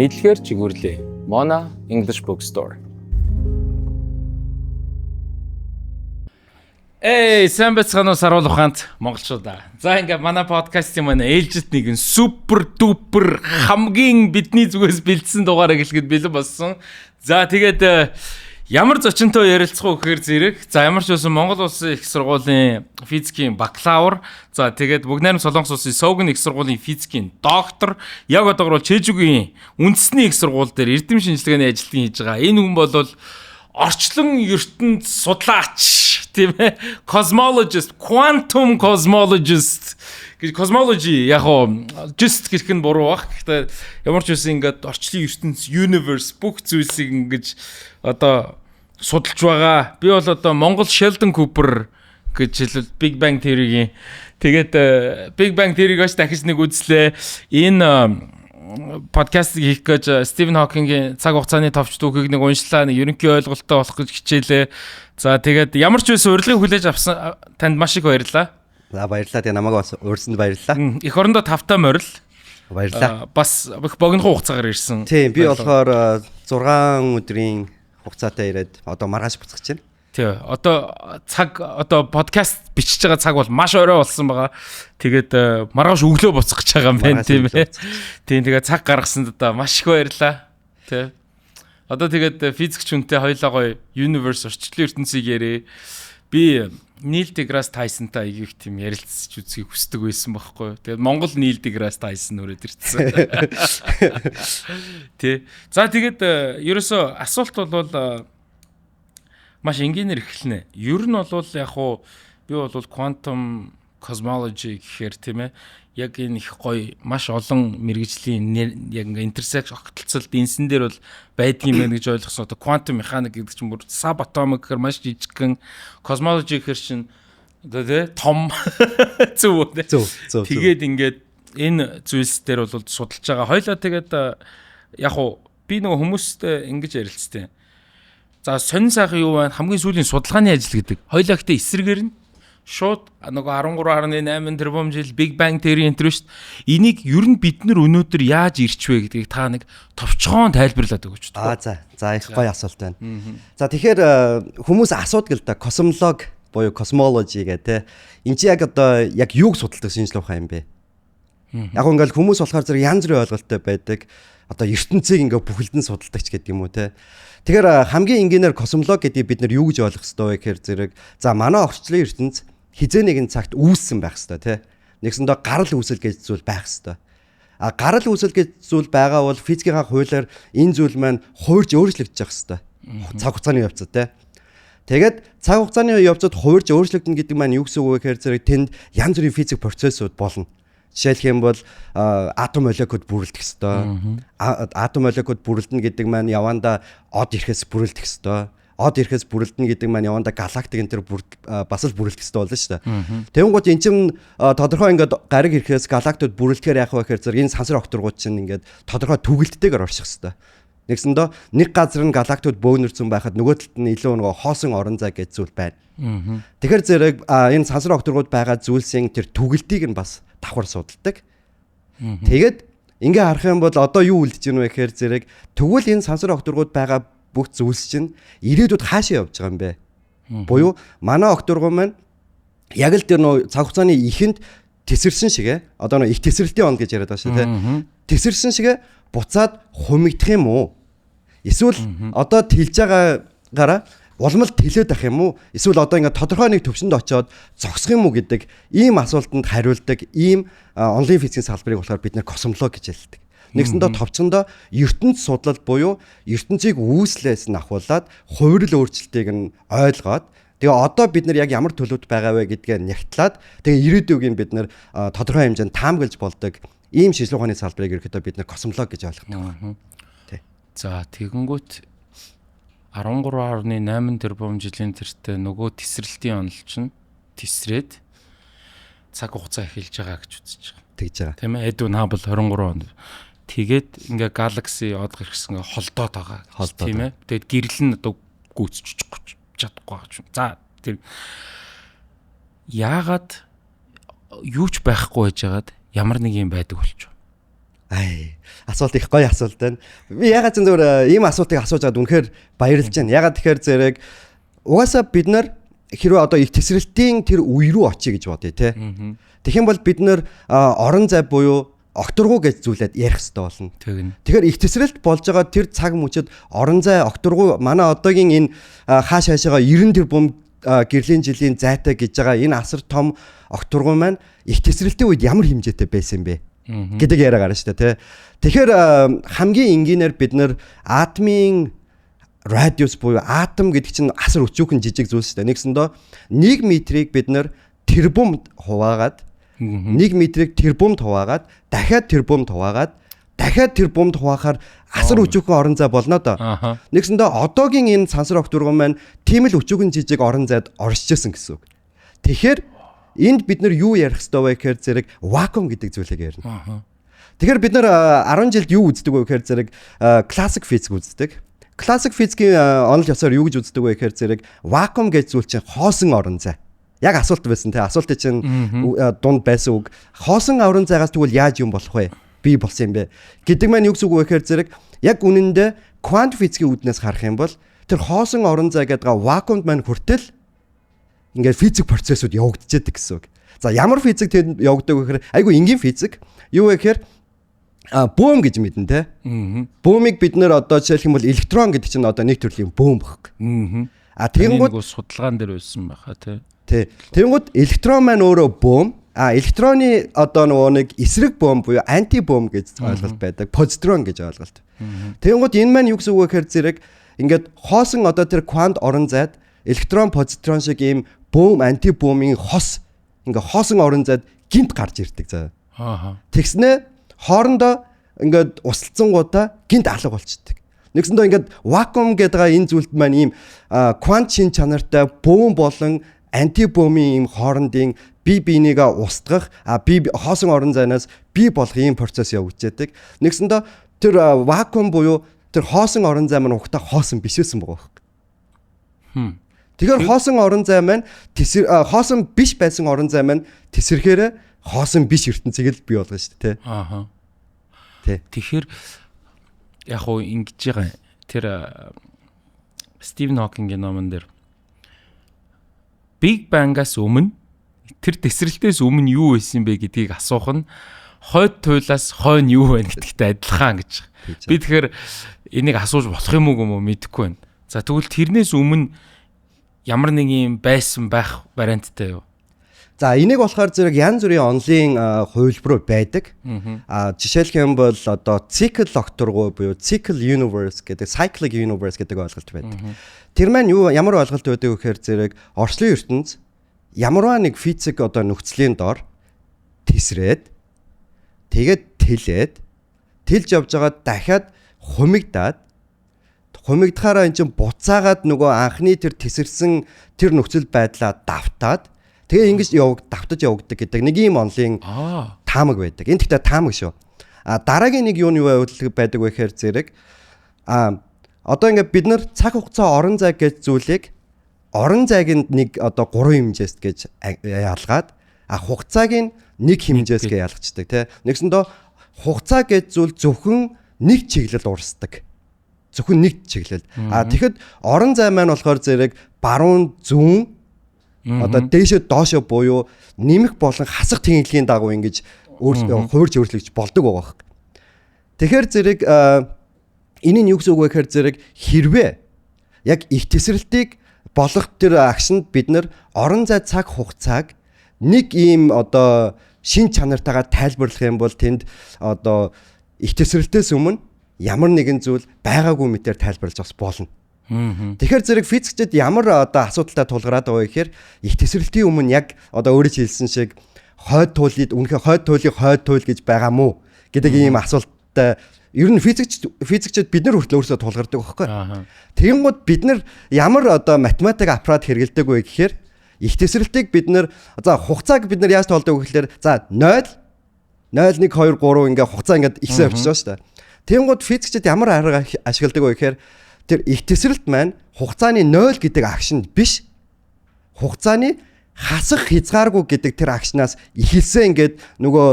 Мэдлэгээр чигүүрлээ. Mona English Bookstore. Эй, сайн байцгаана уу саруул ухаант монголчуудаа. За ингээ манай подкастын маань ээлжит нэгэн супер дупер хамгийн бидний зүгээс бэлдсэн дугаар эхлэхэд бэлэн болсон. За тэгээд ямар зочинтой ярилцах уу гэхээр зэрэг. За ямар ч байсан Монгол Улсын их сургуулийн физикийн бакалавр. За тэгээд Бүгд найрамд Солонгос улсын Согн их сургуулийн физикийн доктор. Яг одоогор бол Чэжүгийн үндэсний их сургууль дээр эрдэм шинжилгээний ажилтан хийж байгаа. Энэ хүн бол орчлон ертөнц судлаач тийм ээ, cosmologist, quantum cosmologist гэж, cosmology яг уу just гэх нь буруу бах. Гэхдээ ямар ч байсан ингээд орчлон ертөнц, universe бүх зүйлсийг ингэж одоо судалж байгаа. Би бол одоо Монгол Sheldon Cooper гэж хэлвэл Big Bang Theory-гийн, тэгээд Big Bang Theory-г бас дахиж нэг үзлээ. Энэ подкаст хийх гэж Стивен Хокингийн цаг хугацааны товч түүхийг нэг уншлаа, нэг ерөнхий ойлголттой болох гэж хичээлээ. За тэгээд ямар ч байсан урилгыг хүлээж авсан танд маш их баярлалаа. За баярлалаа. Тэгээ намайг бас урьсанд баярлалаа. Эх орондоо тавтай морил. Баярлалаа. Бас их богинохон хугацаагаар ирсэн. Тийм, би болохоор 6 өдрийн хугацаатай ирээд одоо маргааш буцах чинь. Тий. Одоо цаг, одоо подкаст бичиж байгаа цаг бол маш орой болсон байгаа. Тэгээд маргааш өглөө буцах гэж байгаа юм байна, тийм ээ. Тийм, тэгээд цаг гаргасанд одоо маш их баярлалаа. Тий. Одоо тэгээд физикч хүнтэй хоёлаа гоё universe, орчлон ертөнцийг яриа. Би Нил Деграсс Тайсонтай их тийм ярилцж үзхийг хүсдэг байсан байхгүй. Тэгээд Монгол Нил Деграсс Тайсон өрөөд ирсэн. Тий. За тэгээд ерөөсөө асуулт бол маш энгийнээр эхэлнэ. Ер нь бол яг уу би бол quantum cosmology гэхээр, тийм ээ, яг энэ их гоё маш олон мэргэжлийн яг ингээ intersection, огтлцолт энсэн дээр бол байдгийн юм байна гэж ойлгосон. Одоо quantum mechanics гэдэг чинь бүр subatomic гэхээр маш жижигхэн, cosmology гэхээр чинь одоо тий том, зөв үү? Зөв, зөв. Тэгээд ингээд энэ зүйлс дээр бол судалж байгаа. Хоёлаа тэгээд яг уу би нөгөө хүмүүстэй ингэж ярилцтیں۔ За сонин сайхан юу байна? Хамгийн сүүлийн судалгааны ажил гэдэг. Хоёлаа гэхдээ эсрэгээр нь шууд нөгөө 13.8 тэрбум жил Big Bang Theory энэ шүү дээ. Энийг ер нь бид нар өнөөдөр яаж ирч вэ гэдгийг та нэг товчхон тайлбарлаад өгөөч. Аа за. За их гоё асуулт байна. За тэгэхээр хүмүүс асуудаг л да, космолог буюу cosmology гэх те. Энд чи яг одоо яг юуг судалдаг шинжлэх ухаан юм бэ? Яг ингээл хүмүүс болохоор зэрэг янз бүрийн ойлголттой байдаг. Одоо ертөнцийг ингээ бүхэлдэн судалдагч гэдэг юм уу те. Тэгэхээр хамгийн энгийнээр космолог гэдгийг бид нар юу гэж ойлгох ёстой вэ гэхээр зэрэг за манай орчлон ертөнц хизээ нэгэн цагт үүссэн байх ёстой те. Нэгсэндээ гарал үүсэл гэж зүйл байх ёстой. А гарал үүсэл гэж зүйл байгаа бол физикийн хуулиар энэ зүйл маань хуурж өөрчлөгдөж явах ёстой. Цаг хугацааны явцад те. Тэгээд цаг хугацааны явцад хуурж өөрчлөгдөнө гэдэг маань юу гэсэн үг вэ гэхээр зэрэг тэнд янз бүрийн физик процессууд болно. Жишээлх юм бол атом молекулд бүрэлдэх ёстой. Атом молекулд бүрэлдэнэ гэдэг маань явандаа од ирэхээс бүрэлдэх ёстой. Од ирэхээс бүрэлдэнэ гэдэг маань явандаа галактик энэ төр бас л бүрэлдэх ёстой болно шүү дээ. Тэнгууд эн чинь тодорхой ингээд гариг ирэхээс галактикууд бүрэлдэхээр яах вэ гэхээр зэрэг энэ сансар огторгууд чинь ингээд тодорхой түгэлттэйгээр орших ёстой. Нэгсэндээ нэг газар нь галактикууд бөөнөрцөн байхад нөгөө талд нь илүү нөгөө хоосон орон зай гэж зүйл байна. Тэгэхээр зэрэг энэ сансар огторгууд байгаа зүйлсийн тэр түгэлтийг нь бас давхар судалдаг. Тэгээд ингээ харах юм бол одоо юу үлдэж гэнэ вэ гэхээр зэрэг тэгвэл энэ сансар огторгууд байгаа бүх зүйлс чинь ирээдүйд хаашаа явж байгаа юм бэ? Буюу манай огторгуу маань яг л тэр нөө цаг хугацааны ихэнд тесэрсэн шигэ, одоо нөө их тесрэлтийн он гэж яриад байгаа шүү дээ. Тесэрсэн шигэ буцаад хумигдах юм уу? Эсвэл одоо тэлж байгаагаараа улам л тэлээд ах юм уу? Эсвэл одоо ингээд тодорхой нэг төвшөнд очиод зогсох юм уу гэдэг ийм асуултанд хариулдаг ийм онлайн физикийн салбарыг болохоор бид нэр космолог гэж хэлдэг. Нэгсэндээ товчондоо ертөнц судлал буюу ертөнцийг үүслээс нь ахуулаад хувирал өөрчлөлтийг нь ойлгоод тэгээ одоо бид нар яг ямар төлөвт байгаа вэ гэдгээ нягтлаад тэгээ ирээдүйг нь бид нар тодорхой хэмжээнд таамаглаж болдог ийм шинжлэх ухааны салбарыг ерөнхийдөө бид нар космолог гэж ойлгодог. Тий. За тэгэнгүүт 13.8 тэрбум жилийн тэртээ нөгөө тесрэлтийн онол чинь тесрээд цаг хугацаа эхэлж байгаа гэж үзэж байгаа. Тэгж байгаа. Тийм ээ. Эдвин Хаббл 23 онд. Тэгээд ингээ галакси од гарсан ингээ холдоод байгаа. Тийм ээ. Тэгээд гэрэл нь одоо гүйцэж чадахгүй байгаа юм. За тэр яагаад юу ч байхгүй байжгаад ямар нэг юм байдаг болчих. Ай, асуулт их гоё асуулт байна. Би ягаад ч зүгээр ийм асуултыг асууж байгаад үнэхээр баярлж байна. Ягаад тэгэхээр зэрэг угаасаа бид нар хэрвээ одоо их тесрэлтийн тэр үе рүү очие гэж бодъё те. Тэгэх юм бол бид нар орон зай буюу огторгуу гэж зүйлээд ярих хэрэгтэй болно. Тэгэхээр их тесрэлт болж байгаа тэр цаг мөчид орон зай огторгуу манай одоогийн энэ хааш хаашаага 90 тэрбум гэрлийн жилийн зайтай гэж байгаа энэ асар том огторгуу маань их тесрэлтийн үед ямар хэмжээтэй байсан бэ гэдэг яриа гарна шүү дээ, тэ. Тэгэхээр хамгийн энгийнээр бид нар атомын радиус буюу атом гэдэг чинь асар өчүүхэн жижиг зүйл шүү дээ. Нэгсэндөө 1 метрийг бид нар тэрбум хуваагаад 1 метрийг тэрбумд хуваагаад дахиад тэрбумд хуваагаад дахиад тэрбумд хуваахаар асар өчүүхэн орон зай болно доо. Нэгсэндээ одоогийн энэ сансар огторгон маань тийм л өчүүхэн жижиг орон зайд оршиж исэн гэсэн үг. Тэгэхээр энд бид нар юу ярих ёстой вэ гэхээр зэрэг вакуум гэдэг зүйлийг ярина. Тэгэхээр бид нар 10 жилд юу үздэг вэ гэхээр зэрэг классик физик үздэг. Классик физикийн онол ёсоор юу гэж үздэг вэ гэхээр зэрэг вакуум гэж зүйл чинь хоосон орон зай. Яг асуулт байсан те. Асуултын чинь дунд байсан үг. Хоосон орон зайгаас тэгвэл яаж юм болох вэ? Би болсон юм бэ гэдэг маань юу гэсэн үг вэ гэхээр зэрэг яг үнэндээ квант физикийн үүднээс харах юм бол тэр хоосон орон зай гэдэг вакуумд маань хүртэл ингээд физик процессууд явагдчихэдэг гэсэн үг. За ямар физик тэнд явагддаг вэ гэхээр айгүй энгийн физик. Юу вэ гэхээр бөөм гэж мэднэ те. Бөөмийг бид нэр одоо жишээлх юм бол электрон гэдэг чинь одоо нэг төрлийн бөөм баг. А тэгэнгүүт судалгаан дээр байсан байхаа те. Тий. Тэгэнгүүт электрон маань өөрөө бөөм. А электроны одоо нөгөө нэг эсрэг бөөм буюу антибөөм гэж ойлголт байдаг. Позитрон гэж ойлголт. Тэгэнгүүт энэ маань юу гэсэн үг вэ гэхээр зэрэг ингээд хоосон одоо тэр квант орон зайд электрон позитрон шиг ийм бөөм антибөөмийн хос ингээ хоосон орон зайд гинт гарч ирдэг заа. Аа. Тэгснэ хоорондоо ингээд усалцсангуудаа гинт алга болчдөг. Нэгсэндээ ингээд вакуум гэдэг энэ зүйлд маань ийм квант шин чанартай бөөм болон антибөөмийн ийм хоорондын бие биенийгээ устгах, а би хоосон орон зайнаас бий болох ийм процесс явагдчихэдэг. Нэгсэндээ тэр вакуум буюу тэр хоосон орон зай маань угтаа хоосон биш байсан байгаа байхгүй. Тэгэхээр хоосон орон зай маань хоосон биш байсан орон зай маань тесрэхээр хоосон биш ертөнцийг л бий болгоно шүү дээ, тэ. Ааха. Тэ. Тэгэхээр яг уу ингэж байгаа. Тэр Стивен Хокингийн номон дээр Big Bang-аас өмнө тэр тесрэлтээс өмнө юу байсан бэ гэдгийг асуух нь хойд туйлаас хойно юу байна гэдэгтэй адилхан гэж. Би тэгэхээр энийг асууж болох юм уу гэмүү мэдэхгүй байна. За тэгвэл тэрнээс өмнө ямар нэг юм байсан байх варианттай юу? За энийг болохоор зэрэг янз бүрийн онлын хувилбарууд байдаг. А жишээлх юм бол одоо цикл огторгуу буюу cycle universe гэдэг, cyclic universe гэдэг ойлголт байдаг. Тэр маань юу ямар ойлголт байдаг вэ гэхээр зэрэг орчлон ертөнц ямарваа нэг физик одоо нөхцөлийн дор тесрээд тэгээд тэлээд тэлж явж байгаа дахиад хумигдаад хумигдахаараа эн чинь буцаагаад нөгөө анхны тэр тесэрсэн тэр нөхцөл байдлаа давтаад тэгээ ингэж давтаж явагддаг гэдэг нэг ийм онлын таамаг байдаг. Энэ гэхдээ таамаг шүү. А дараагийн нэг юу байдаг вэ гэхээр зэрэг одоо ингээд бид нар цаг хугацаа орон зай гэж зүйлийг орон зайг нэг одоо 3 хэмжээст гэж ялгаад хугацааг нь нэг хэмжээс гэж ялгацдаг тий. Нэгсэндээ хугацаа гэж зүйл зөвхөн нэг чиглэлд урсдаг. Зөвхөн нэг чиглэлд. А тэгэхэд орон зай маань болохоор зэрэг баруун зүүн одоо дээшээ доошоо буюу нэмэх болон хасах тэнхлэгийн дагуу ингэж хуурж өөрчлөгдөж болдог байгаа хэрэг. Тэгэхээр зэрэг энэ нь юу гэсэн үг вэ гэхээр зэрэг хэрвээ яг их тесрэлтийг болох тэр агшинд бид нар орон зай цаг хугацааг нэг ийм одоо шин чанартайгаа тайлбарлах юм бол тэнд одоо их тесрэлтээс өмнө ямар нэгэн зүйл байгаагүй мэтээр тайлбарлаж бас болно. Тэгэхээр зэрэг физикчид ямар одоо асуудалтай тулгараад байгаа вэ гэхээр их тесрэлтийн өмнө яг одоо өөрөө хэлсэн шиг хойд туйлыг үнэхээр хойд туйлыг хойд туйл гэж байгаа мó гэдэг ийм асуулттай ер нь физикчид бид нар хүртэл өөрсдөө тулгардаг байхгүй. Тэгэнгүүт бид нар ямар одоо математик аппарат хэрэглэдэг вэ гэхээр их тесрэлтийг бид нар за хугацааг бид нар яаж тоолдог вэ гэхээр за 0 0 1 2 3 ингээ хугацаа ингээд ихсэн явчихж байгаа шүү дээ. Тэгэнгүүт физикчид ямар арга ашигладаг вэ гэхээр тэр их тесрэлт маань хугацааны 0 гэдэг агшинд биш хугацааны хасах хязгааргүй гэдэг тэр агшнаас эхэлсэн ингээд нөгөө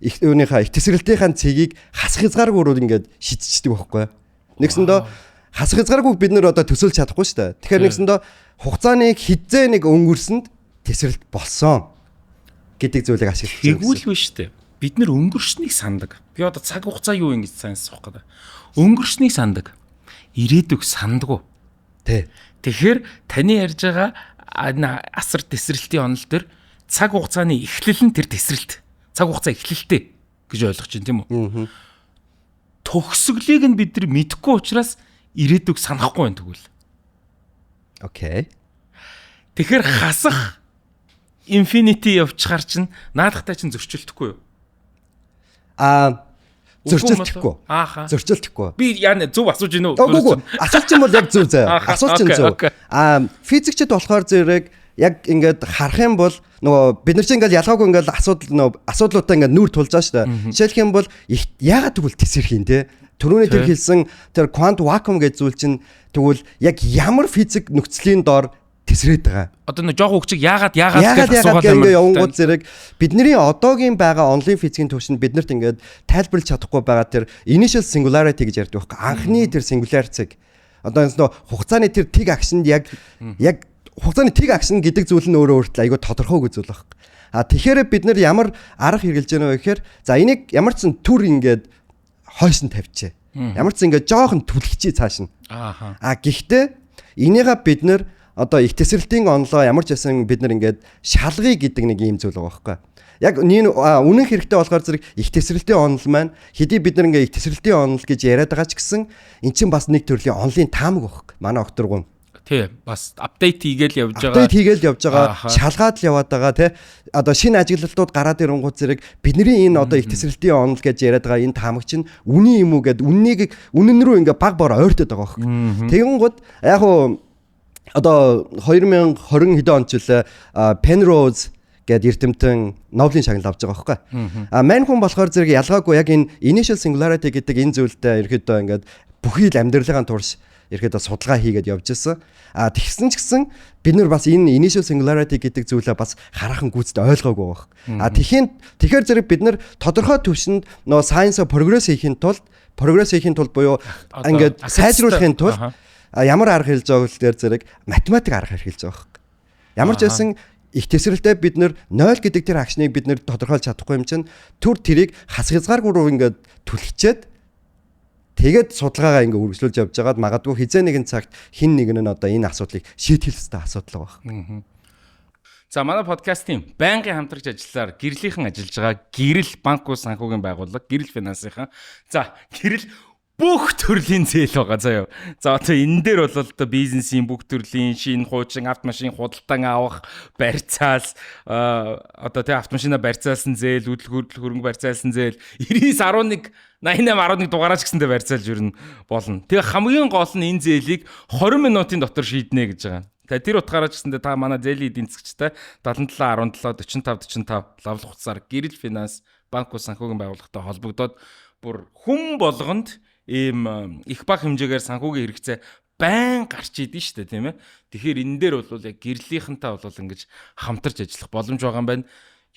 их юуныхаа их тесрэлтийнхаа цэгийг хасах хязгааргүй рүү ингээд шидчихдэг байхгүй. Нэгсэндээ хасах хязгааргүй бид нэр одоо төсөөлж чадахгүй шүү дээ. Тэгэхээр нэгсэндээ хугацааны хизээ нэг өнгөрсөнд тесрэлт болсон гэдэг зүйлийг ашиглаж байна. Тэгвэл биш үү? Бид нэр өнгөрснийг сандаг. Би одоо цаг хугацаа юу ингэж санасах гэдэг. Өнгөрснийг сандаг. Ирээдүг сандгүй. Тэ. Тэгэхээр таны ярьж байгаа асар тесрэлтийн онол төр цаг хугацааны эхлэл нь тэр тесрэлт. Цаг хугацаа эхлэлтэй гэж ойлгож байна, тийм үү? Төгсгөлийг нь бид нар мэдэхгүй учраас ирээдүг санахгүй байна тэгвэл. Окей. Тэгэхээр хасах infinity явчихар чинь наадахтай чинь зөрчилдөхгүй юу? Аа, зөрчилдөхгүй. Зөрчилдөхгүй. Би яа зөв асууж гинүү? Үгүй. Асуулт чинь бол яг зөв заяа. Асуулт чинь зөв. Аа, физикчд болохоор зэрэг яг ингээд харах юм бол нөгөө бид нар чинь ингээд ялгаагүй ингээд асуудал нөгөө асуудлуудаа ингээд нүүр тулж байгаа шүү дээ. Жишээлх юм бол яагаад тэгвэл тесрэх юм те? Түрүүний тэр хэлсэн тэр квант вакуум гэж зүйл чинь тэгвэл яг ямар физик нөхцөлийн доор тесрээд байгаа. Одоо нэг жоох хөгчиг яагаад гэж асуугаад юм. Явангууд зэрэг бидний одоогийн байгаа онлайн физикийн төвшөнд биднэрт ингээд тайлбарлаж чадахгүй байгаа тэр initial singularity гэж ярьдаг байхгүй. Анхны тэр singularity. Одоо энэ нөө хугацааны тэр тэг агшинд яг хугацааны тэг агшин гэдэг зүйл нь өөрөө өөртөө айгүй тодорхойгүй зүйл байхгүй. А тэгэхээр бид нар ямар арга хэрэглэж байна вэ гэхээр за энийг ямар ч сан төр ингээд хойш нь тавьчихэ. Ямар ч сан ингээд жоохон түлхчихье цааш нь. А гэхдээ энийгээ бид нар одоо их тесрэлтийн онлоо ямар ч байсан бид нар ингээд шалгая гэдэг нэг ийм зүйл байгаа байхгүй. Яг үнэн хэрэгтэй болохоор зэрэг их тесрэлтийн онол маань хэдий бид нар ингээд их тесрэлтийн онол гэж яриад байгаа ч гэсэн эн чинь бас нэг төрлийн онлын таамаг байхгүй. Манай окторгон. Тий, бас апдейт хийгээл явж байгаа. Апдейт хийгээл явж байгаа, шалгаад л яваад байгаа тий. Одоо шинэ ажиглалтууд гараад ирэнгүүт зэрэг бидний энэ одоо их тесрэлтийн онол гэж яриад байгаа энэ таамаг чинь үний юм уу гэд үннийг үнэн рүү ингээ баг бор ойртоод байгаа байхгүй. Тэгэнгүүт яг уу одоо 2020 хэдэн он ч үлээ Penrose гээд эрдэмтэн Нобелийн шагнал авч байгаа байхгүй. А мань хүн болохоор зэрэг ялгаагүй яг энэ initial singularity гэдэг энэ зүйлтэй ерөөдөө ингээд бүхий л амьдралын турш ерөөдөө судалгаа хийгээд явж исэн. А тэгсэн ч гэсэн бид нар бас энэ initial singularity гэдэг зүйлээ бас хараахан гүйцэд ойлгоогүй байх. А тэгэхээр зэрэг бид нар тодорхой түвшинд нөгөө science progress хийхин тулд буюу ингээд сайжруулахын тулд ямар арга хэлж байгаа вэ гэхээр зэрэг математик арга хэрэглэж байгаа байхгүй. Ямар ч байсан их тесрэлтэй бид нэр 0 гэдэг тэр агшныг бид нэр тодорхойлж чадахгүй юм чинь төр тэрийг хас хязгааргүй руу ингээд түлхчээд тэгээд судалгаагаа ингээд үргэлжлүүлж явж байгаад магадгүй хизээ нэгэн цагт хин нэг нь одоо энэ асуудлыг шийдэх ёстой асуудал байгаа. За манай подкастын байнгын хамтрагч ажиллаар гэрлийнхэн ажиллаж байгаа Гэрэл банк ус санхүүгийн байгууллага Гэрэл финансынхан. За Гэрэл бүх төрлийн зээл байгаа заяа. За одоо энэ дээр бол одоо бизнесийн бүх төрлийн шинэ хуучин автомашин худалдан авах, барьцаал, одоо тий автомашина барьцаалсан зээл, үдлэх хөрөнгө барьцаалсан зээл 99 11 88 11 дугаараач гэсэндээ барьцаалж ер нь болно. Тэгээ хамгийн гол нь энэ зээлийг 20 минутын дотор шийднэ гэж байгаа. Тэгээ тэр утгаараа ч гэсэндээ та манай зээлийн эдийн засгчтай 77 17 45 45 лавлах утсаар Гэрэл финанс банк ус санхүүгийн байгууллагатай холбогдоод бүр хүн болгонд ийм их баг хэмжээгээр санхүүгийн хэрэгцээ байн гарч идэв шүү дээ, тийм ээ. Тэгэхээр энэ дээр бол яг гэрлийнхэнтэй бол ингэж хамтарч ажиллах боломж байгаа юм байна.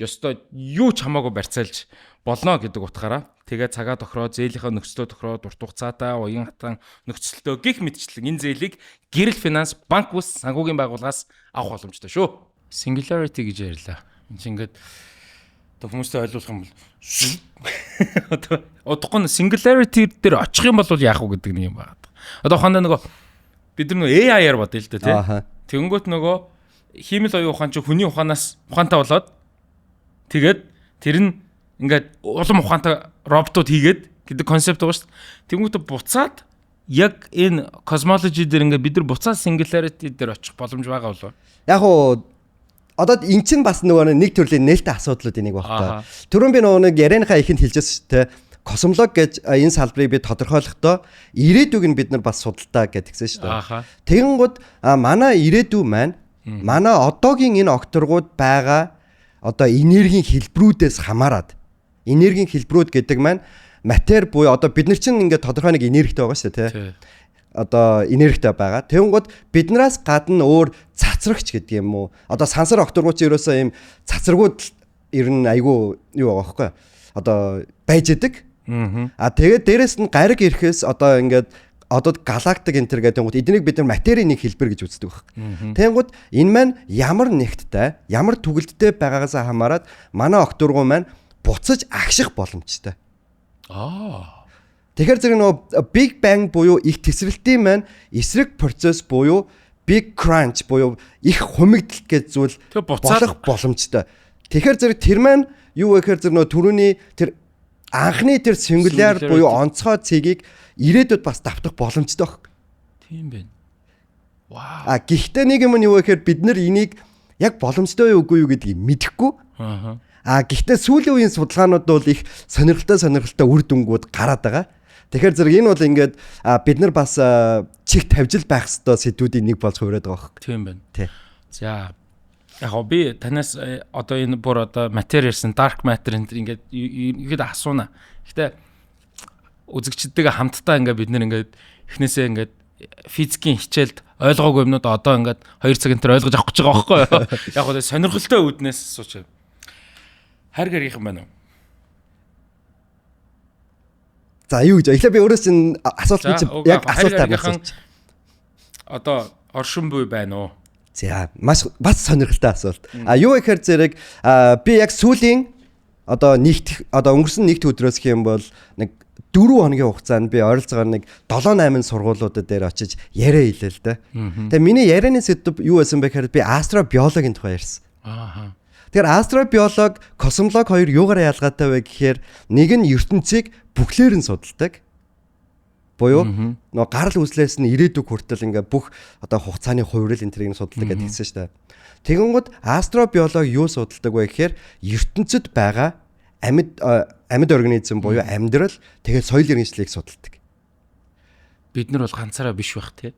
Ёстой юу ч хамаагүй барьцаалж болно гэдэг утгаараа тэгээ цагаа тохироо, зээлийнхээ нөхцлөө тохироо, дурт хугацаатай, уян хатан нөхцөлтөө гих мэтчлэн энэ зээлийг Гэрэл финанс банк ус санхүүгийн байгууллагаас авах боломжтой шүү. Singularity гэж ярьлаа. Энд чинь ингээд хүмүүстэй ойлгуулах юм бол одоо удахгүй singularity дээр очих юм бол яах вэ гэдэг нэг юм байна. Одоо хандаа нөгөө бид нар нөгөө AI-аар бодъё л дээ, тий. Тэгэнгүүт нөгөө хиймэл оюун ухаан чи хүний ухаанаас ухаантай болоод тэгээд тэр нь ингээд улам ухаантай роботууд хийгээд гэдэг концепт байгаа шүү дээ. Тэгэнгүүт буцаад яг энэ cosmology дээр ингээд бид нар буцаад singularity дээр очих боломж байгаа болов. Яг уу одоо эн чинь бас нөгөө нэг төрлийн нээлттэй асуудлуудын нэг багтай. Түрүүн би нөгөө нэг ярианыхаа ихэнд хэлжсэн шүү дээ. Космолог гэж энэ салбарыг би тодорхойлохдоо ирээдүг нь бид нар бас судалдаа гэдгсэн шүү дээ. Тэгэнгүүт манай ирээдүй маань манай одоогийн энэ окторгууд байгаа одоо энергийн хэлбэрүүдээс хамаарат энергийн хэлбэрүүд гэдэг маань матер буюу одоо бид нар чинь ингээд тодорхой нэг энергитэй байгаа шүү дээ, тий. Одоо энергитэй байгаа. Тэгэнгүүт биднээс гадна өөр цацрагч гэдэг юм уу? Одоо сансар окторгууд чинь ерөөсөө ийм цацрагууд ер нь айгүй юу байгаа байхгүй. одоо байж идэг. А тэгээд дээрэс нь гариг ирэхээс одоо ингээд одоо галактик энэ төр гэдэг юм гот эднийг бид нар материйн нэг хэлбэр гэж үздэг баг. Тэнгууд энэ маань ямар нэгттэй, ямар түгэлдтэй байгаагаас хамаарат манай огторгуу маань буцаж агших боломжтой. Аа. Тэгэхээр зэрэг нөгөө Big Bang буюу их тесрэлтийн маань эсрэг процесс буюу Big Crunch буюу их хумигдалт гэж зүйл болох боломжтой. Тэгэхээр зэрэг тэр маань юу вэ гэхээр зэрэг нөгөө түрүүний тэр анхны тэр singular буюу онцгой цэгийг ирээдүйд бас давтах боломжтой баг. Тийм байна. Вау. А гэхдээ нэг юм нь юу вэ гэхээр бид нар энийг яг боломжтой юу үгүй юу гэдгийг мэдэхгүй. Аа. А гэхдээ сүүлийн үеийн судалгаанууд бол их сонирхолтой үр дүнгууд гараад байгаа. Тэгэхээр зэрэг энэ бол ингээд бид нар бас чих тавьжил байх ёстой сэдвүүдийн нэг болж хувираад байгаа байхгүй. Тийм байна. Тий. За яг гоо би танаас одоо энэ бүр одоо материал ярьсан dark matter энэ ингээд ихэд асууна. Гэхдээ үзэгчдтэйгээ хамтдаа ингээд бид нэр ингээд эхнээсээ ингээд физикийн хичээлд ойлгоогүй юмнууд одоо ингээд 2 цагийн тэр ойлгож авах гэж байгаа байхгүй юу? Яг гоо сонирхолтой үүднээс асууч. Хайр гэрийнхэн байна уу? За юу гэж. Эхлээ би өөрөөс нь асуулт чи яг асуултаар асууч. Одоо оршин буй байна уу? За маш бас сонирхолтой асуулт. А юу гэхээр зэрэг би яг сүүлийн одоо нэгт одоо өнгөрсөн нэгт өдрөөс гэх юм бол нэг 4 хоногийн хугацаанд би ойролцоогоор нэг 7 8 сургуулиудад дээр очиж яриа хийлээ л дээ. Тэгээ миний ярианы сэдэв юу байсан бэ гэхээр би астробиологийн тухай ярьсан. Аа. Тэгэхээр астробиолог, космолог хоёр юугаар ялгаатай вэ гэхээр нэг нь ертөнцийг бүхлээр нь судалдаг. Буюу нөгөө гарал үүслээс нь ирээдүг хүртэл ингээ бүх одоо хугацааны хувирал энэ тэрийг судалдаг гэдээ хэлсэн шүү дээ. Тэгэнгүүт астробиолог юу судалдаг вэ гэхээр ертөнцид байгаа амьд организм буюу амьдрал тэгээд соёл иргэншлийг судалдаг. Бид нар бол ганцаараа биш байх тий.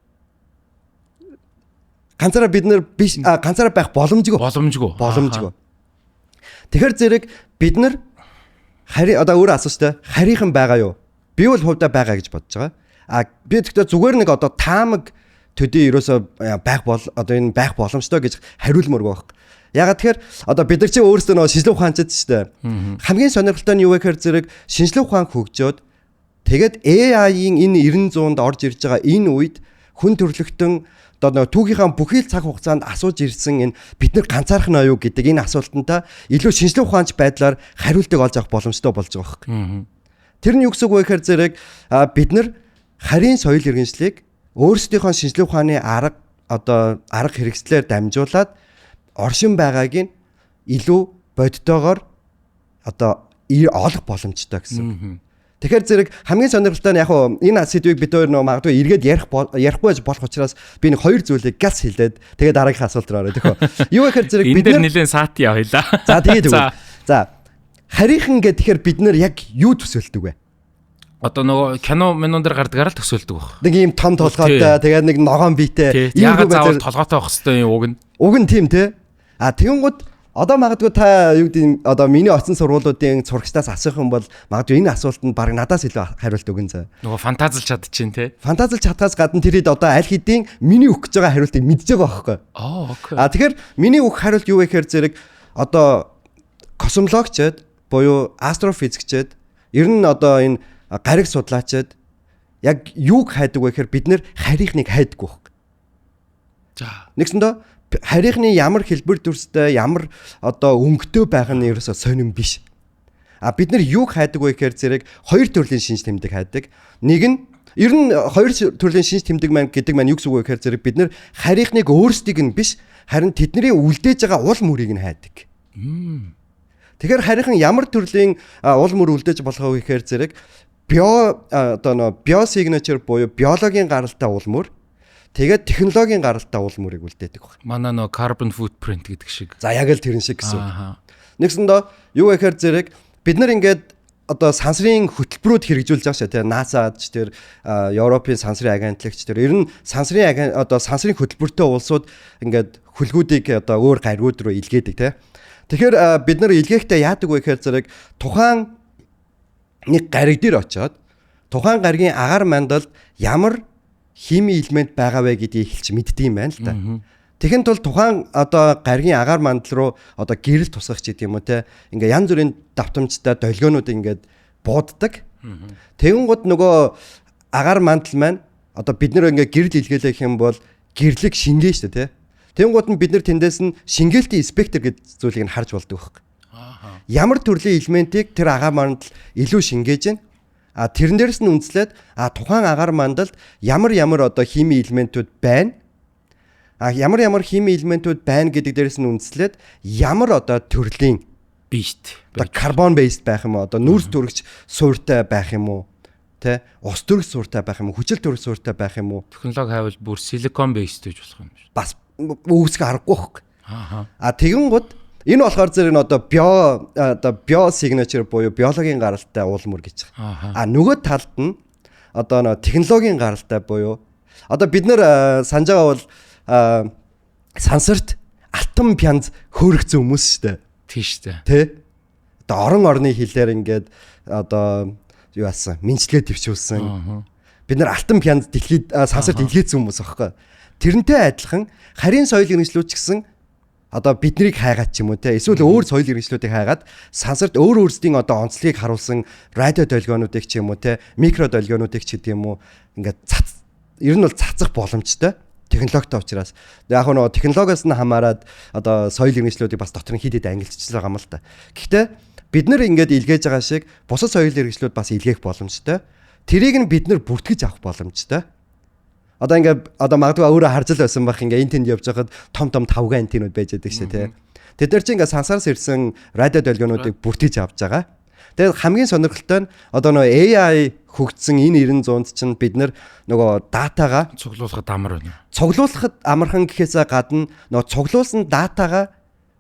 Ганцаараа бид нар биш, ганцаараа байх боломжгүй. Боломжгүй. Тэгэхээр зэрэг бид нар хари одоо өөр асууж та харийнхан байгаа юу? Би бол хувьдаа байгаа гэж бодож байгаа. А би тэгтээ зүгээр нэг одоо таамаг төдий ерөөсөө байх бол одоо энэ байх боломжтой гэж хариулмааргүй байхгүй. Ягаад тэгэхээр одоо бид нар чи өөрсдөө нөгөө шинжлэх ухаанчид шүү дээ. Хамгийн сонирхолтой нь юу вэ гэхээр зэрэг шинжлэх ухаан хөгжөөд тэгээд AI-ийн энэ 90-100-д орж ирж байгаа энэ үед хүн төрөлхтөн одоо нөгөө түүхийнхаа бүхий л цаг хугацаанд асууж ирсэн энэ бид нар ганцаархнаа юу гэдэг энэ асуултантаа илүү шинжлэх ухаанч байдлаар хариултыг олж авах боломжтой болж байгаа байхгүй. Тэр нь юу гэсэн үг вэ гэхээр зэрэг бид нар харийн соёл иргэншлийг өөрсдийнхөө шинжлэх ухааны арга одоо арга хэрэгслээр дамжуулаад оршин байгааг нь илүү бодтойгоор одоо олох боломжтой гэсэн. Тэгэхээр зэрэг хамгийн сонирхолтой нь яг хуу энэ сэдвийг бид хоёр нөө магадгүй эргээд ярихгүй байж болох учраас би нэг хоёр зүйлийг галс хэлээд тэгээд дараагийнхаа асуулт руу орё тэхөө. Юу гэхээр зэрэг бид нар нэлээд саат явъя. За тэгээд тэгвэл. За харийнхан гэх тэгэхээр бид нар яг юу төсөөлдөг вэ? Одоо нөгөө кино минон дээр гардгаар л төсөөлдөг баг. Нэг ийм том толгойтой тэгээд нэг ногоон биетэй. Яагаад заавал толгойтой байх хэвтэй юм уг нь? Уг нь тийм те. А тэгэнгүүт одоо магадгүй та юу гэдэг одоо миний очсон сургуулиудын сурагчдаас асуух юм бол магадгүй энэ асуултанд баг надаас илүү хариулт өгөн заа. Нөгөө фантазлж чадчихээн те. Фантазлж чадхаас гадна тэр хэд одоо аль хэдийн миний өгөх гэж байгаа хариултыг мэдж байгаа байхгүй. Аа окей. А тэгэхээр миний өгөх хариулт юу вэ гэхээр зэрэг одоо космологчд буюу астрофизикчд ер нь одоо энэ гариг судлаачид яг юуг хайдаг вэ гэхээр бид нэр харийнхныг хайдаггүй байхгүй. За. Нэгсэндээ харийнхны ямар хэлбэр дүрстэй ямар одоо өнгөтэй байх нь ерөөсөө сонирн биш. А бид нар юуг хайдаг вэ гэхээр зэрэг хоёр төрлийн шинж тэмдэг хайдаг. Нэг нь ер нь хоёр төрлийн шинж тэмдэг маань гэдэг маань юу гэсэн үг вэ гэхээр зэрэг бид нар харийнхныг өөрсдийг нь биш харин тэдний үлдээж байгаа уул мөрийг нь хайдаг. Тэгэхээр харийнхан ямар төрлийн уул мөр үлдээж болох вэ гэхээр зэрэг био одоо нөө биосигнэчер буюу биологийн гаралтай уул мөр. Тэгээд технологийн гаралтай уул мөрийг үлдээдэг баг. Манай нөө carbon footprint гэдэг шиг. За яг л тэрэн шиг гэсэн үг. Нэгсэндээ юу гэхээр зэрэг бид нар ингээд одоо сансрын хөтөлбөрүүд хэрэгжүүлж байгаа шээ тий NASA ч тэр Европын сансрын агентлагч тэр ер нь сансрын одоо сансрын хөтөлбөртэй улсууд ингээд хөлгүүдийг одоо өөр гаригууд руу илгээдэг тий. Тэгэхээр бид нар илгээхдээ яадаг вэ гэхээр зэрэг тухайн нэг гариг дээр очиод тухайн гаригийн агаар мандалд ямар хими элемент байгаа вэ гэдгийг эхэлж мэддэг юм байна л да. Тэгэхин тул тухайн одоо гаригийн агаар мандал руу одоо гэрэл тусгах ч гэдэг юм уу те. Ингээ янз бүрийн давтамжтай долгионууд ингээд бууддаг. Тэгэнгүүт нөгөө агаар мандал маань одоо бид нэр ингээ гэрэл илгээлэх юм бол гэрлийг шингээ шүү дээ те. Тэгэнгүүт нь бид нэр тэндээс нь шингээлтийн спектр гэдэг зүйлийг нь харж болдог байхгүй. Ямар төрлийн элементийг тэр агаар мандал илүү шингээж байна. А тэрэн дээрс нь үндэслээд тухайн агаар мандалд ямар ямар одоо химийн элементүүд байна. А ямар ямар химийн элементүүд байна гэдэг дээрс нь үндэслээд ямар одоо төрлийн биет одоо carbon based байх юм уу, одоо нүүрс төрөгч суурьтай байх юм уу, тэ, ус төрөгч суурьтай байх юм уу, хүчил төрөгч суурьтай байх юм уу? Технологи хайвал бүр silicon based гэж болох юм шүү. Бас үүсгэх аргагүй байхгүй. Аа. А тэгэнгүүт энэ болохоор зэрэг нь одоо bio signature буюу биологийн гаралтай уулмөр гэж байгаа. А нөгөө талд нь одоо нөө технологийн гаралтай буюу одоо бид нэр санаж байгаа бол сансарт алтан пянз хөөрөгцөн хүмүүс шүү дээ. Тийм шүү дээ. Тэ? Одоо орон орны хилээр ингээд одоо юу асан мэнчлэгээ төвшүүлсэн. Бид нар алтан пянз дэлхийд сансарт илгээсэн хүмүүс аахгүй. Тэрнтэй адилхан харийн соёл иргэншлүүд ч гэсэн одоо биднийг хайгаад ч юм уу те, эсвэл өөр соёл иргэншлүүдийг хайгаад сансарт өөр өөрсдийн одоо онцлогийг харуулсан радио долгионуудыг ч юм уу те, микро долгионуудыг ч гэдэг юм уу ингээд цац ер нь бол цацах боломжтой технологитой учраас. Яг нөгөө технологиос нь хамаарат одоо соёл иргэншлүүдийг бас дотор нь хэд хэд ангилчихсан байгаа юм л та. Гэхдээ бид нар ингээд илгээж байгаа шиг бусад соёл иргэншлүүд бас илгээх боломжтой. Тэрийг нь бид нар бүртгэж авах боломжтой. Одоо ингээд одоо магадгүй өөрөө харж л байсан байх, ингээ энэ тэнд явж байхад том том тавган антенууд байж байдаг шээ те. Тэд нар чинь ингээ сансараас ирсэн радио долгионуудыг бүртгэж авч байгаа. Тэгээд хамгийн сонирхолтой нь одоо нөгөө AI хөгжсөн энэ 90 100-д чинь бид нар нөгөө датагаа цуглуулахад амар байна. Цуглуулахад амархан гэхээсээ гадна нөгөө цуглуулсан датагаа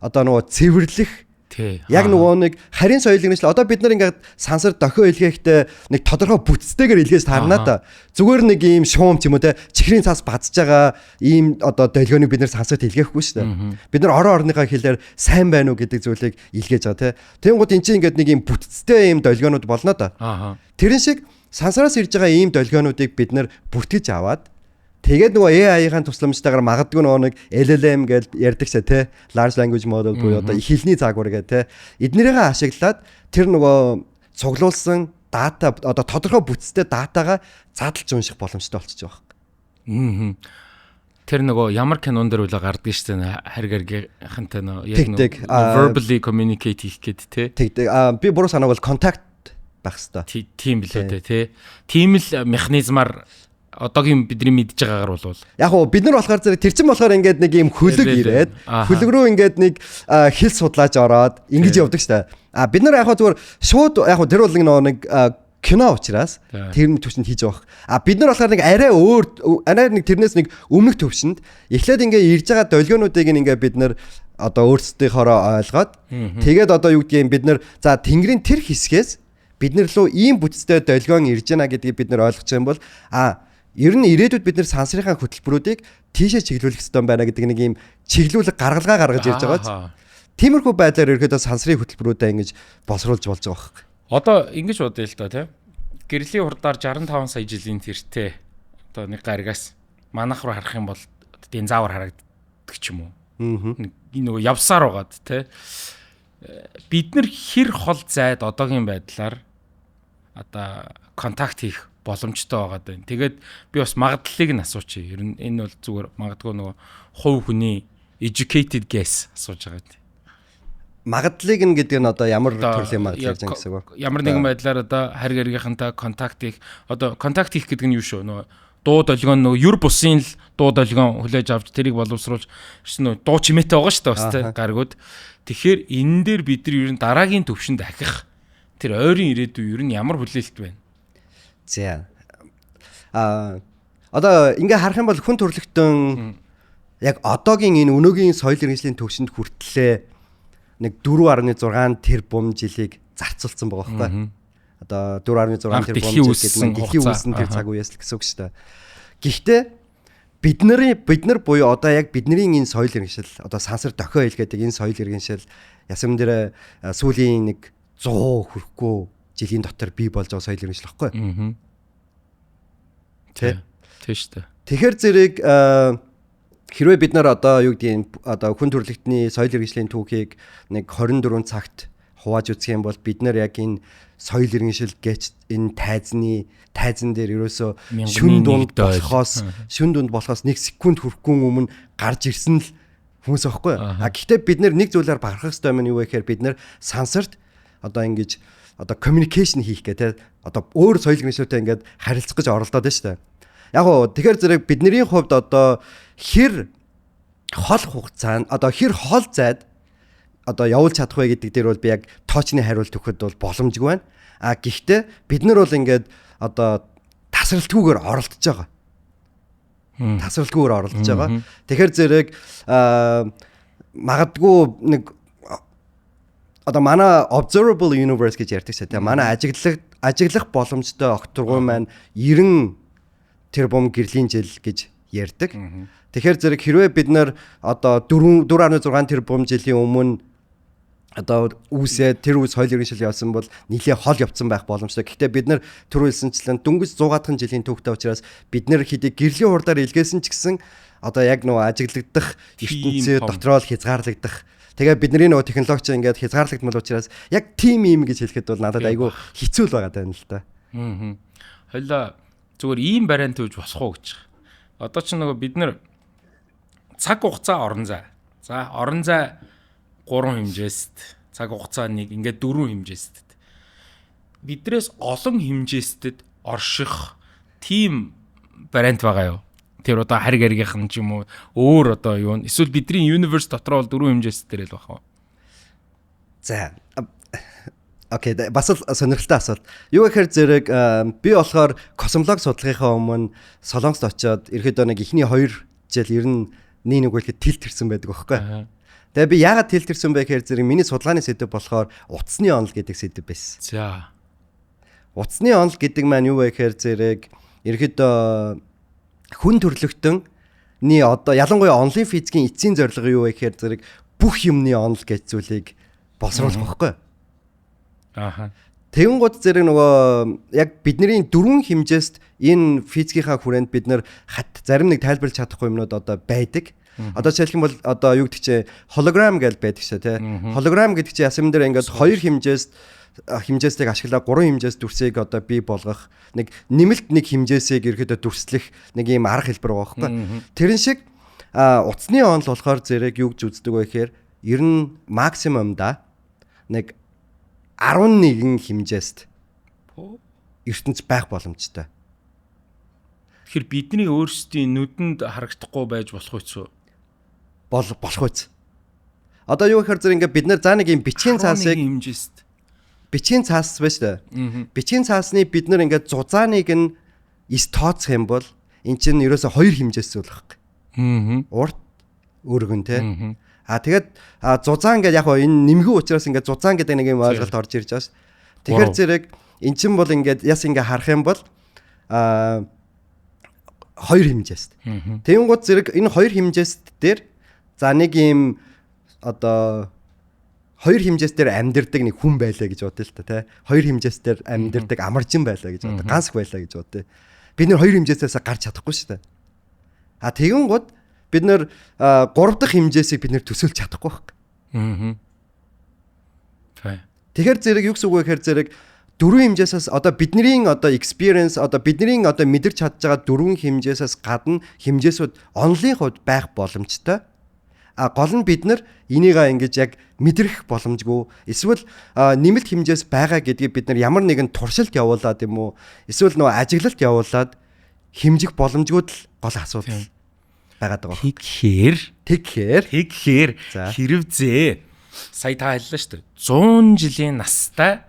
одоо нөгөө цэвэрлэх. Яг нөгөө нэг харийн соёл иргэншил одоо бид нар ингээд сансар дохио илгээхдээ нэг тодорхой бүтцтэйгээр илгээж таарна та. Зүгээр нэг ийм шуум ч юм уу те, чихрийн цаас базж байгаа ийм одоо долгионыг бид нар сансарт илгээхгүй шүү дээ. Бид нар орон орныхаа хэлээр сайн байна уу гэдэг зүйлийг илгээж байгаа те. Тэнгууд эн чинь ингээд нэг ийм бүтцтэй ийм долгионууд болно та. Тэрэн шиг сансараас ирж байгаа ийм долгионуудыг бид нар бүртгэж аваад тэгээд нөгөө AI-ийн тусламжтайгаар магадгүй нөгөө нэг LLM гэж ярьдаг шээ те, Large Language Model буюу одоо их хэлний загвар гэх те. Эднэрийгээ ашиглаад тэр нөгөө цуглуулсан дата одоо тодорхой бүтцтэй датагаа задлж унших боломжтой болчихж байгаа юм. Тэр нөгөө ямар кинон дээр үлээ гардаг шүү дээ, хариг аргийнхантай нөгөө яг нөгөө verbally communicate хийх гээд те. Тэг. Би буруу санааг бол contact байх хэвээр. Тийм билүү те тий. Тийм л механизмаар одоогийн бидний мэдж байгаагаар бол яг уу бид нар болохоор зэрэг тэр чин болохоор ингээд нэг юм хөлөг ирээд хөлөг рүү ингээд нэг хэл судлааж ороод ингэж явдаг шүү дээ. А бид нар яг хаа зүгээр шууд яг хаа тэр бол нэг кино учраас тэр төвшөнд хийж байгаа. А бид нар болохоор нэг арай өөр арай нэг тэрнээс нэг өмнөх төвшөнд эхлээд ингээд ирж байгаа долгионуудыг ингээд бид нар одоо өөрсдийнхоороо ойлгоод тэгээд одоо юу гэдгийг бид нар за тэнгэрийн тэр хэсгээс бид нар лөө ийм бүтцтэй долгион ирж байна гэдгийг бид нар ойлгож байгаа юм бол а ер нь ирээдүйд бид нэр сансрынхаа хөтөлбөрүүдийг тийшээ чиглүүлэх ёстой байна гэдэг нэг ийм чиглүүлэг гаргалгаа гаргаж ирж байгаа. Тиймэрхүү байдлаар ерөөдөө сансрын хөтөлбөрүүдээ ингэж боловсруулж болж байгаа байхгүй. Одоо ингэж бодъё л доо тий. Гэрлийн хурдаар 65 сая жилийн тэртээ одоо нэг гаригаас манайх руу харах юм бол динозавр харагддаг ч юм уу. Нэг нөгөө явсаар байгаад тий. Бид нар хэр хол зайд одоогийн байдлаар одоо контакт хийх боломжтой байгаа даа. Тэгээд би бас магадлалыг нь асуучих. Ер нь энэ бол зүгээр магадгүй нөгөө хувь хүний educated guess асууж байгаа юм. Магадлалыг нь гэдэг нь одоо ямар төрлийн магадлал гэж гэсэн үг вэ? Ямар нэгэн байдлаар одоо хариг аргийнхантай контакт хийх, одоо контакт хийх гэдэг нь юу шүү? Нөгөө дуу долгион нөгөө юр бусын л дуу долгион хүлээж авч тэрийг боловсруулж ирсэн нөгөө дуу чимээтэй байгаа шүү дээ бас тэ гаргууд. Тэгэхээр энэ дээр бид нар ер нь дараагийн төвшөнд ахих тэр ойрын ирээдүй ер нь ямар хүлээлт байна? За. Одоо ингээ харах юм бол хүн төрөлхтөн яг одоогийн энэ өнөөгийн соёл иргэншлийн төвшөнд хүртлээ нэг 4.6 тэрбум жилийг зарцуулсан байгаа байхгүй. Одоо 4.6 тэрбум жил гэдэг нь дэлхийн үүссэн тэр цаг үеэс л гэсэн үг шүү дээ. Гэхдээ бид нар буюу одоо яг бидний энэ соёл иргэншил одоо сансар дохио илгээдэг энэ соёл иргэншил ясам дээр сүүлийн нэг 100 хүрэхгүй жилийн дотор бий болж байгаа соёл иргэншил байхгүй. Тэ. Тийм шүү дээ. Тэгэхээр зэрэг Хэрвээ бид нар одоо юу гэдгийг одоо хүн төрөлхтний соёл иргэншлийн түүхийг нэг 24 цагт хувааж үзэх юм бол бид нар яг энэ соёл иргэншил гэж энэ тайзан дээр ерөөсөө шүн дунд болохоос 1 секунд хүрэхгүй өмнө гарч ирсэн л хүмүүс аахгүй. А гэхдээ бид нар нэг зүйлээр бахархах ёстой юм нь юу вэ гэхээр бид нар сансарт одоо ингэж одоо communication хийх гэх те одоо өөр соёл иргэншилтэй ингээд харилцах гэж оролдоод байна шүү дээ. Яг гоо тэгэхээр зэрэг бидний хувьд одоо хэр хол хугацаанд одоо хэр хол зайд одоо явуулж чадах вэ гэдэг дээр бол би яг тоочны хариулт өгөхөд бол боломжгүй байна. А гэхдээ бид нар бол ингээд одоо тасралтгүйгээр оролдож байгаа. Тасралтгүйгээр оролдож байгаа. Тэгэхээр зэрэг магадгүй нэг одоо манай observable universe гэж ярьдаг шээ. Манай ажиглах боломжтой огторгуй маань 90 тэрбум гэрлийн жил гэж ярьдаг. Тэгэхээр зэрэг хэрвээ бид нар одоо 4.6 тэрбум жилийн өмнө одоо үүсээ тэр үе соёл иргэншил явсан бол нэлээ хол явцсан байх боломжтой. Гэхдээ бид нар түрүү хэлсэнчлэн дөнгөж 100 жилийн түүхтэй учраас бид нар хэдий гэрлийн хурдаар илгээсэн ч гэсэн одоо яг нөгөө ажиглагдах ертөнцийн дотроо л хязгаарлагдах. Тэгээ бидний нөгөө технологи ингээд хязгаарлагдмал учраас яг тим юм гэж хэлэхэд бол надад айгүй хэцүү л байгаа даа л да. Хоёлаа зүгээр ийм бариан төвж болох уу гэж. Одоо ч нөгөө бид нар цаг хугацаа орон зай. За орон зай 3 хэмжээст, цаг хугацаа 1 ингээд 4 хэмжээст. Бидрээс олон хэмжээстэд орших тийм бариант байгаа юу? Тэр одоо хариг аригийнхан ч юм уу өөр одоо юу эсвэл бидний universe дотор бол 4 хэмжээст дээр л байх уу? За окей, бас л сонирхолтой асуулт. Юу гэхээр зэрэг би болохоор космолог судлахынхаа өмнө Солонгост очиод ерөөдөө нэг эхний 2 жил ер нь нэг үлэхэд тэлт төрсэн байдаг аахгүй. Тэгээ би яагаад тэлт төрсэн бэ гэхээр зэрэг миний судалгааны сэдэв болохоор утасны онол гэдэг сэдэв байсан. За. Утасны онол гэдэг маань юу вэ гэхээр зэрэг ерөөдөө хүн төрлөختөнний одоо ялангуяа онолын физикийн эцсийн зорилго юу вэ гэхээр зэрэг бүх юмны онол гэж зүйлийг боловсруулах байхгүй. Аха. Тэгэнгүүт зэрэг нөгөө яг бидний дөрвөн хэмжээст энэ физикийнхаа хүрээнд бид нэр зарим нэг тайлбарлаж чадахгүй юмнууд одоо байдаг. Одоо жишээлх юм бол одоо юу гэдэг чинь холограм гэж байдаг шээ тий. Холограм гэдэг чинь ясам дээр ингээд хоёр хэмжээстийг ашиглаа гурван хэмжээс дүрсийг одоо бий болгох нэг нэмэлт нэг хэмжээсийг ерөөдөө дүрслэх нэг ийм арга хэлбэр байгаа байхгүй. Тэрэн шиг утасны онол болохоор зэрэг юу гэж үздэг вэ гэхээр ер нь максимум да нэг 11 хэмжээст ертөнц байх боломжтой. Тэгэхээр бидний өөрсдийн нүдэнд харагдахгүй байж болох үгүй болох үз. Одоо юу гэхээр зэрэг ингээд бид нар за нэг юм бичгийн цаасыг хэмжээст бичгийн цаас байна шүү дээ. Бичгийн цаасны бид нар ингээд зузааныг нь эс тооцох юм бол эн чинь ерөөсө хоёр хэмжээс зүйл байхгүй. Урт өргөн те. А тэгээд зузаан гэдэг яг энэ нэмгэн учраас ингээд зузаан гэдэг нэг юм ойлголт орж ирж байгаа ш. Тэгэхээр зэрэг эн чинь бол ингээд яс ингээд харах юм бол хоёр хэмжээст. Тэгэнгүүт зэрэг энэ хоёр хэмжээст дээр за нэг юм одоо хоёр хэмжээс дээр амьдэрдэг нэг хүн байлаа гэж бодъё л та тий. Хоёр хэмжээс дээр амьдэрдэг амаржин байлаа гэж бодъё. Гансх байлаа гэж бодъё. Бид нэр хоёр хэмжээсээс гарч чадахгүй шүү дээ. А тэгэнгүүт бид нэр гурав дахь хэмжээсийг бид нэр төсөөлж чадахгүй байхгүй. Тэгэхээр зэрэг юу гэсэн үг вэ гэхээр зэрэг дөрвөн хэмжээсээс одоо бидний одоо experience одоо бидний одоо мэдэрч чадж байгаа дөрвөн хэмжээсээс гадна хэмжээсүүд онолын хувьд байх боломжтой. А гол нь бид нар энийгээ ингэж яг мэдрэх боломжгүй эсвэл нэмэлт хэмжээс байгаа гэдгийг бид нар ямар нэгэн туршилт явуулаад юм уу эсвэл нөгөө ажиглалт явуулаад хэмжих боломжгүй л гол асуудал байгаад байгаа. Тэгэхээр хэрвзээ сая та хэллээ шүү дээ. 100 жилийн настай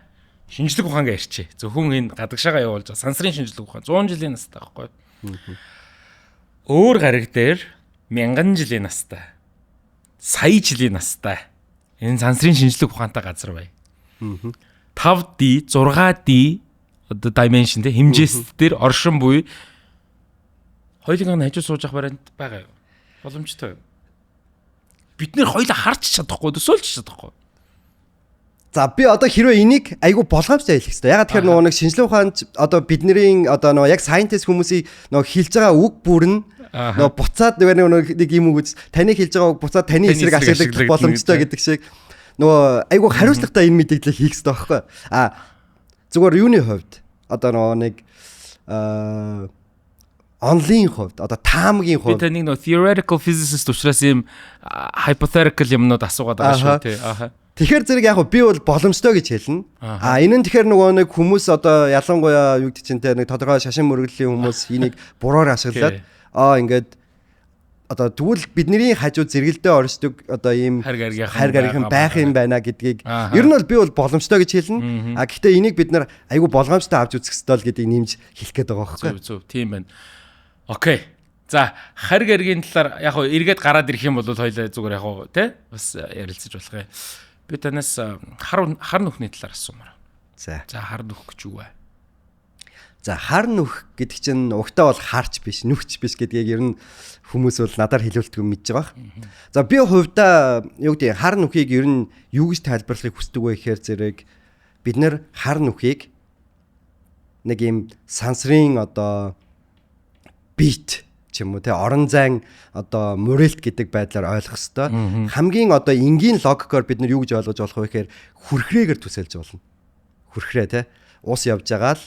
шинжлэх ухаан гэж ярьчих. Зөвхөн энэ гадагшаага явуулж байгаа сансрын шинжлэх ухаан 100 жилийн настай байхгүй. Өөр гариг дээр 1000 жилийн настай. Сая жилийн настай. Энэ сансрын шинжлэх ухаантай газар бай. 5D, 6D одоо dimension те хэмжээст дээр оршин буй хоёулынх нь хажуу сууж авах барианд байгаа юу? Боломжтой юу? Бид нэр хоёулаа харж чадахгүй, төсөөлж чадахгүй. За, би одоо хэрвээ энийг айгүй болгоомжтой хэлэх хэрэгтэй. Ягаад тэгэхээр нөгөө нэг шинжлэх ухаанд одоо бидний одоо нөгөө яг scientist хүмүүсийн нөгөө хэлж байгаа үг бүр нь нөгөө буцаад нөгөө нэг юм үг, таны хэлж байгаа үг буцаад таны эсрэг ашиглагдах боломжтой гэдэг шиг нөгөө айгүй хариуцлагатай энэ мэдээллийг хийх хэрэгтэй байхгүй. А зүгээр юуны хувьд, одоо нөгөө нэг онлын хувьд, одоо таамгийн хувьд. Би таныг нөгөө theoretical physicist учраас ийм hypothetical юмнууд асуугаад байгаа шүү, тий. Аха. Тэгэхээр зэрэг яг би бол боломжтой гэж хэлнэ. А энэ нь тэгэхээр нөгөө нэг хүмүүс одоо ялангуяа юу гэдэг чинь те, нэг тодорхой шашин мөргөлийн хүмүүс энийг бурууар ашиглаад, ингээд одоо тэгвэл бидний хажуу зэрэгэлдээ оршдог одоо ийм хайр гаригхан байх юм байна гэдгийг ер нь бол би бол боломжтой гэж хэлнэ. А гэхдээ энийг бид нар айгүй болгоомжтой авч үзэх ёстой л гэдгийг нэмж хэлэх гээд байгаа байхгүй. Зөв, зөв, тийм байна. Okay. За, хариг аргийн талаар яг хоо эргээд гараад ирэх юм бол хоёлаа зүгээр яг хоо тий бас ярилцаж болох юм. Би танаас хар нүхний талаар асуумаар. За. За, хар нүх гэж юу вэ? За, хар нүх гэдэг чинь угтаа бол харч биш, нүхч биш гэдгийг ер нь хүмүүс бол надаар хэлүүлдэг юм мэдж байгаа. За, би хувьдаа юу гэдэг, хар нүхийг ер нь юу гэж тайлбарлахыг хүсдэг вэ гэхээр зэрэг бид нэр хар нүхийг нэг юм сансрын одоо бит ч юм уу те, орон зайн одоо мөрөлт гэдэг байдлаар ойлгох ёстой. Хамгийн одоо энгийн логикоор бид нар юу гэж ойлгож болох вэ гэхээр хүрхрээгээр төсөөлж болно. Хүрхрээ те, ус явж байгаа л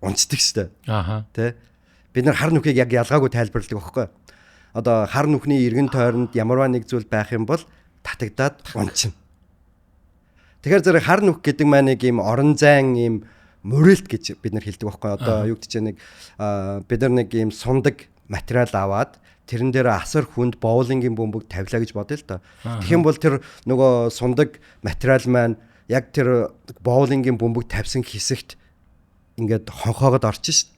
унцдаг штэ. Тэ. Бид нар хар нүхийг яг ялгаагүй тайлбарладаг байхгүй. Одоо хар нүхний эргэн тойронд ямарваа нэг зүйл байх юм бол татагдаад унчна. Тэгэхээр зэрэг хар нүх гэдэг маань нэг юм орон зайн юм мөрөлт гэж бид нар хэлдэг байхгүй. Одоо юу гэдэг чинь нэг бид нар нэг юм сундаг материал аваад тэрэн дээр асар хүнд боулингийн бөмбөг тавилаа гэж бодъё л доо. Тэгэх юм бол тэр нөгөө сундаг материал маань яг тэр боулингийн бөмбөг тавьсан хэсэгт ингээд хонхоогод орчих шít.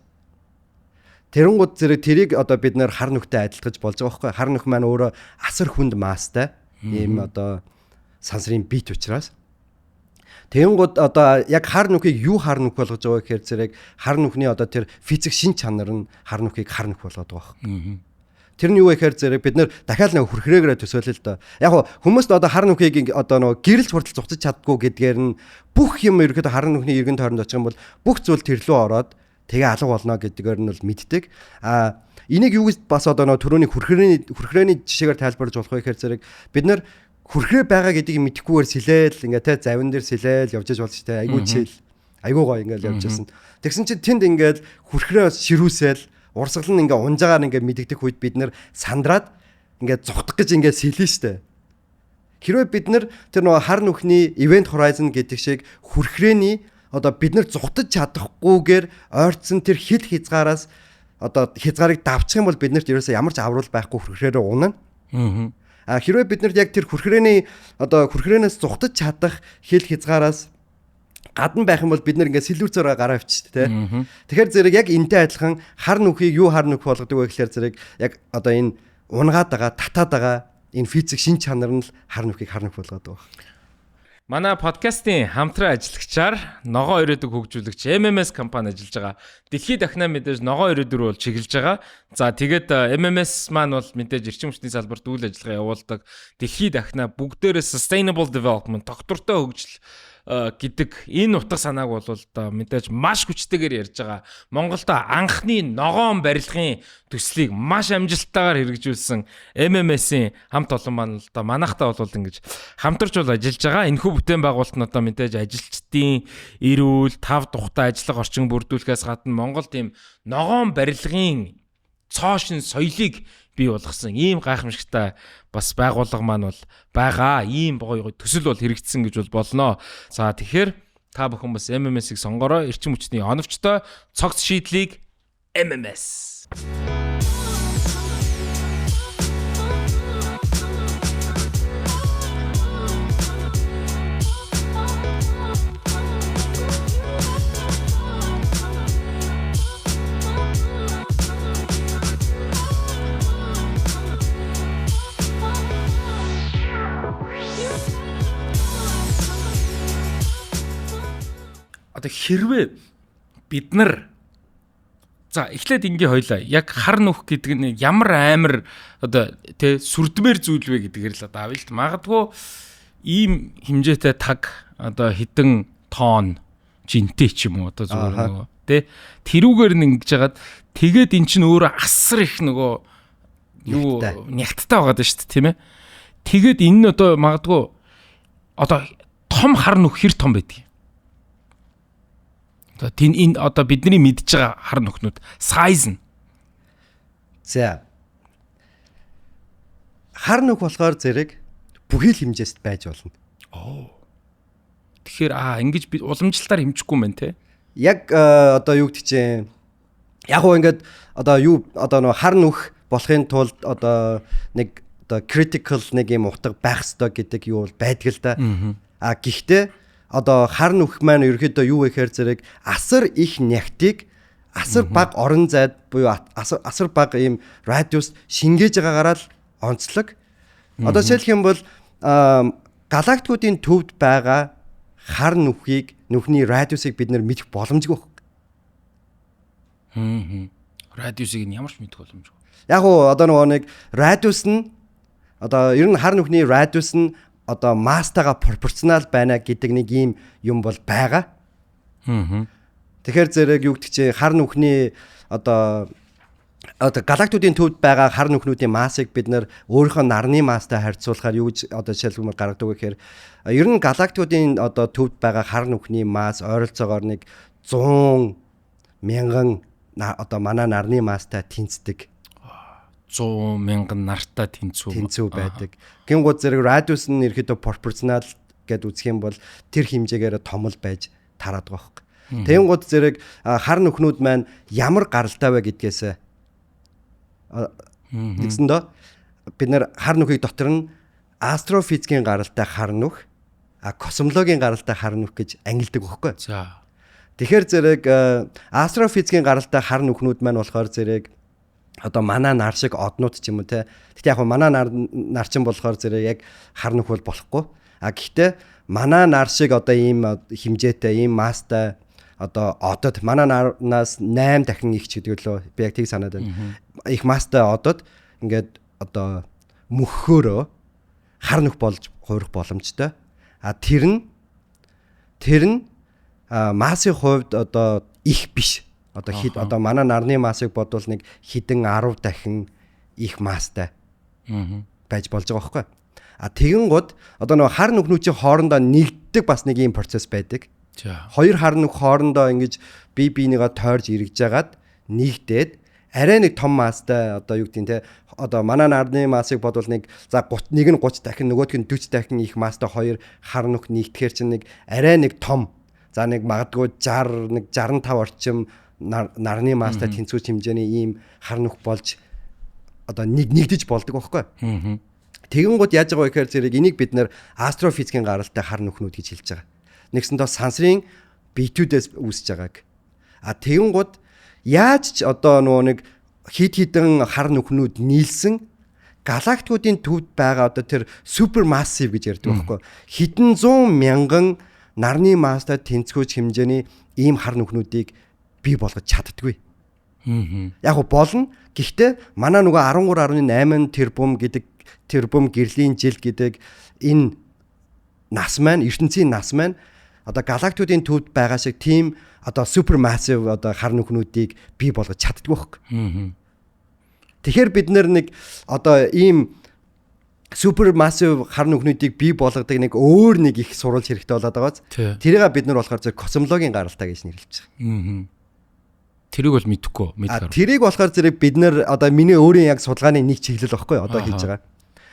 Тэрэнгууд зэрэг тэрийг одоо бид нэр хар нүхтэй адилтгаж болж байгаа байхгүй. Хар нүх маань өөрөө асар хүнд маастай ийм одоо сансрын бит учраас. Тэнгууд одоо яг хар нүхийг юу хар нүх болгож байгаа гэхээр зэрэг хар нүхний одоо тэр физик шин чанар нь хар нүхийг хар нүх болгоод байгаа байхгүй. Тэр нь юу вэ гэхээр зэрэг бид нэр дахиад нэг хүрхрээгээрээ төсөөлөл л доо. Яг хөө хүмүүст одоо хар нүхийг одоо нөгөө гэрэлж хүртэл зугтаж чаддгүй гэдгээр нь бүх юм ерөөхдөө хар нүхний эргэн тойронд очих юм бол бүх зүйл тэрлүү ороод тэгээ алга болно гэдгээр нь бол мэддэг. А энийг юу гэж бас одоо нөгөө түрүүний хүрхрээний жишээгээр тайлбарлаж болох вэ гэхээр зэрэг бид нэр хүрхрээ байгаа гэдгийг мэдэхгүйгээр сэлээл ингээ те, завин дээр сэлээл явж яж болж те, айгүй чил айгүй гоё ингээл явж байсан. Тэгсэн чинь тэнд ингээл хүрхрээ ширүүсэл урсгал нь ингээ унжаагаар ингээ мэдэгдэх үед бид нэр сандраад ингээ зугтах гэж ингээ сэлэн штэ. Хэрвээ бид нэр тэр нөгөө хар нүхний event horizon гэдэг шиг хүрхрээний одоо бид нэр зугтаж чадахгүйгээр ойрцсон тэр хил хязгаараас одоо хязгаарыг давчих юм бол бид нарт ерөөсөө ямар ч авруул байхгүй, хүрхрээрээ унана. А хэрвээ бид нарт яг тэр хүрхрээний одоо хүрхрээнээс зугтаж чадах хил хязгаараас гадна байх юм бол бид нар ингээд сэлүүрцөөрөө гараа авчиж тэ. Тэгэхээр зэрэг яг энтэй адилхан хар нүхийг юу хар нүх болгодог вэ гэхээр зэрэг яг одоо энэ унгаад байгаа, татаад байгаа энэ физик шин чанар нь л хар нүхийг хар нүх болгодог байна. Манай подкастын хамтран ажиллагчаар ногоо ирээдүг хөгжүүлэгч MMS компани ажиллаж байгаа. Дэлхийд дахнаа мэдээж ногоо ирээдүр бол чиглэж байгаа. За, тэгээд MMS маань бол мэдээж эрчим хүчний салбарт үйл ажиллагаа явуулдаг. Дэлхийд дахнаа бүгдээрээ sustainable development, тогтвортой хөгжил гэдэг энэ утга санааг бол одоо мэдээж маш хүчтэйгээр ярьж байгаа. Монголд анхны ногоон барилгын төслийг маш амжилттайгаар хэрэгжүүлсэн MMS-ийн хамт олон маань л одоо манайхтай бол ингэж хамтарч бол ажиллаж байгаа. Энэхүү бүтээн байгуулалт нь одоо мэдээж ажилчдын эрүүл, тав тухтай ажиллах орчин бүрдүүлэхээс гадна Монгол тийм ногоон барилгын цоо шинэ соёлыг бий болгосон ийм гайхамшигтай бас байгууллага маань бол байгаа. Ийм гоё төсөл бол хэрэгжсэн гэж бол болно. За, тэгэхээр та бүхэн бас MMS-ийг сонгороо. Эрчим хүчний оновчтой цогц шийдлийг MMS. Одоо хэрвээ бид нар, за, эхлээд ингээ хоёлаа яг хар нүх гэдэг нь ямар амар одоо тэ сүрдмээр зүйл вэ гэдгээр л одоо авъя л. Магадгүй ийм хэмжээтэй таг Одоо хэдэн тонн жинтэй ч юм уу одоо зүгээр нөгөө тий тэрүүгээр нь ингэж хагаад тэгээд эн чинь өөрөө асар их нөгөө юу нягттай байгаад байна шүү дээ, тийм ээ. Тэгээд энэ нь одоо магадгүй одоо том хар нүх хэр том байдаг юм. Одоо тэн энэ одоо бидний мэдж байгаа хар нүхнүүд size нь. За. Хар нүх болохоор зэрэг бүхий л хэмжээст байж болно. Тэгэхээр ингэж би уламжлалтаар хэмжихгүй юм байна те. Яг одоо юу гэдэг чинь яг гоо ингээд одоо юу одоо нөгөө хар нүх болохын тулд одоо нэг одоо critical нэг юм утга байх ёстой гэдэг юу бол байдаг л да. А гэхдээ одоо хар нүх маань ерөөхдөө юу вэ гэхээр зэрэг асар их нягтыг асар бага орон зайд буюу асар бага ийм радиус шингээж байгаагаараа л онцлог. Одоо жишээлх юм бол галактикуудын төвд байгаа хар нүхийг нүхний радиусыг бид нэр мэдэх боломжгүй. Радиусыг нь ямар ч мэдэх боломжгүй. Яг уу одоо нөгөө нэг радиус нь одоо ер нь хар нүхний радиус нь одоо масстайгаа пропорционал байна гэдэг нэг ийм юм бол байгаа. Тэгэхээр зэрэг юу гэдэг чинь хар нүхний одоо галактикуудын төвд байгаа хар нүхнүүдийн массыг бид нэр өөрийнхөө нарны масстай харьцуулахаар юу гэж одоо жишээлбэл гаргадаг вэ гэхээр ер нь галактикуудын одоо төвд байгаа хар нүхний масс ойролцоогоор нэг 100 мянган одоо манай нарны масстай тэнцдэг. 100 мянган нартай тэнцүү байдаг. Гингууд зэрэг радиус нь ерөөдөө пропорционал гэд үзэх юм бол тэр хэмжээгээр томл байж тараад байгаа хөөе. Тэнгууд зэрэг хар нүхнүүд маань ямар гаралтай вэ гэдгээс тэгсэн дөө бид нэр хар нүхийг дотор нь астрофизикийн гаралтай хар нүх, космологийн гаралтай хар нүх гэж ангилдаг байхгүй. За. Тэгэхээр зэрэг астрофизикийн гаралтай хар нүхнүүд маань болохоор зэрэг одоо манай нар шиг однууд ч юм уу те. Гэтэ яг манай нар чинь болохоор зэрэг яг хар нүх бол болохгүй. А гэхдээ манай нар шиг одоо ийм хэмжээтэй, ийм масстай одоо одод манай нарнаас 8 дахин их ч гэдэг лөө би яг тийг санаад байна. Их масстай одод ингээд одоо мөхөөрөө хар нүх болж хувирах боломжтой. А тэр нь массын хувьд одоо их биш. Одоо хэд одоо манай нарны массыг бодвол нэг хэдэн 10 дахин их масстай байж болж байгаа байхгүй. А тэгэн год одоо нөгөө хар нүхнүүчийн хоорондоо нэгддэг бас нэг ийм процесс байдаг. Хоёр хар нүх хоорондоо ингэж бие биенийгээ тойрж эргэж жагаад нэгдээд арай нэг том масстай одоо юу гэдэг нь те одоо манай нарны массыг бодвол нэг за 30 нэг нь 30 дахин нөгөөх нь 40 дахин их масстай хоёр хар нүх нэгдэхээр чинь нэг арай нэг том за нэг магадгүй 60 нэг 65 орчим нарны масстай тэнцвүүч хэмжээний ийм хар нүх болж одоо нэг нэгдэж болдог байхгүй. Тэгэн гууд яаж байгаа вэ гэхээр зэрэг энийг бид нэр астрофизикийн гаралтай хар нүхнүүд гэж хэлж байгаа. Нэгсэндээ сансрын биетүүдээс үүсэж байгааг. А тэгэн гууд яаж ч одоо нөгөө нэг хид хідэн хар нүхнүүд нийлсэн галактикуудын төвд байгаа одоо тэр супермассив гэж ярьдаг байхгүй. Хэдэн зуун мянган нарны масстай тэнцвүүч хэмжээний ийм хар нүхнүүдийг бий болгож чаддаггүй. Яг го болно. Гэхдээ манай нөгөө 13.8 тэрбум гэдэг тэрбум гэрлийн жил гэдэг энэ нас маань ертөнцийн нас маань одоо галактикуудын төвд байгаа шиг тийм одоо супермассив одоо хар нүхнүүдийг бий болгож чаддаггүй байхгүй. Тэгэхээр бид нэг одоо ийм супермассив хар нүхнүүдийг бий болгодог нэг өөр нэг их сурвалж хэрэгтэй болоод байгааз. Тэрийг бид нар болохоор зэрэг космологийн гаралтай гэж нэрлэж байгаа. Тэрийг бол мэдэхгүй мэдхээр. Тэрийг болохоор зэрэг бид нар одоо миний өөрийн яг судалгааны нэг чиглэл багхгүй одоо хийж байгаа.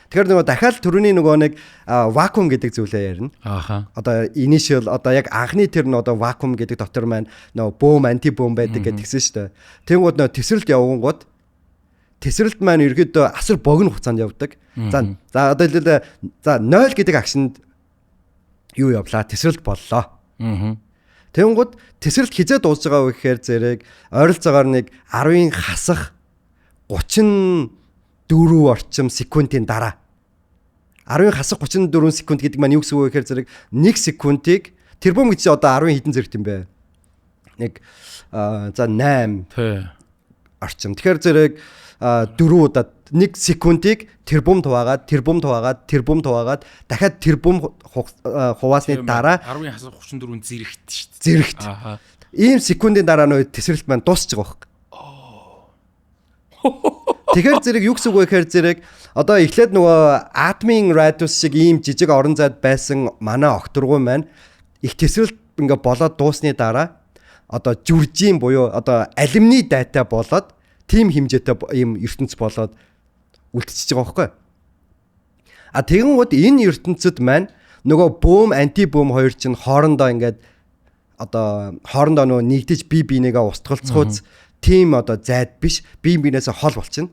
Тэгэхээр нөгөө дахиад түрүүний нөгөө нэг вакуум гэдэг зүйлээ ярина. Одоо initial одоо яг анхны тэр нь одоо вакуум гэдэг дотор маань нөгөө бөөм антибөөм байдаг гэдэг тэгсэн шүү дээ. Тэнгууд нөгөө тесрэлт явгангууд тесрэлт маань ерөөдөө асар богино хугацаанд явдаг. За одоо хэлбэл за 0 гэдэг агшинд юу явлаа? Тесрэлт боллоо. Тэнгууд тесрэлт хизээ дуусж байгаа вэ гэхээр зэрэг ойролцоогоор нэг 10-ын хасах 34 орчим секундын дараа. 10-ын хасах 34 секунд гэдэг маань юу гэсэн үг вэ гэхээр зэрэг 1 секундыг тэрбум гэж одоо 10 хэдэн зэрэгт юм бэ? Нэг за 8 орчим. Тэгэхээр зэрэг 4 удаа 1 секундыг тэрбум хуваагаад, тэрбум хуваагаад, тэрбум хуваагаад дахиад тэрбум хуваасны дараа 10-34 зэрэгт шүү дээ. Зэрэгт. Ийм секундын дараа нөө тесрэлт маань дуусч байгаа байхгүй. Тэгэхээр зэрэг юу гэсэн үг вэ гэхээр зэрэг одоо эхлээд нөгөө атомын радиус шиг ийм жижиг орон зайд байсан манай огторгуй маань их тесрэлт ингээ болоод дуусны дараа одоо жүржийн буюу одоо алюминий дайтай болоод тийм хэмжээтэй ийм ертөнц болоод үлдчихэж байгаа байхгүй. А тэгэнгүүт энэ ертөнцид маань нөгөө бөөм антибөөм хоёр чинь хоорондоо ингээд одоо хоорондоо нөгөө нэгдэж бие биенийгээ устгалцахуйц тийм одоо зайд биш, бие биенээсээ хол болчихно.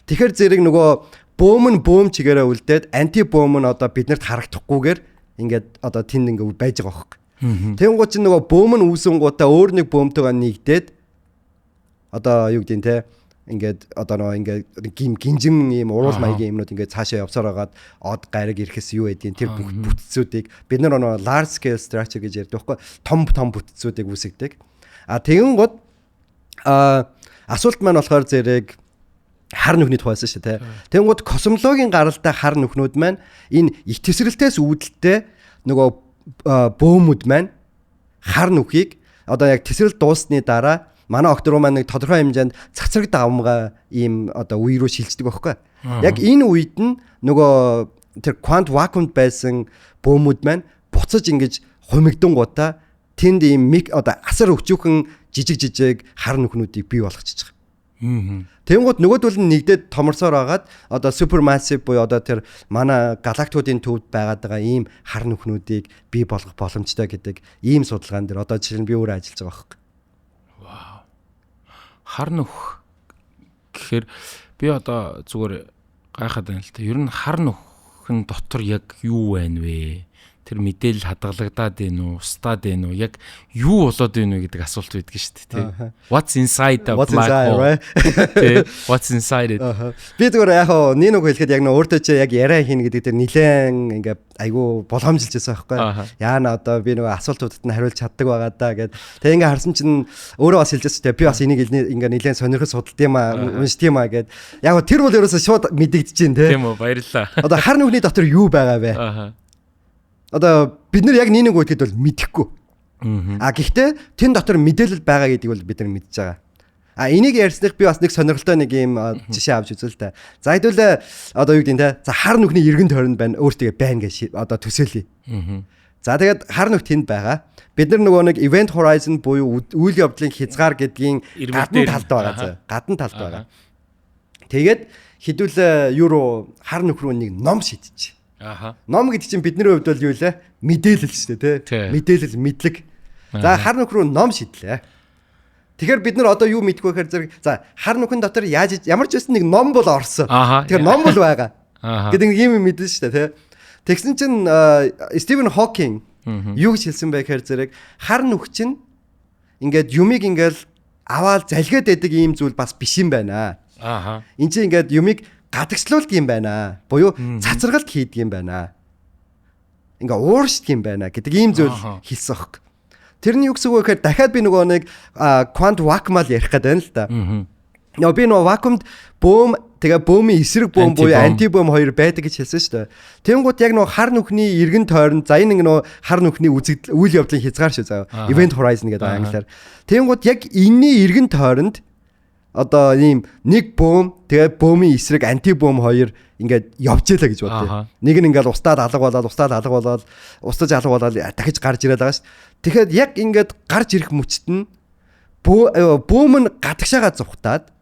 Тэгэхээр зэрэг нөгөө бөөм нь бөөм чигээрээ үлдээд антибөөм нь одоо биднэрт харагдахгүйгээр ингээд одоо тэнд ингээд байж байгаа байхгүй. Тэнгуут чинь нөгөө бөөм нь үүсэнгуутаа өөр нэг бөөмтэйгээ нэгдээд одоо юу гэдэг нь те ингээд одоо нөгөө ингээд гим гинжим ийм уруул маягийн юмнууд ингээд цаашаа явсаар байгаад од гариг ирэхс юу гэдгийг тэр бүх бүтцүүдийг бид нар нөгөө large scale structure гэж ярьдаг байхгүй, том том бүтцүүдийг үүсгдэг. А тэгэнгүүт асуулт маань болохоор зэрэг хар нүхний тухайсан шүү дээ. Тэгэнгүүт космологийн гаралтай хар нүхнүүд маань энэ их тесрэлтээс үүдэлтэй нөгөө бөөмүүд маань хар нүхийг одоо яг тесрэл дууссаны дараа манай огт руу маань нэг тодорхой хэмжээнд цацраг давмгай ийм одоо үе рүү шилждэг байхгүй. Яг энэ үед нь нөгөө тэр квант вакуумд байсан бөөмүүд маань буцаж ингэж хумигдангуудаа тэнд ийм одоо асар өчүүхэн жижиг жижиг хар нүхнүүдийг бий болгочихж байгаа. Тэнгууд нөгөөдөл нь нэгдээд томорсоор байгаад одоо supermassive буюу одоо тэр манай галактикуудын төвд байгаад байгаа ийм хар нүхнүүдийг бий болгох боломжтой гэдэг ийм судалгаан дээр одоо жишээ нь би өөрөө ажиллаж байгаа байхгүй. Вау. Хар нүх гэхээр би одоо зүгээр гайхаад байна л та. Ер нь хар нүхэн дотор яг юу байна вэ? Тэр мэдээлэл хадгалагдаад байна уу, устдаад байна уу, яг юу болоод байна вэ гэдэг асуулт байдаг шүү дээ, тий. What's inside the black hole? Тий. What's inside it? Би зүгээр яг хоо нэг үг хэлэхэд яг нөө өөртөө чи яг яриа хийнэ гэдэг дээр нилээн ингээ айгу болгоомжилж байсан байхгүй. Яана одоо би нөгөө асуултуудад нь хариулж чаддаг байгаа даа гэд. Тэгээ ингээ харсан чинь өөрөө бас хэлжсэн тий. Би бас энийг ингээ нилээн сонирхол судалд юм аа, уншд юм аа гэд. Яг гоо тэр бол ерөөсөө шууд мэдэгдэж чинь тий. Тийм үү, баярлалаа. Одоо хар нүхний дотор юу байгаа вэ? Одоо бид нар яг нэг нэг үтгэд бол мэдэхгүй. А гэхдээ тэн дотор мэдээлэл байгаа гэдгийг бол бид нар мэдж байгаа. А энийг ярьсных би бас нэг сонирхолтой нэг юм жишээ авч үзэл та. За хэдүүлээ одоо юу гэдэг нь те. За хар нүхний эргэн тойронд байна өөртөө байна гэж одоо төсөөлье. За тэгээд хар нүх тэнд байгаа. Бид нар нөгөө нэг event horizon буюу үйл явдлын хязгаар гэдгийн гадна талд байгаа заа. Гадна талд байгаа. Тэгээд хэдүүлээ юу руу хар нүх рүү нэг ном шидчих. Ном гэдэг чинь бидний хувьд бол юу лээ? Мэдээлэл шүү дээ, тий. Мэдээлэл, мэдлэг. За хар нүх рүү ном шидлээ. Тэгэхээр бид нар одоо юу мэдэх вэ гэхээр зэрэг за хар нүхэн дотор яаж ямар ч байсан нэг ном бол орсон. Тэгэхээр ном бол байгаа. Гэдэг нэг юм мэдэн шүү дээ, тий. Тэгсэн чинь Стивен Хокинг юу гэж хэлсэн бэ гэхээр зэрэг хар нүх чинь ингээд юмыг ингээд аваал залгиад байдаг ийм зүйл бас биш юм байна. Энд чинь ингээд юмыг гадагшлуулдаг юм байна. Буюу цацаргалт хийдэг юм байна. Ингээ ууршдаг юм байна гэдэг ийм зүйл хэлсэн хөх. Тэрний юу гэсэн үг вэ гэхээр дахиад би нөгөө нэг квант вакуумал ярих гэдэг байна л да. Нөгөө би нөгөө вакуумд бөөм тэгээ бөөмийн эсрэг бөөм буюу антибөөм хоёр байдаг гэж хэлсэн шүү дээ. Тэнгууд яг нөгөө хар нүхний эргэн тойронд за энэ нөгөө хар нүхний үзэгдэл үйл явдлын хязгаар шүү заяа. Event horizon гэдэг англиар. Тэнгууд яг энэний эргэн тойронд одоо ийм нэг бөөм тэгээ бөөмийн эсрэг антибөөм хоёр ингээд явж ялаа гэж бодъё. Нэг нь ингээд устдаад алга болоод устдаад алга болоод устдаж алга болоод дахиж гарч ирээд байгаа ш. Тэгэхээр яг ингээд гарч ирэх мөчт нь бөөм нь гадагшаага зугтаад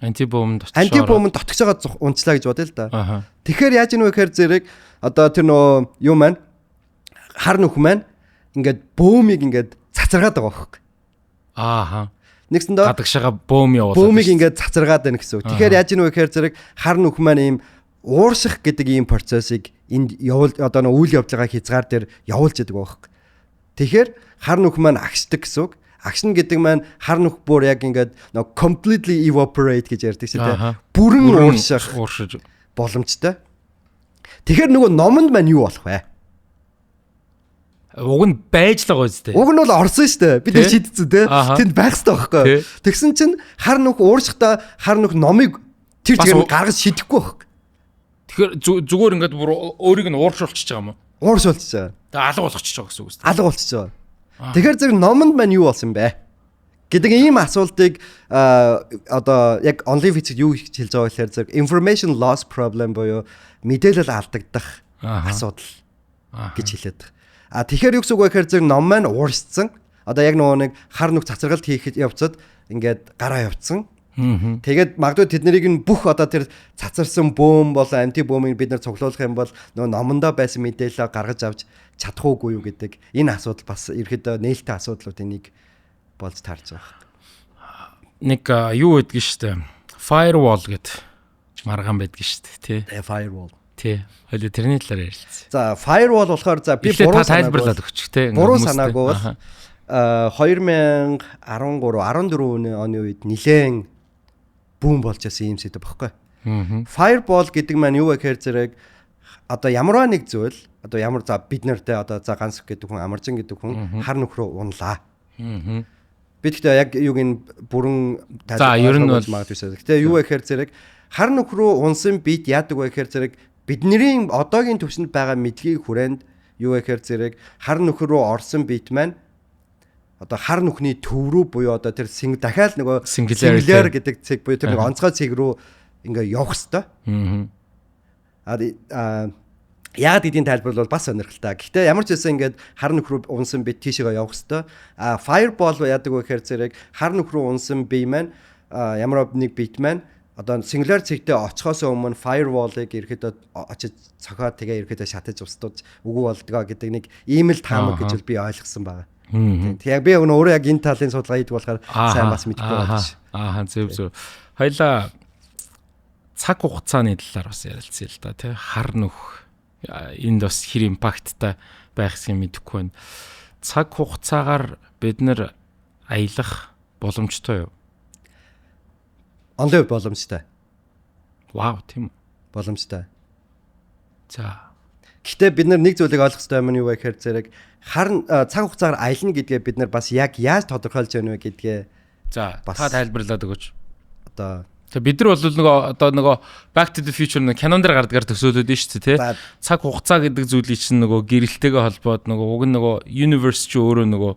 антибөөм нь антибөөм нь дотгошоогоо унчлаа гэж бодъё л да. Тэгэхээр яаж ийнэ вэ гэхээр зэрэг одоо тэр нөө юу маань хар нүх маань ингээд бөөмийг ингээд цацаргаад байгаа байхгүй. Нэгсэндээ гадагшаага бөөм явуулаад бөөмийг ингээд цацаргаад байна гэсэн үг. Тэгэхээр яаж ийнэ вэ гэхээр зэрэг хар нүх маань ийм уурших гэдэг ийм процессыг энд явуул одоо нөө үйл явдлынхаа хязгаар дээр явуулж яадаг байхгүй. Тэгэхээр хар нүх маань агшдаг гэсэн үг. Агшна гэдэг маань хар нүх бүр яг ингээд нөө completely evaporate гэж ярьдаг шүү дээ. Бүрэн уурших боломжтой. Тэгэхээр нөгөө номонд маань юу болох вэ? Уг нь байж л байгаа үстэй. Уг нь бол орсон шүү дээ. Бид нар шийдсэн те. Тэнд байх хэрэгтэй байхгүй. Тэгсэн чинь хар нүх ууршихтаа хар нүх номыг тэр чигээр гаргаж шидэхгүй байхгүй. Тэгэхээр зүгээр ингээд бүр өөрийг нь ууршуулчихж байгаа юм уу? Ууршуулчихж байгаа. Тэгээ алга болгочихж байгаа гэсэн үг үстэй. Алга болчихж байгаа. Тэгэхээр зэрэг номонд маань юу болсон бэ гэдэг ийм асуултыг одоо яг онлайн физик юу гэж хэлж байгаа гэхээр зэрэг information loss problem буюу мэдээлэл алдагдах асуудал гэж хэлээд байгаа. А тэгэхээр юу гэсэн үг вэ гэхээр зэрэг ном маань ууршсан. Одоо яг нөгөө нэг хар нүх цацаргалт хийхэд явцад ингээд гараа явцсан. Тэгээд магадгүй тэднийг нь бүх одоо тэр цацарсан бөөм болон амти бөөмийг бид нар цуглуулах юм бол нөгөө номондоо байсан мэдээлэлээ гаргаж авч чадах уугүй юу гэдэг энэ асуудал бас ерөөдөө нээлттэй асуудлуудын нэг болж таарч байгаа. Нэг юу гэдгийг штэ. Firewall гэд маргаан байдгийг штэ тий. Firewall. Тий. Хоёул тэрний талаар ярилцсан. За firewall болохоор за би буруу тайлбарлаад өгчих те. Буруу санаагүй бол 2013 14 оны үед нилээн бүүн болж байсан юм сэдв баггүй. Fireball гэдэг маань юу вэ гэхээр зэрэг одоо ямар нэг зүйл одоо ямар за бид нартэй одоо за ганц гэдэг хүн амаржин гэдэг хүн хар нүх рүү унлаа. Би тэгтээ яг юуг нь бүрэн тайлбарлаж магадгүй. Гэтэ юу вэ гэхээр зэрэг хар нүх рүү унсан бид яадаг вэ гэхээр зэрэг бидний одоогийн төвшөнд байгаа мэдлэгийн хүрээнд юу вэ гэхээр зэрэг хар нүх рүү орсон бит маань одоо хар нүхний төв рүү буюу одоо тэр дахиад нөгөө singular гэдэг цэг буюу тэр нэг онцгой цэг рүү ингээ явах хэвээр. Аа яагаад гэдгийг тайлбарлавал бас сонирхолтой. Гэхдээ ямар ч байсан ингээд хар нүх рүү унсан бит тийшээгээ явах хэвээр. А fireball яадаг вэ гэхээр зэрэг хар нүх рүү унсан бие маань ямар нэг бит маань одоо singular цэгтээ очихоос өмнө firewall-ыг ерөөдөө очиж цохоод тэгээ ерөөдөө шатаж устгаж үгүй болдгоо гэдэг нэг ийм л таамаг гэж би ойлгосон байгаа. Тийм. Яг би өөрөө яг энэ талын судалгаа хийдэг болохоор сайн бас мэдэхгүй байна. Аа зөв зөв. Хоёлаа цаг хугацааны талаар бас ярилцъя л да тий. Хар нүх энд бас хэр импакттай байх юм мэдэхгүй байна. Цаг хугацаагаар бид нар аялах боломжтой юу? Онлайн боломжтой. Вау, тийм үү? Боломжтой. За. Гэхдээ бид нар нэг зүйлийг ойлгох хэрэгтэй юм нь юу вэ гэхээр зэрэг хар цаг хугацаагаар аялна гэдгээ бид нар бас яг яаж тодорхойлж байна вэ гэдгээ за та тайлбарлаад өгөөч. Одоо тэг бид нар бол нөгөө одоо нөгөө Back to the Future нэг кинон дээр гардгаар төсөөлөд нь шүү дээ тий. Цаг хугацаа гэдэг зүйлийг чинь нөгөө гэрэлтэйгээ холбоод нөгөө уг нь нөгөө universe чи өөрөө нөгөө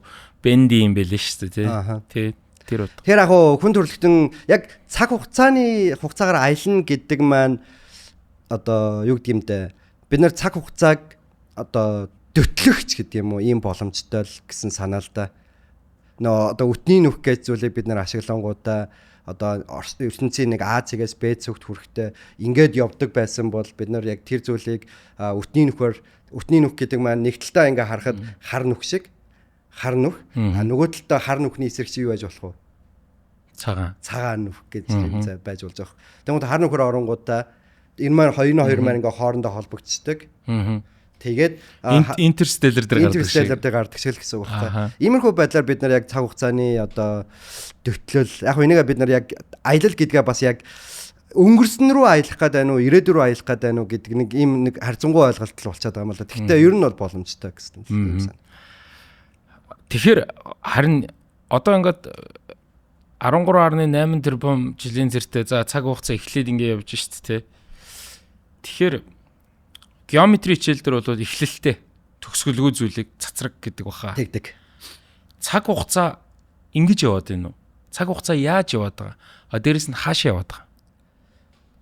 бенди юм байлээ шүү дээ тий. Тий. Тэр утга. Тэгэхээр яг хүн төрөлхтөн яг цаг хугацааны хугацаагаар аялна гэдэг маань одоо юу гэдэг юм бэ? Бид нар цаг хугацааг одоо дөтлөгч гэдэг юм уу ийм боломжтой л гэсэн санаа л да. Нөө одоо үтний нүх гэж зүйлийг бид нар ашиглангуудаа одоо ертөнцийн нэг А цэгээс Б цэгт хүрэхдээ ингээд явдаг байсан бол бид нар яг тэр зүйлийг үтний нүхээр үтний нүх гэдэг маань нэг талдаа ингээ харахад хар нүх шиг хар нүх, а нөгөө талдаа хар нүхний эсрэг чи юу байж болох вэ? Цагаан нүх гэж байж болж байгаа. Тэгмээд хар нүхээр оронгуудаа энэ маань хоёрын хоёр маань ингээ хоорондоо холбогдчихдаг. Тэгээд Interstellar дээр гардаг шиг. Interstellar дээр гардаг шиг л гэсэн үг байхгүй. Иймэрхүү байдлаар бид нар яг цаг хугацааны одоо дөтлөл яг энийгээ бид нар яг аялал гэдгээ бас яг өнгөрсөн рүү аялах гээд байна уу, ирээдүй рүү аялах гээд байна уу гэдэг нэг ийм нэг харьцангуй ойлголт л болчиход байгаа юм л да. Гэхдээ ер нь бол боломжтой гэсэн юм санаа. Тэгэхээр харин одоо ингээд 13.8 тэрбум жилийн зэртэй за цаг хугацаа эхлээд ингэ явж шít тэ. Тэгэхээр геометри хичээл дээр бол эхлэлтэй төгсгөлгүй зүйлийг цацраг гэдэг баха. Тэгдэг. Цаг хугацаа ингэж яваад байна уу? Цаг хугацаа яаж яваад байгаа? А дээрэс нь хаашаа яваад байгаа?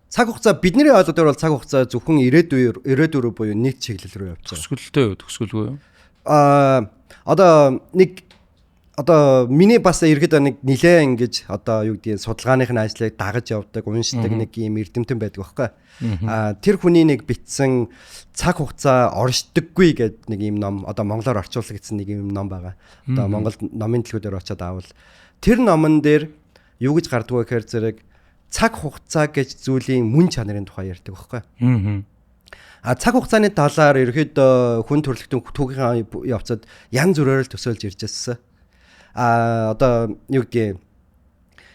Цаг хугацаа бидний ойлголтоор бол цаг хугацаа зөвхөн ирээдүй рүү буюу нэг чиглэл рүү явж байгаа. Төгсгөлтэй юу? Төгсгөлгүй юу? Аа одоо нэг одоо миний бас ерөөдөө нэг нилээн ингэж одоо юу гэдгийг судалгааных нь ажлыг дагаж явдаг, уншдаг нэг юм эрдэмтэн байдаг байхгүй. Аа тэр хүний нэг бичсэн цаг хугацаа оршдоггүй гэдэг нэг юм ном одоо монголоор орчуулагдсан нэг юм ном байгаа. Одоо Монгол номын дэлгүүр дээр очиод авал тэр номон дээр юу гэж гардаг вэ гэхээр зэрэг цаг хугацаа гэж зүйлийн мөн чанарын тухай ярьдаг байхгүй. А цаг хугацааны талаар ерөөдөө хүн төрөлхтөн түүхийн явцад янз бүрээр л төсөөлж ирж байсан. А одоо юу гэдгийг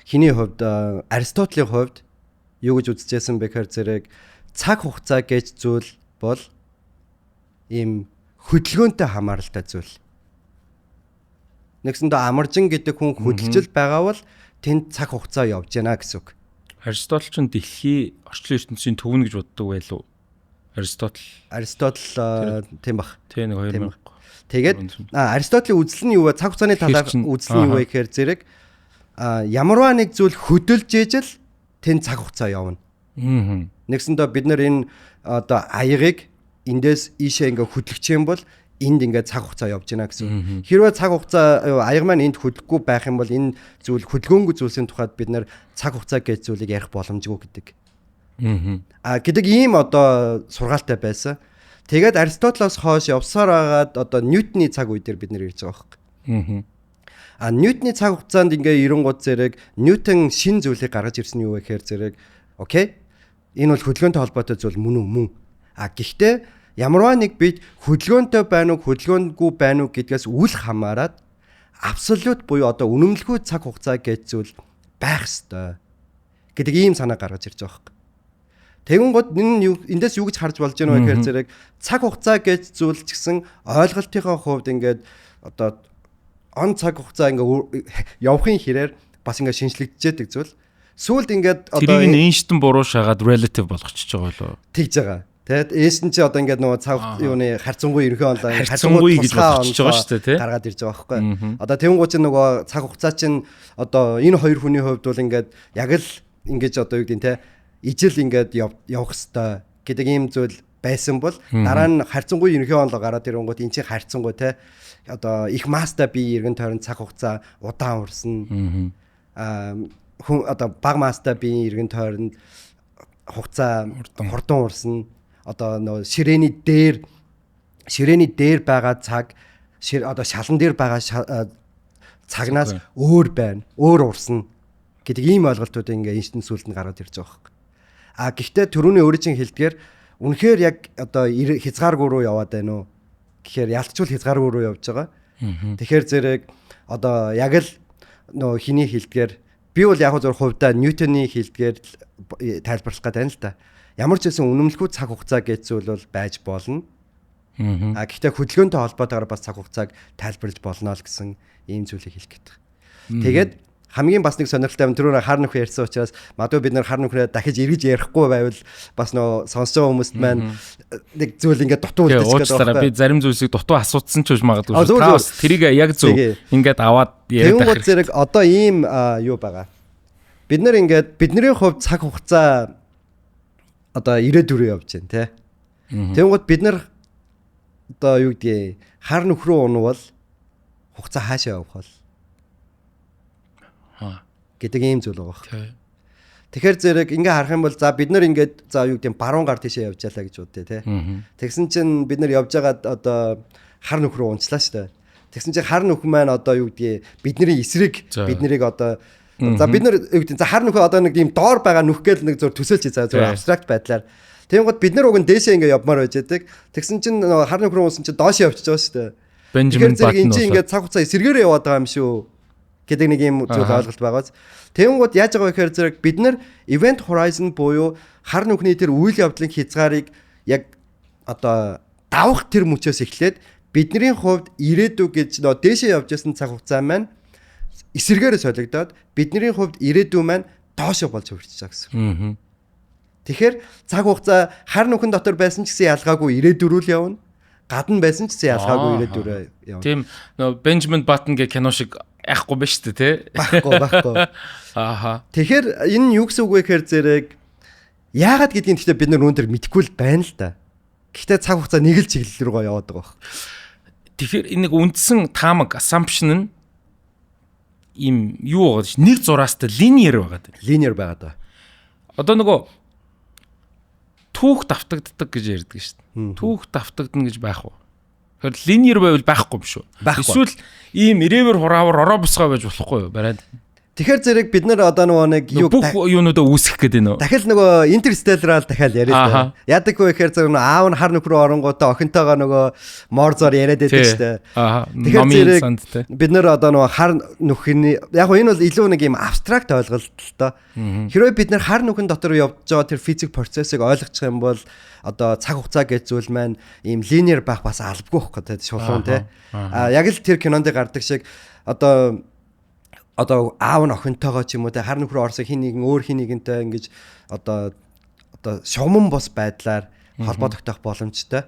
хиний хувьд Аристотелийн хувьд юу гэж үзэжсэн бэ гэхээр зэрэг цаг хугацаа гэж зүйл бол ийм хөдөлгөөнтэй хамааралтай зүйл. Нэгсэндээ амаржин гэдэг хүн хөдөлжил байгаа бол тэнд цаг хугацаа явж байна гэсэн үг. Аристотл ч дэлхий орчлон ертөнцийн төвнө гэж боддог байлуу. Аристотл. Аристотл тийм бах. Тэ нэг 2000. Тэгээд Аристотлийн үзэл нь юу вэ? Цаг хугацааны талаар үзэл нь юу вэ гэхээр зэрэг ямарваа нэг зүйл хөдөлж ижил тэнд цаг хугацаа явна. Нэгсэндээ бид нар энэ одоо аягийг эндээс ийшээ ингээ хөдлөх юм бол энд ингээ цаг хугацаа явж байна гэсэн. Хэрвээ цаг хугацаа аяг маань энд хөдлөхгүй байх юм бол энэ зүйл хөдөлгөөнгүй зүйлсийн тухайд бид нар цаг хугацаа гэж зүйлийг ярих боломжгүй гэдэг. Гэдэг ийм одоо сургаалтай байсан. Тэгээд Аристотелоос хойш явсаар байгаад одоо Ньютоны цаг үе дээр бид нэр ирж байгаа байхгүй. Ньютоны цаг хугацаанд ингээ 90 зэрэг Ньютон шин зүйлийг гаргаж ирсэн нь юу вэ гэхээр зэрэг окей. Энэ бол хөдөлгөөнтэй холбоотой зүйл мөн үү? Мөн. Гэхдээ ямарваа нэг бид хөдөлгөөнтэй байна уу, хөдөлгөөнгүй байна уу гэдгээс үл хамааран абсолют буюу одоо үнэмлэхүй цаг хугацаа гэж зүйл байх ёстой гэдэг ийм санаа гаргаж ирж байгаа байхгүй. Тэгэнгүүт энэ эндээс юу гэж харж болж байна вэ гэхээр зэрэг цаг хугацаа гэж зүйл ч гэсэн ойлголтынхоо хувьд ингээд одоо он цаг хугацаа ингээд явахын хэрээр бас ингээд шинжлэгдэждэг зүйл. Сүүлд ингээд одоо тэрийг Эйнштейн буруу шагаад relative болгочихж байгаа болоо. Тэгж байгаа. Тэгэд Эйнштейн чи одоо ингээд нөгөө цаг юуны харьцангуй ерөнхий онлоо харьцангуй гэж болгочихж байгаа шүү дээ, тий. Гаргаад ирж байгаа байхгүй. Одоо тэгэнгүүт чи нөгөө цаг хугацаа чинь одоо энэ хоёр хүний хувьд бол ингээд яг л ингэж одоо юу гэдэг нь те ижил ингээд явах хэвээр гэдэг ийм зүйл байсан бол дараа нь харьцангуй ерөнхий онлоо гараад ирэнгүүт эн чинь харьцангуй те одоо их мастай бие эргэн тойрон цаг хугацаа удаан урсна. Хүн одоо бага мастай биеийн эргэн тойронд хугацаа хурдан урсна. Одоо нөгөө ширээний дээр байгаа цаг одоо шалан дээр байгаа цагнаас өөр байна. Өөр урсна гэдэг ийм ойлголтууд ингээ Эйнштейн сүлд нь гараад ирж байгаа байхгүй. Гэхдээ түрүүний өөрийн чинь хэлдгээр үнэхээр яг одоо хязгааргүй руу яваад байна уу гэхээр ялцчул хязгааргүй руу явж байгаа. Тэгэхээр зэрэг одоо яг л нөгөө хиний хэлдгээр би бол яг зөв хувьдаа Ньютоны хэлдгээр тайлбарлах гэдэг юм л та. Ямар ч байсан үнэмлэхүй цаг хугацаа гэж зүйл бол байж болно. Гэхдээ хөдөлгөөнтэй холбоотойгоор бас цаг хугацааг тайлбарлаж болно л гэсэн ийм зүйлийг хэлэх гээд. Тэгээд хамгийн бас нэг сонирхолтой юм түрүүн хар нүх ярьсан учраас магадгүй бид нар хар нүхрээ дахиж эргэж ярихгүй байвал бас нөө сонсож байгаа хүмүүст маань нэг зүйл ингээд дутуу үлдчих гээд байна. Би зарим зүйлсийг дутуу асуудсан ч үж магадгүй. Та бас тэрийг яг зөв ингээд аваад яриад байх. Тэнгууд зэрэг одоо ийм юу байгаа. Бид нар ингээд бидний хувьд цаг хугацаа одоо ирээдүйн рүү явж байна те. Тэнгууд бид нар одоо юу гэдгийг хар нүх рүү унвал хугацаа хаашаа явах вэ гэдэг ийм зүйл байгаа байхгүй. Тэгэхээр зэрэг ингээ харах юм бол за бид нар ингээд за юу гэдэг баруун гар тийшээ явж ялаа гэж бодъё те. Тэгсэн чинь бид нар явж байгаад одоо хар нүх рүү унчлаа шүү дээ. Тэгсэн чинь хар нүх маань одоо юу гэдгийг бидний эсрэг биднийг одоо за бид нар юу гэдэг за хар нүх одоо нэг ийм доор байгаа нүх гээл нэг зур төсөөлж за зур абстракт байдлаар. Тэгэнгүүт бид нар уг нь дээшээ ингээ явмаар байж байдаг. Тэгсэн чинь хар нүх рүү унсан чинь доош явчихж байгаа шүү дээ. Бенжамин Баттон. Тэгэхээр зэрэг энэ чинь ингээ цаг хугацаа эсрэгээрээ яваад байгаа юм шүү гэдэг нэг ийм зүйл ойлголт байгаас. Тэгэнгүүт яаж байгаа вэ гэхээр зэрэг бид нар event horizon буюу хар нүхний тэр үйл явдлын хязгаарыг яг одоо давах тэр мөчөөс эхлээд бидний хувьд ирээдүй гэж нөө дээшээ явж байсан цаг хугацаа маань эсэргээрээ солигдоод бидний хувьд ирээдүй маань доошоо болж хөвөрчж байгаа гэсэн. Тэгэхээр цаг хугацаа хар нүхэн дотор байсан ч гэсэн ялгаагүй ирээдүй рүү л явна. Гадна байсан ч гэсэн ялгаагүй ирээдүй рүү явна. Тийм нөө Бенжамин Баттон гэх кино шиг яахгүй байна шүү дээ тий. Байхгүй. Ааха. Тэгэхээр энэ нь юу гэсэн үг вэ гэхээр зэрэг яагаад гэдгийг гэхдээ бид нар өнөөдөр мэдэхгүй л байна л да. Гэхдээ цаг хугацаа нэг л чиглэл рүү яваад байгаа байх. Тэгэхээр энэ нэг үндсэн таамаг assumption нь ийм юу байгаа ш. Нэг зураастай linear байгаа даа. Linear байгаа даа. Одоо нөгөө түүх давтагддаг гэж ярьдаг шүү дээ. Түүх давтагдана гэж байх уу? Тэгэхээр linear байвал байхгүй юм шүү. Эсвэл ийм ирээвэр хураавар ороо босгоо байж болохгүй юу? Барайд. Тэгэхээр зэрэг бид нар одоо нөгөө нэг юу бүх юунуудаа үүсгэх гэдэг нөө. Дахил нөгөө Interstellar-аар дахиад яриа л да. Яадаг вэ гэхээр зэрэг нөгөө аав нь хар нөхрөө оронгуудаа охинтойгоо нөгөө Морзоор яриад байдаг шүү дээ. Тэгэхээр зэрэг бид нар одоо нөгөө хар нүхний яг нь энэ бол илүү нэг юм абстракт ойлголт л доо. Хэрвээ бид нар хар нүхэн дотор явж байгаа тэр физик процессыг ойлгочих юм бол одоо цаг хугацаа гэж зүйл маань ийм линеар байх бас албагүй байхгүй те шулуун те. А яг л тэр кинонд гардаг шиг одоо аав нь охинтойгоо ч юм уу те хар нөхрөө орсон хин нэгэн өөр хин нэгэнтэй ингэж одоо шугаман бус байдлаар холбоо тогтоох боломжтой.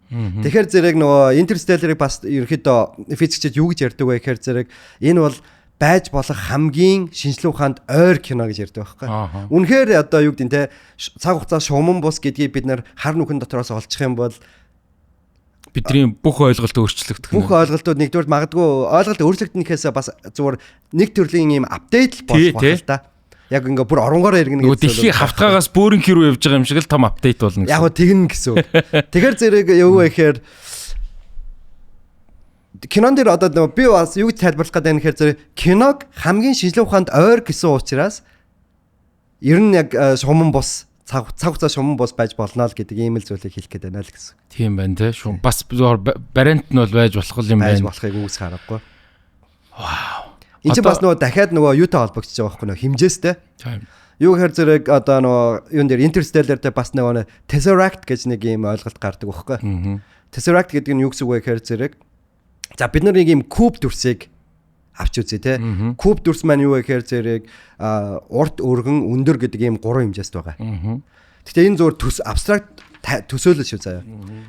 Тэгэхээр зэрэг нөгөө Interstellar-ыг бас ерөөхдөө физикчид юу гэж ярьдаг вэ гэхээр зэрэг энэ бол байж болох хамгийн шинжлэх ухаанд ойр кино гэж ярьдаг байхгүй. Үнэхээр одоо юу гэдэг нь те цаг хугацаа шугаман бус гэдгийг бид нар хар нүхэн дотроос олчих юм бол бидний бүх ойлголт өөрчлөгдөх. Бүх ойлголтууд нэгдүгээр магадгүй ойлголт өөрчлөгдөнхөөсөө бас зүгээр нэг төрлийн юм апдейт л болох байх л та. Яг ингээ бүр оронгороо иргэнэ гэсэн. Дэлхийн хавтгаагаас бөөрөнхий рүү явж байгаа юм шиг л том апдейт болно гэсэн. Яг гоо тэгнэ гэсэн үг. Тэгэхээр зэрэг юу вэ гэхээр кинон дээр одоо нөгөө би бас юу гэж тайлбарлах гэдэг юм гэхээр зэрэг киног хамгийн шинжлэх ухаанд ойр гэсэн учраас ер нь яг шугаман бус цаг хугацаа шуман бус байж болно л гэдэг ийм л зүйлийг хэлэх гээд байна л гэсэн. Тийм байна те. Шум бас бариант нь бол байж болох юм байна. Байж болохыг үүсэх аргагүй. Вау. Энд чинь бас нөгөө дахиад нөгөө юутай холбогдож байгаа байхгүй нөгөө хэмжээстэй. Тийм. Юу гэхээр зэрэг одоо нөгөө юун дээр Interstellar дээр бас нөгөө Tesseract гэж нэг ийм ойлголт гардаг байхгүй. Tesseract гэдэг нь юу гэсэн үг вэ гэхээр зэрэг за бид нар нэг ийм куб дүрсийг авч үзье те. Куб дүрс маань юу вэ гэхээр зэрэг урт, өргөн, өндөр гэдэг ийм гурван хэмжээст байгаа. Гэхдээ энэ зөвхөн төс абстракт төсөөлөл шүү заяа.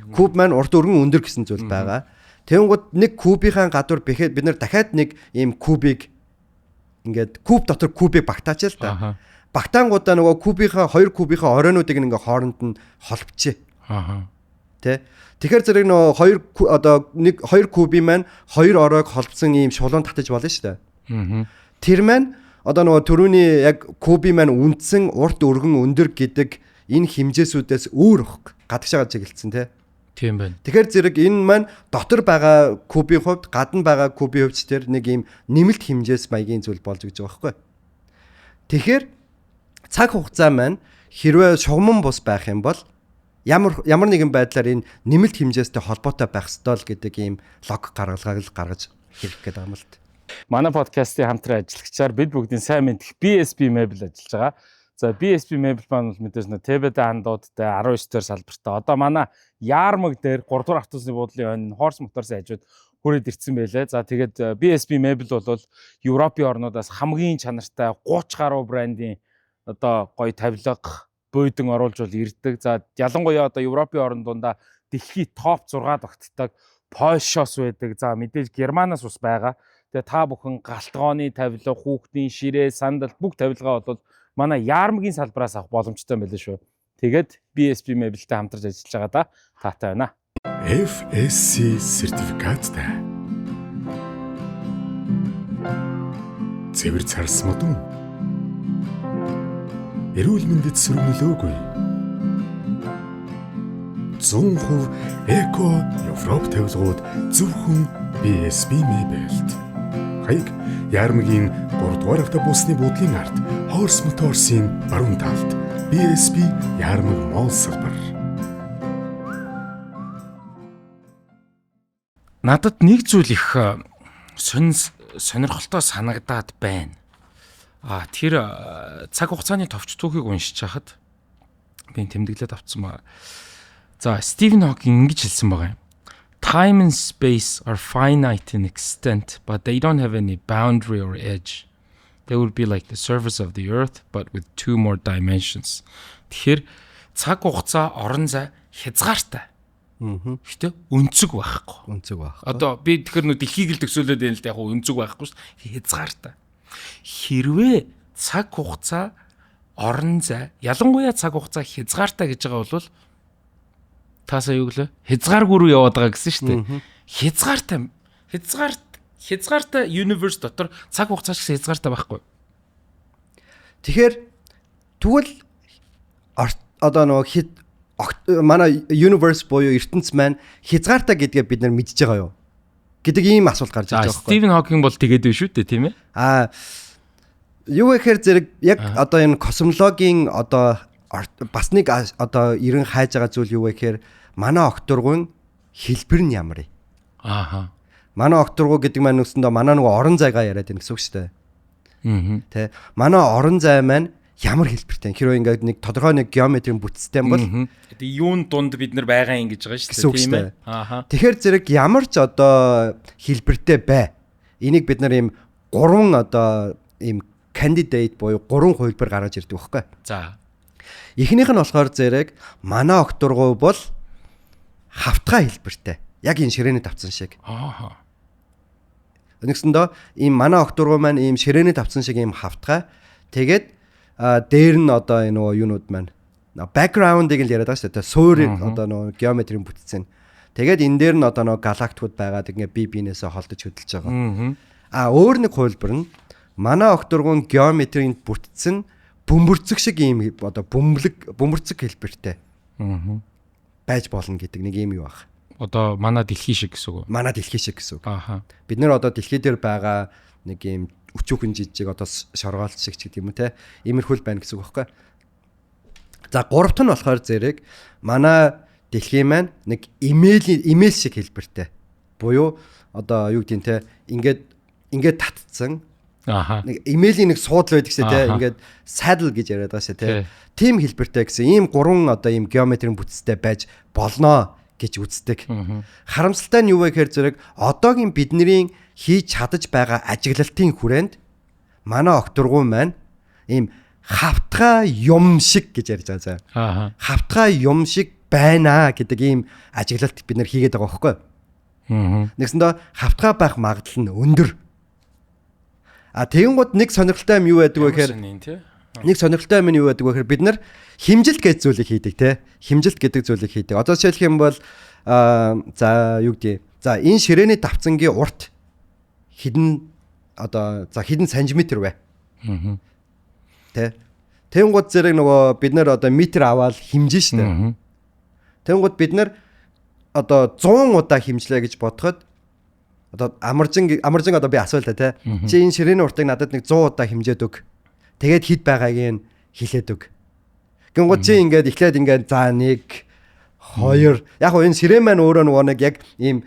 Куб маань урт, өргөн, өндөр гэсэн зүйл байгаа. Тэнгууд нэг кубийнхаа гадуур бид нар дахиад нэг ийм кубыг ингээд куб дотор кубыг багтаач л та. Багтаангуудаа нөгөө кубийнхаа хоёр кубийнхаа оройнуудыг ингээ хооронд нь холбочих. Тэ. Тэгэхээр зэрэг нөгөө хоёр одоо нэг хоёр кубын маань хоёр оройг холбосон ийм шулуун татаж болно шүү дээ. Тэр маань одоо нөгөө түрүүний яг кубын маань үндсэн урт, өргөн, өндөр гэдэг энэ хэмжээсүүдээс өөр өгөх гадагшаа чиглэлсэн тий. Тийм байна. Тэгэхээр зэрэг энэ маань дотор байгаа кубын хувьд гадна байгаа кубын хувьд тэр нэг ийм нэмэлт хэмжээс маягийн зүйл болж гэж байгаа байхгүй. Тэгэхээр цаг хугацаа маань хэрвээ шугаман бус байх юм бол ямар нэгэн байдлаар энэ нэмэлт хэмжээстэй холбоотой байх ёстой л гэдэг ийм лог гаргалгааг л гаргаж хэлэх гээд байгаа юм л т. Манай подкастын хамтран ажиллагчаар бид бүгдийн сайн мэдэх BSB Mebel ажиллаж байгаа. За BSB Mebel маань бол мэдээж нэ ТБД андуудтай 19 дэх салбартай. Одоо манай Яармаг дээр 3 дугаар автобусны буудлын ойн Horse Motors-ын хажууд хүрээд ирсэн байлээ. За тэгээд BSB Mebel бол Европын орнуудаас хамгийн чанартай 30 гаруй брендийн одоо гоё тавилга буудан оруулж бол ирдэг. За ялангуяа одоо Европын орн дундаа дэлхий топ 6 тогтдог Польшоос байдаг. За мэдээж Германаас ус байгаа. Тэгээ та бүхэн галтгооны тавилга, хүүхдийн ширээ, сандал бүх тавилгаа бол манай Яармагийн салбараас авах боломжтой юм байлээ шүү. Тэгээд BSB Mebel-тэй хамтарч ажиллаж байгаа да таатай байна. FSC сертификаттай. Цэвэр царс модон. Эрүүл мэндэд сөрөг нөлөөгүй. 100% эко Европ тавилгууд зөвхөн BSB Mebel-т. Хаяг Яармагийн 3 дугаар автобусны буудлын ард Horse Motors-ын баруун талд BSB Яармаг Мол салбар. Надад нэг зүйл их сонирхолтой санагдаад байна. А тэр цаг хугацааны товч түүхийг уншиж хахад би тэмдэглээд авсан ба. За Стивен Хокинг ингэж хэлсэн байгаа юм. Time and space are finite in extent, but they don't have any boundary or edge. They would be like the surface of the earth, but with two more dimensions. Тэгэхээр цаг хугацаа орон зай хязгаартай. Гэтэ өнцөг байхгүй. Өнцөг байхгүй. Одоо би тэгэхээр нөө дэлхийг л төсөөлөд байна л да, яг өнцөг байхгүй шүү дээ. Хязгаартай. Хэрвээ цаг хугацаа орон зай ялангуяа цаг хугацаа хязгаартай гэж байгаа бол таасаа юу гэлээ? Хязгааргүй рүү яваад байгаа гэсэн шүү дээ. Хязгаартай universe дотор цаг хугацаа ч гэсэн хязгаартай байхгүй. Тэгэхээр тэгвэл одоо нөгөө манай universe буюу ертөнц маань хязгаартай гэдгээ бид нар мэдж байгаа юу гэдэг ийм асуулт гарч ирж байгаа байхгүй. Стивен Хокинг бол тэгээд биш үү дээ, тийм ээ? Аа Юу гэхээр зэрэг яг одоо энэ космологийн одоо бас нэг одоо ерэн хайж байгаа зүйл юу вэ гэхээр манай огторгуйн хэлбэр нь ямар вэ? Ааха. Манай огторгуй гэдэг маань үсэндээ манай нөгөө орон зайгаа яриад байна гэсэн үг шүү дээ. Аа. Тэ. Манай орон зай маань ямар хэлбэртэй. Хэрвээ ингээд нэг тодорхой нэг геометрийн бүтцтэй бол Тэгээ юун дунд бид нар байгаа юм гэж байгаа шүү дээ, тийм ээ. Ааха. Тэгэхээр зэрэг ямар ч одоо хэлбэртэй бай. Энийг бид нар ийм гурван одоо ийм candidate буюу гурван хувилбар гаргаж ирдэг байхгүй. За. Эхнийх нь болохоор зэрэг манай огторгуй бол хавтгай хэлбэртэй. Яг энэ ширээний тавцан шиг. Ааха. Нэгсэндээ ийм манай огторгуй маань ийм ширээний тавцан шиг ийм хавтгай. Тэгээд дээр нь одоо энэ нөгөө юунууд маань background-ыг л яриад байгаа шүү дээ. Суурь одоо нөгөө геометрийн бүтцэн. Тэгээд энэ дээр нь одоо нөгөө галактикууд байгаад ингээ бие биенээсээ холдож хөдөлж байгаа. А өөр нэг хувилбар нь манай огторгуйн геометрийн бүтцэн бөмбөрцөг шиг ийм одоо бөмбөлөг бөмбөрцөг хэлбэртэй байж болно гэдэг нэг ийм юу баг. Одоо манай дэлхий шиг гэсэн үг үү? Манай дэлхий шиг гэсэн үг. Ааха. Бид нэр одоо дэлхий дээр байгаа нэг ийм өчүүхэн жижиг одоо шоргоолт шиг ч гэдэг юм уу те. Иймэрхүү л байна гэсэн үг байхгүй. За гуравт нь болохоор зэрэг манай дэлхий маань нэг имэйл шиг хэлбэртэй. Буюу одоо юу гэдгийг те ингээд татцсан. Ааха. Нэг имэйлийн нэг суудал байдаг шээ те. Ингээд saddle гэж яриад байгаа шээ те. Тим хэлбэртэй гэсэн ийм гурван одоо ийм геометрийн бүтцтэй байж болноо гэж үздэг. Харамсалтай нь юу вэ гэхээр зэрэг одоогийн бидний хийж чадаж байгаа ажиглалтын хүрээнд манай огторгуй маань ийм хавтгай юм шиг гэж ярьж байгаа заа. Ааха. Хавтгай юм шиг байна гэдэг ийм ажиглалт бид нэр хийгээд байгаа байхгүй. Нэгсэндээ хавтгай байх магадлал нь өндөр. А тэгэнгүүт нэг сонирхолтой юм юу байдаг вэ гэхээр нэг сонирхолтой юм нь юу байдаг вэ гэхээр бид нар хэмжилт гэж зүйлийг хийдэг те. Хэмжилт гэдэг зүйлийг хийдэг. Одоо жишээлх юм бол за юу гэдэг. За энэ ширээний давцангийн урт хэдэн одоо за хэдэн сантиметр вэ? Тэ. Тэнгууд зэрэг нөгөө бид нар одоо метр аваад хэмжин штэ. Тэнгууд бид нар одоо 100 удаа хэмжлээ гэж бодоход одоо амаржин одоо би асуулаа те. Чи энэ ширээний уртыг надад нэг 100 удаа хэмжээд өг. Тэгээд хэд байгааг нь хэлээд өг. Гингууд чи ингээд эхлээд ингээд за 1 2 яг гоо энэ ширээ маань өөрөө нөгөө нэг яг ийм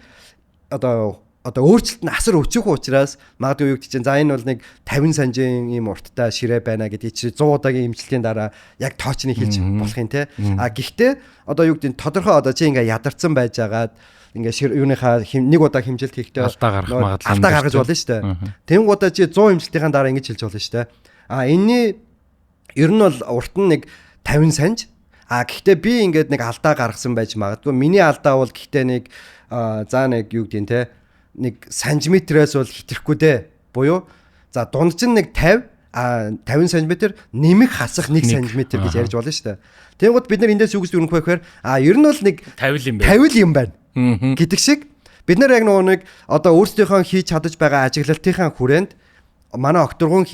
одоо өөрчлөлт нь асар өчөөх учраас магадгүй юу гэдэг чинь за энэ бол нэг 50 санжийн ийм урттай ширээ байна гэдгийг чи 100 удаагийн имчилтийн дараа яг тоочны хэлж болох юм те. А гэхдээ одоо юу гэдэг нь тодорхой одоо чи ингээ ядарсан байжгаад ингээ юуныхаа нэг удаа хэмжилт хийхдээ алдаа гарах магадлал алдаа гаргаж болно шүү дээ. Тэнгуудаа чи 100 хэмжилтийн дараа ингэж хэлж болно шүү дээ. А энэний ер нь бол урт нь нэг 50 санж. А гэхдээ би ингээд нэг алдаа гаргасан байж магадгүй. Миний алдаа бол гэхдээ нэг за нэг юу гэдэг нь те нэг сантиметрээс бол хэтрэхгүй дээ. Буюу за дундч нь нэг 50 50 сантиметр нэмэх хасах 1 сантиметр гэж ярьж болно шүү дээ. Тэнгууд бид нар эндээс юу гэж дүрнэх вэ гэхээр а ер нь бол нэг 50 юм байна. 50 юм байна гэдэг шиг бид нар яг нөгөө нэг одоо өөрсдийнхөө хийж чадаж байгаа ажиглалтынхаа хүрээнд манай огторгуйн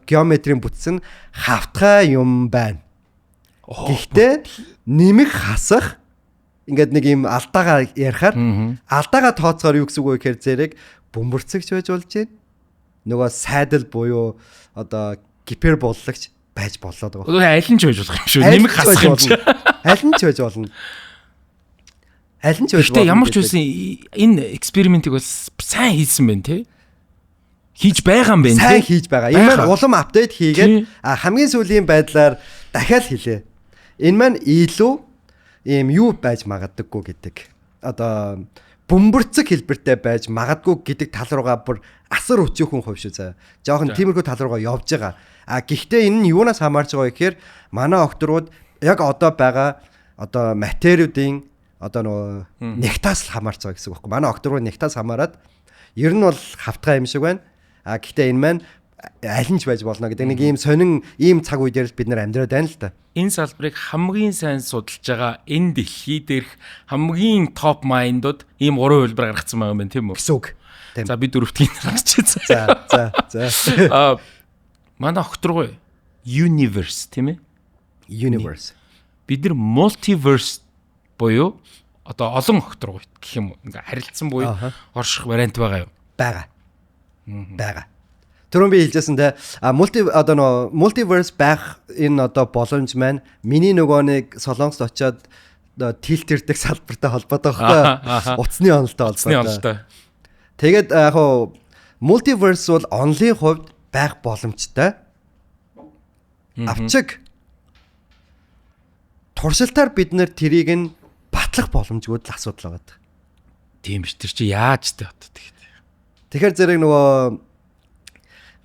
геометрийн бүтц нь хавтгай юм байна. Гэхдээ нэмэх хасах ингээд нэг юм алдаагаа ярихаар алдаагаа тооцохоор юу гэсэн үг вэ гэхээр зэрэг бөмбөрцөгч байж болж байна. Нөгөө сайдл буюу одоо гиперболлагч байж боллоо байгаа. Одоо аль нь ч байж болох юм шүү. Нэмэх хасах юм чи. Аль нь ч байж болно. Аль нь ч байж болно. Гэтэ ямар ч байсан энэ экспериментийг бас сайн хийсэн байна те. Хийж байгаа юм байна те. Сайн хийж байгаа. Энэ маань улам апдейт хийгээд хамгийн сүүлийн байдлаар дахиад хэлээ. Энэ маань илүү ийм юу байж магадаггүй гэдэг. Одоо бөмбөрцөг хэлбэртэй байж магадгүй гэдэг тал руугаа бүр асар өчүүхэн хувь шүү заа. Жохон тиймэрхүү тал руугаа явж байгаа. А гэхдээ энэ нь юунаас хамаарч байгаа вэ гэхээр манай окторууд яг одоо байгаа одоо материудын одоо нөгөө нектаас л хамаарч байгаа гэсэн үг байхгүй. Манай окторууд нектаас хамаарат ер нь бол хавтгай юм шиг байна. А гэхдээ энэ маань аль нь ч байж болно гэдэг нэг ийм сонин ийм цаг үе дээр л бид нар амьдраад байна л да. Энэ салбарыг хамгийн сайн судалж байгаа энэ дэлхий дээрх хамгийн топ майндууд ийм гурван хувилбар гаргацсан байгаа юм байна тийм үү? Гэсэн үг. За би дөрөвтгийг гаргачих. За за за. А манай огторгуй universe тийм ээ? Universe. Бид нар multiverse буюу одоо олон огторгуй гэх юм уу? Ингээ харилцсан буюу орших вариант байгаа юу? Байгаа. Байгаа. Түрүүн би хэлжсэн те multi одоо нөгөө multiverse байх энэ одоо боломж маань миний нөгөө нэг Солонгост очиод тилтердэг салбартай холбоотой байхгүй. Утасны онолтой холбоотой. Тэгээд яг хуу multiverse бол онлын хувьд байх боломжтой. Авчиг туршилтаар бид нэр тэрийг нь батлах боломжгүй л асуудал байгаа. Тийм биш, тэр чи яаж тэ одоо тэгэхэд. Тэгэхээр зэрэг нөгөө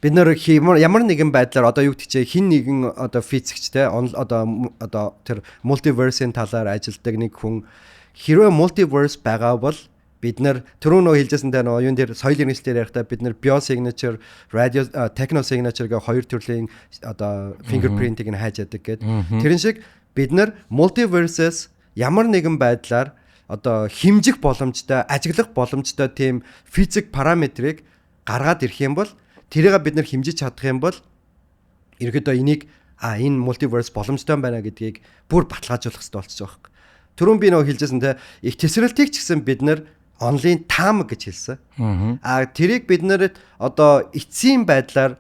бид нэр ямар нэгэн байдлаар одоо юу гэдэг чи хин нэгэн одоо физикч те одоо тэр multiverse-ийн талаар ажилладаг нэг хүн хэрвээ multiverse байгаа бол бид нэр түрүү нөгөө хэлжсэн те нөгөө юун дээр соёл иргэншлээр ярихдаа бид нэр biosignature, radio technosignature гэх хоёр төрлийн одоо fingerprint-ийг нь хайж яадаг гэд. Тэрэн шиг бид нэр multiverse-с ямар нэгэн байдлаар одоо хэмжих боломжтой, ажиглах боломжтой тийм физик параметрыг гаргаад ирэх юм бол тэрийг бид нэр хэмжиж чадах юм бол ерөөдөө энийг энэ multiverse боломжтой байна гэдгийг бүр баталгаажуулах хэрэгтэй болчихж байгаа хэрэг. Түрүүн би нөгөө хэлжсэн те их тесрэлтийг ч гэсэн бид нэр онлын таамаг гэж хэлсэн. Тэрийг бид нэр одоо эцсийн байдлаар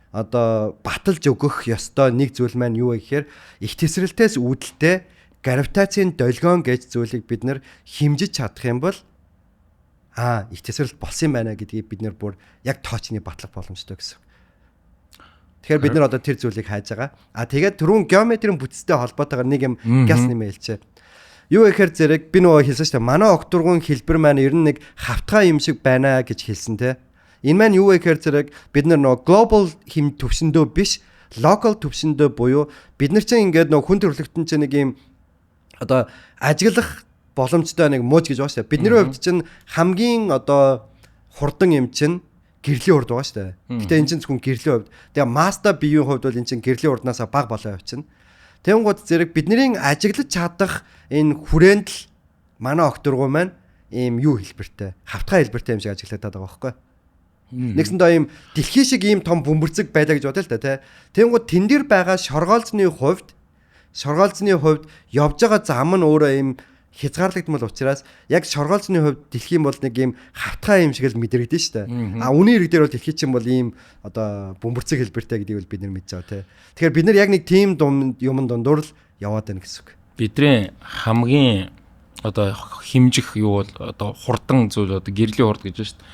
одоо баталж өгөх ёстой нэг зүйл маань юу вэ гэхээр их тесрэлтээс үүдэлтэй гравитацийн долгион гэж зүйлийг бид нэр хэмжиж чадах юм бол их тесрэлт болсон юм байна гэдгийг бид нэр бүр яг тоочны батлах боломжтой гэсэн. Тэгэхээр бид нар одоо тэр зүйлийг хайж байгаа. Тэгээд түрүүн геометрийн бүтцтэй холбоотойгоор нэг юм газ нэмээ хэлчихэ. Юу гэхээр зэрэг би нөгөө хэлсэн шүү дээ. Манай огторгон хэлбэр маань ер нь нэг хавтгай юм шиг байна гэж хэлсэн те. Энэ маань юу вэ гэхээр зэрэг бид нар нөгөө global хэм төвшөндөө биш, local төвшөндөө буюу бид нар чинь ингээд нөгөө хүн төрөлхтөн чинь нэг юм одоо ажиглах боломжтой нэг мууж гэж байгаа шүү дээ. Бидний хувьд чинь хамгийн одоо хурдан юм чинь гэрлийн хурд байгаа шүү дээ. Гэтэ энэ чинь зөвхөн гэрлийн хувьд. Тэгээ маста биеийн хувьд бол энэ чинь гэрлийн хурднаасаа бага болоо явчихна. Тэнгууд зэрэг бидний ажиглаж чадах энэ хүрээнд л манай огторгуу маань ийм юу хэлбэртэй, хавтгай хэлбэртэй юм шиг ажиглагдаад байгаа байхгүй. Нэгсэндээ ийм дэлхий шиг ийм том бөмбөрцөг байлаа гэж бодъё л да тий. Тэнгууд тэн дээр байгаа шоргоолзны хувьд явж байгаа зам нь өөрөө ийм хязгаарлагдмал учраас яг шоргоолзны хувьд дэлхийн бол нэг ийм хавтгай юм шиг л мэдрэгдэн шүү дээ. А үнийн хэрэг дээр бол дэлхий чинь бол ийм одоо бөмбөрцөг хэлбэртэй гэдгийг бол бид нар мэдж байгаа тий. Тэгэхээр бид нар яг нэг тийм юм дундуур л яваад байна гэсэн үг. Бидний хамгийн одоо хэмжих юу бол одоо хурдан зүйл одоо гэрлийн хурд гэж байна шүү дээ.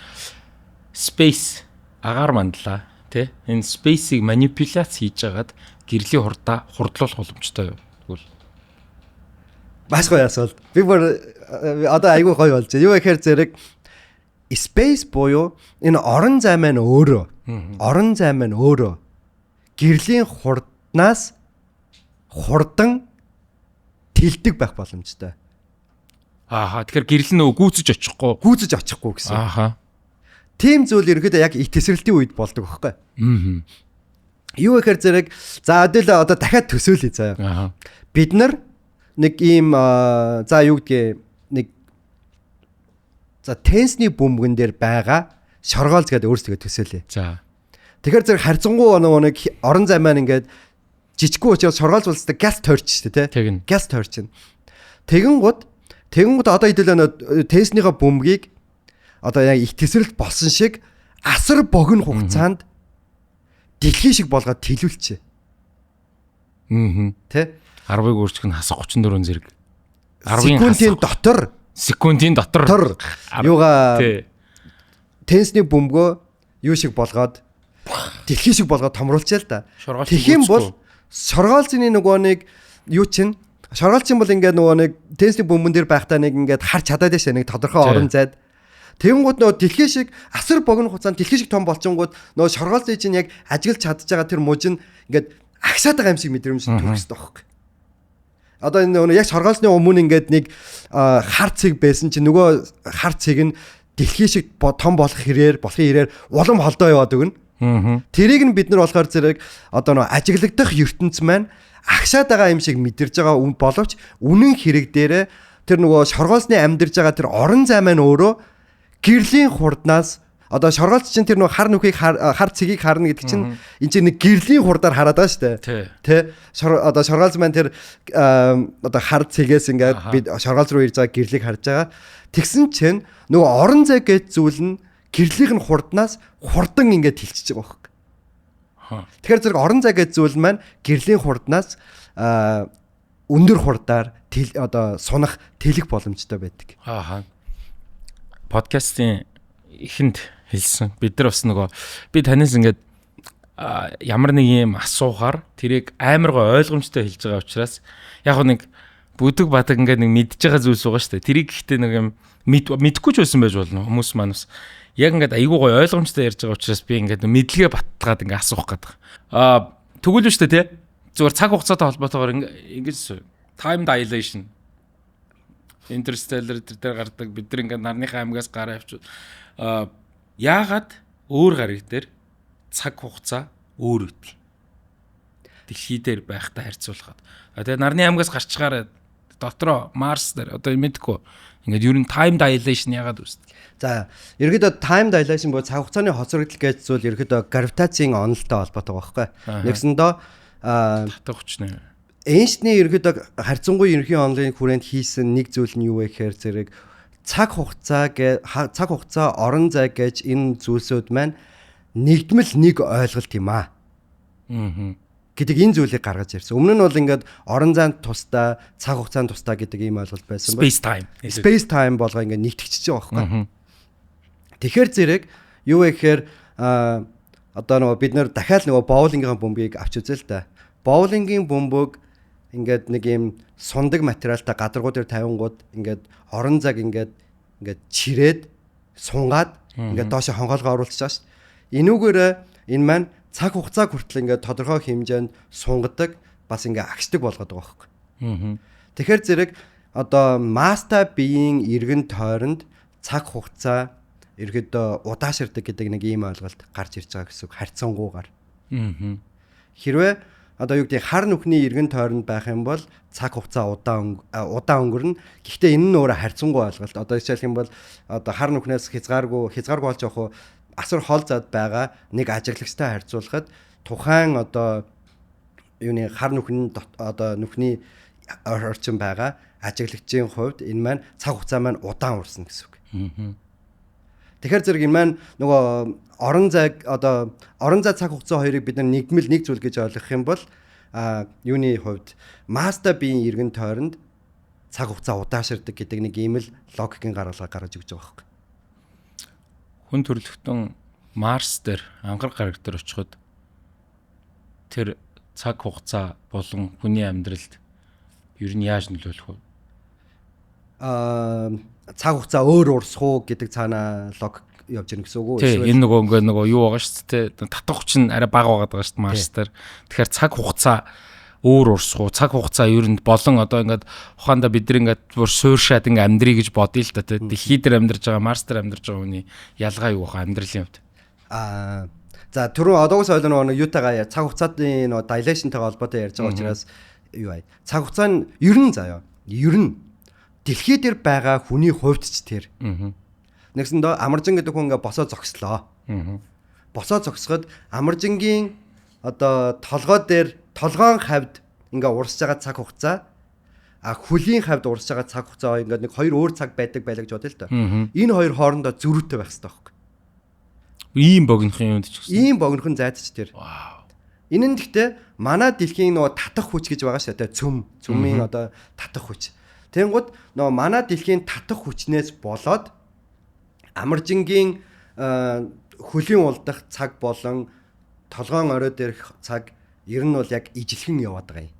Space агаар мандлаа тий. Энэ space-ийг манипуляц хийж агаад гэрлийн хурдаа хурдлуулах боломжтой юу? Тэгвэл маш гоё асуулт. Би бүр одоо айгүй гоё болж байна. Юу гэхээр зэрэг space буюу энэ орон зай маань өөрөө орон зай маань өөрөө гэрлийн хурднаас хурдан тэлдэг байх боломжтой. Ааха, тэгэхээр гэрэл нь гүйцэж очихгүй. Гүйцэж очихгүй гэсэн. Ааха. Тийм зүйл ерөнхийдөө яг их тесрэлтийн үед болдог байхгүй. Юу гэхээр зэрэг за өдөл одоо дахиад төсөөлье заяа. Ааха. Бид нар нэг ийм за юу гэдгийг нэг за тенсний бөмбөгөн дээр байгаа шоргоолз гэдэг өөрсдөө төсөөлье. За. Тэгэхээр зэрэг харьцангуй нөгөө нэг орон зай маань ингээд жижиггүй учраас шоргоолз болстой газ тойрч штэ тий. Газ тойрчин. Тэгэнгүүт одоо хэдүүлээ нөө тенснийхээ бөмбөгийг одоо яг их тесрэлт болсон шиг асар богино хугацаанд дэлхий шиг болгоод тэлүүлчихэ. Тэ? 10-ыг өөрчлөх нь хасах 34 зэрэг. 10-ын дотор секундын дотор юугаа тенсний бөмбөгөө юу шиг болгоод дэлхий шиг болгоод томруулчихъя л да. Тэгэх юм бол шоргоолзны нөгөө нэг юу чинь шоргоолчин бол ингээд нөгөө нэг тенсний бөмбөн дээр байхдаа нэг ингээд харж чадаад байсан нэг тодорхой орон зайд. Тэнгууд нөгөө дэлхий шиг асар богино хугацаанд дэлхий шиг том болчингууд нөгөө шоргоолзны чинь яг ажиглаж чадж байгаа тэр муж нь ингээд агшаад байгаа юм шиг мэдрэмж төрөх хэрэгтэй байхгүй. Одоо энэ нөгөө яг шоргоолзны өмнө ингээд нэг хар цэг байсан чинь нөгөө хар цэг нь дэлхий шиг том болох хэрээр улам холдоо яваад өгнө. Тэрийг нь бид нар болохоор зэрэг одоо нөгөө ажиглагдах ертөнц маань агшаад байгаа юм шиг мэдэрж байгаа боловч үнэн хэрэг дээрээ тэр нөгөө шоргоолзны амьдарж байгаа тэр орон зай маань өөрөө гэрлийн хурднаас одоо шоргоолз чинь тэр нөгөө хар нүхийг хар цэгийг харна гэдэг чинь энэ чинь нэг гэрлийн хурдаар хараад байгаа шүү дээ. Тэ? Одоо шоргоолз маань тэр одоо хар цэгээс ингээд бид шоргоолз руу ирж байгаа гэрлийг харж байгаа. Тэгсэн чинь нөгөө орон зай гэж зүйл нь гэрлийнх нь хурднаас хурдан ингээд тэлчихэж байгаа байхгүй. Тэгэхээр зэрэг орон зай гэж зүйл маань гэрлийн хурднаас өндөр хурдаар одоо сунах тэлэх боломжтой байдаг. Аа. Подкастын эхэнд хэлсэн. Бид нар бас нөгөө би танаас ингээд ямар нэг юм асуухаар тэрийг амар гой ойлгомжтой хэлж байгаа учраас яг нэг бүдэг бадаг ингээд нэг мэдж байгаа зүйлс байгаа шүү дээ. Тэрийг гэхдээ нэг юм мэдэхгүй ч байсан байж болно. Хүмүүс маань бас яг ингээд айгүй гой ойлгомжтой ярьж байгаа учраас би ингээд мэдлэгээ баталгаад ингээд асуух гэдэг. Тэгвэл шүү дээ тий. Зүгээр цаг хугацаатай холбоотойгоор ингэж time dilation Interstellar дээр гардаг, бид нар ингээд нарныхаа аймгаас гараа явчих. Яагаад өөр гариг дээр цаг хугацаа өөр үт? Дэлхий дээр байхтай харьцуулахад. Тэгээ нарны аймгаас гарчгаар дотроо Марс дээр одоо мэдгүй. Ингээд ер нь time dilation яагаад үүсдэг? За, ерөөдөө time dilation буюу цаг хугацааны хоцрогдол гэж зүйл ерөөдөө гравитацийн онолтой холбоотой байгаа байхгүй. Нэгсэндээ татах хүчнэ. Эйнштейний ерөөдөө харьцангуй ерөнхий онолын хүрээнд хийсэн нэг зүйл нь юу вэ гэхээр зэрэг цаг хугацаа цаг хугацаа орон зай гэж энэ зүйлсүүд маань нэгдмэл нэг ойлголт юм аа. Гэдэг энэ зүйлийг гаргаж ирсэн. Өмнө нь бол ингээд орон зайд тусдаа, цаг хугацаанд тусдаа гэдэг ийм ойлголт байсан. Space time. Space time болгоо ингээд нэгтгэж байгаа байхгүй. Тэгэхээр зэрэг юу вэ гэхээр одоо нөгөө бид нэр дахиад нөгөө боулингийн бөмбөгийг авч үзээ л да. Боулингийн бөмбөг ингээд нэг ийм сундаг материалтай гадаргуу дээр тавингууд ингээд орон зайг ингээд чирээд сунгаад ингээд доошо хонхоолгоо оруулчих шээ. Энүүгээрээ энэ маань цаг хугацаа хүртэл ингээд тодорхой хэмжээнд сунгадаг, бас ингээд агшдаг болгоод байгаа байхгүй. Тэгэхээр зэрэг одоо маста биеийн эргэн тойронд цаг хугацаа ерөөдөө удаашрдаг гэдэг нэг ийм ойлголт гарч ирж байгаа гэсэн үг харьцангуйгаар. Хэрвээ одоо юу гэдэг хар нүхний эргэн тойронд байх юм бол цаг хугацаа удаан өнгөрнө. Гэхдээ энэ нь өөрөө харьцангуй ойлголт. Одоо жишээлх юм бол одоо хар нүхнээс хязгааргүй болж явах уу асар хол зад байгаа нэг ажиглагчтай харьцуулахад тухайн одоо юуны хар нүхний одоо нүхний орчин байгаа ажиглагчийн хувьд энэ маань цаг хугацаа маань удаан урсна гэсэн үг. Тэгэхээр зэрэг энэ маань нөгөө орон зайг одоо орон зай цаг хугацаа хоёрыг бид нар нэгдмэл нэг зүйл гэж ойлгох юм бол юуны хувьд маста биеийн эргэн тойронд цаг хугацаа удаашрдаг гэдэг нэг ийм л логикийн гаргалгаа гаргаж өгч байгаа байхгүй. Хүн төрөлхтөн Марс дээр ангараг гараг дээр очиход тэр цаг хугацаа болон хүний амьдралд ер нь яаж нөлөөлөх вэ? Цаг хугацаа өөр урсах уу гэдэг цаанаа логик явж ирнэ гэсэн үг үү? Тийм, энэ нөгөө ингээ нөгөө юу байгаа шүү дээ. Татах хүч нь арай бага байгаа шүү дээ Марс дээр. Тэгэхээр цаг хугацаа өөр урсах уу? Цаг хугацаа ер нь болон одоо ингээд ухаандаа бид нар ингээд бүр сууршаад ингээд амьдрий гэж бодъё л да. Дэлхий дээр амьдарч байгаа, Марс дээр амьдарч байгаа хүний ялгаа юу вэ амьдралын хувьд? За түрүүн одоогоос ойлоо нөгөө юутайгаа цаг хугацааны нөгөө dilation-тайгаа холбоотой ярьж байгаа учраас юу аа. Цаг хугацаа нь ер нь заяа. Ер нь дэлхий дээр байгаа хүний хувьд ч тэр. Нэгсэндээ Амаржин гэдэг хүн ингээ босоо зогслоо. Босоо зогсоход Амаржингийн одоо толгой дээр толгоон хавьд ингээ урсж байгаа цаг хугацаа хөлийн хавьд урсж байгаа цаг хугацаа ингээ нэг хоёр өөр цаг байдаг байлаа гэж бодъё л доо. Энэ хоёр хоорондоо зөрүүтэй байх хэрэгтэй байхгүй. Ийм богинохон юмд ч гэсэн. Ийм богинохон зайд ч тэр. Вау. Энэ нь гэхдээ манай дэлхийн нөгөө татах хүч гэж байгаа шүү дээ. Цөмийн одоо татах хүч. Тэнгууд нөгөө манай дэлхийн татах хүчнээс болоод Амаржингийн хөлийн улдах цаг болон толгоон орой дээрх цаг ер нь бол яг ижилхэн яваад байгаа юм.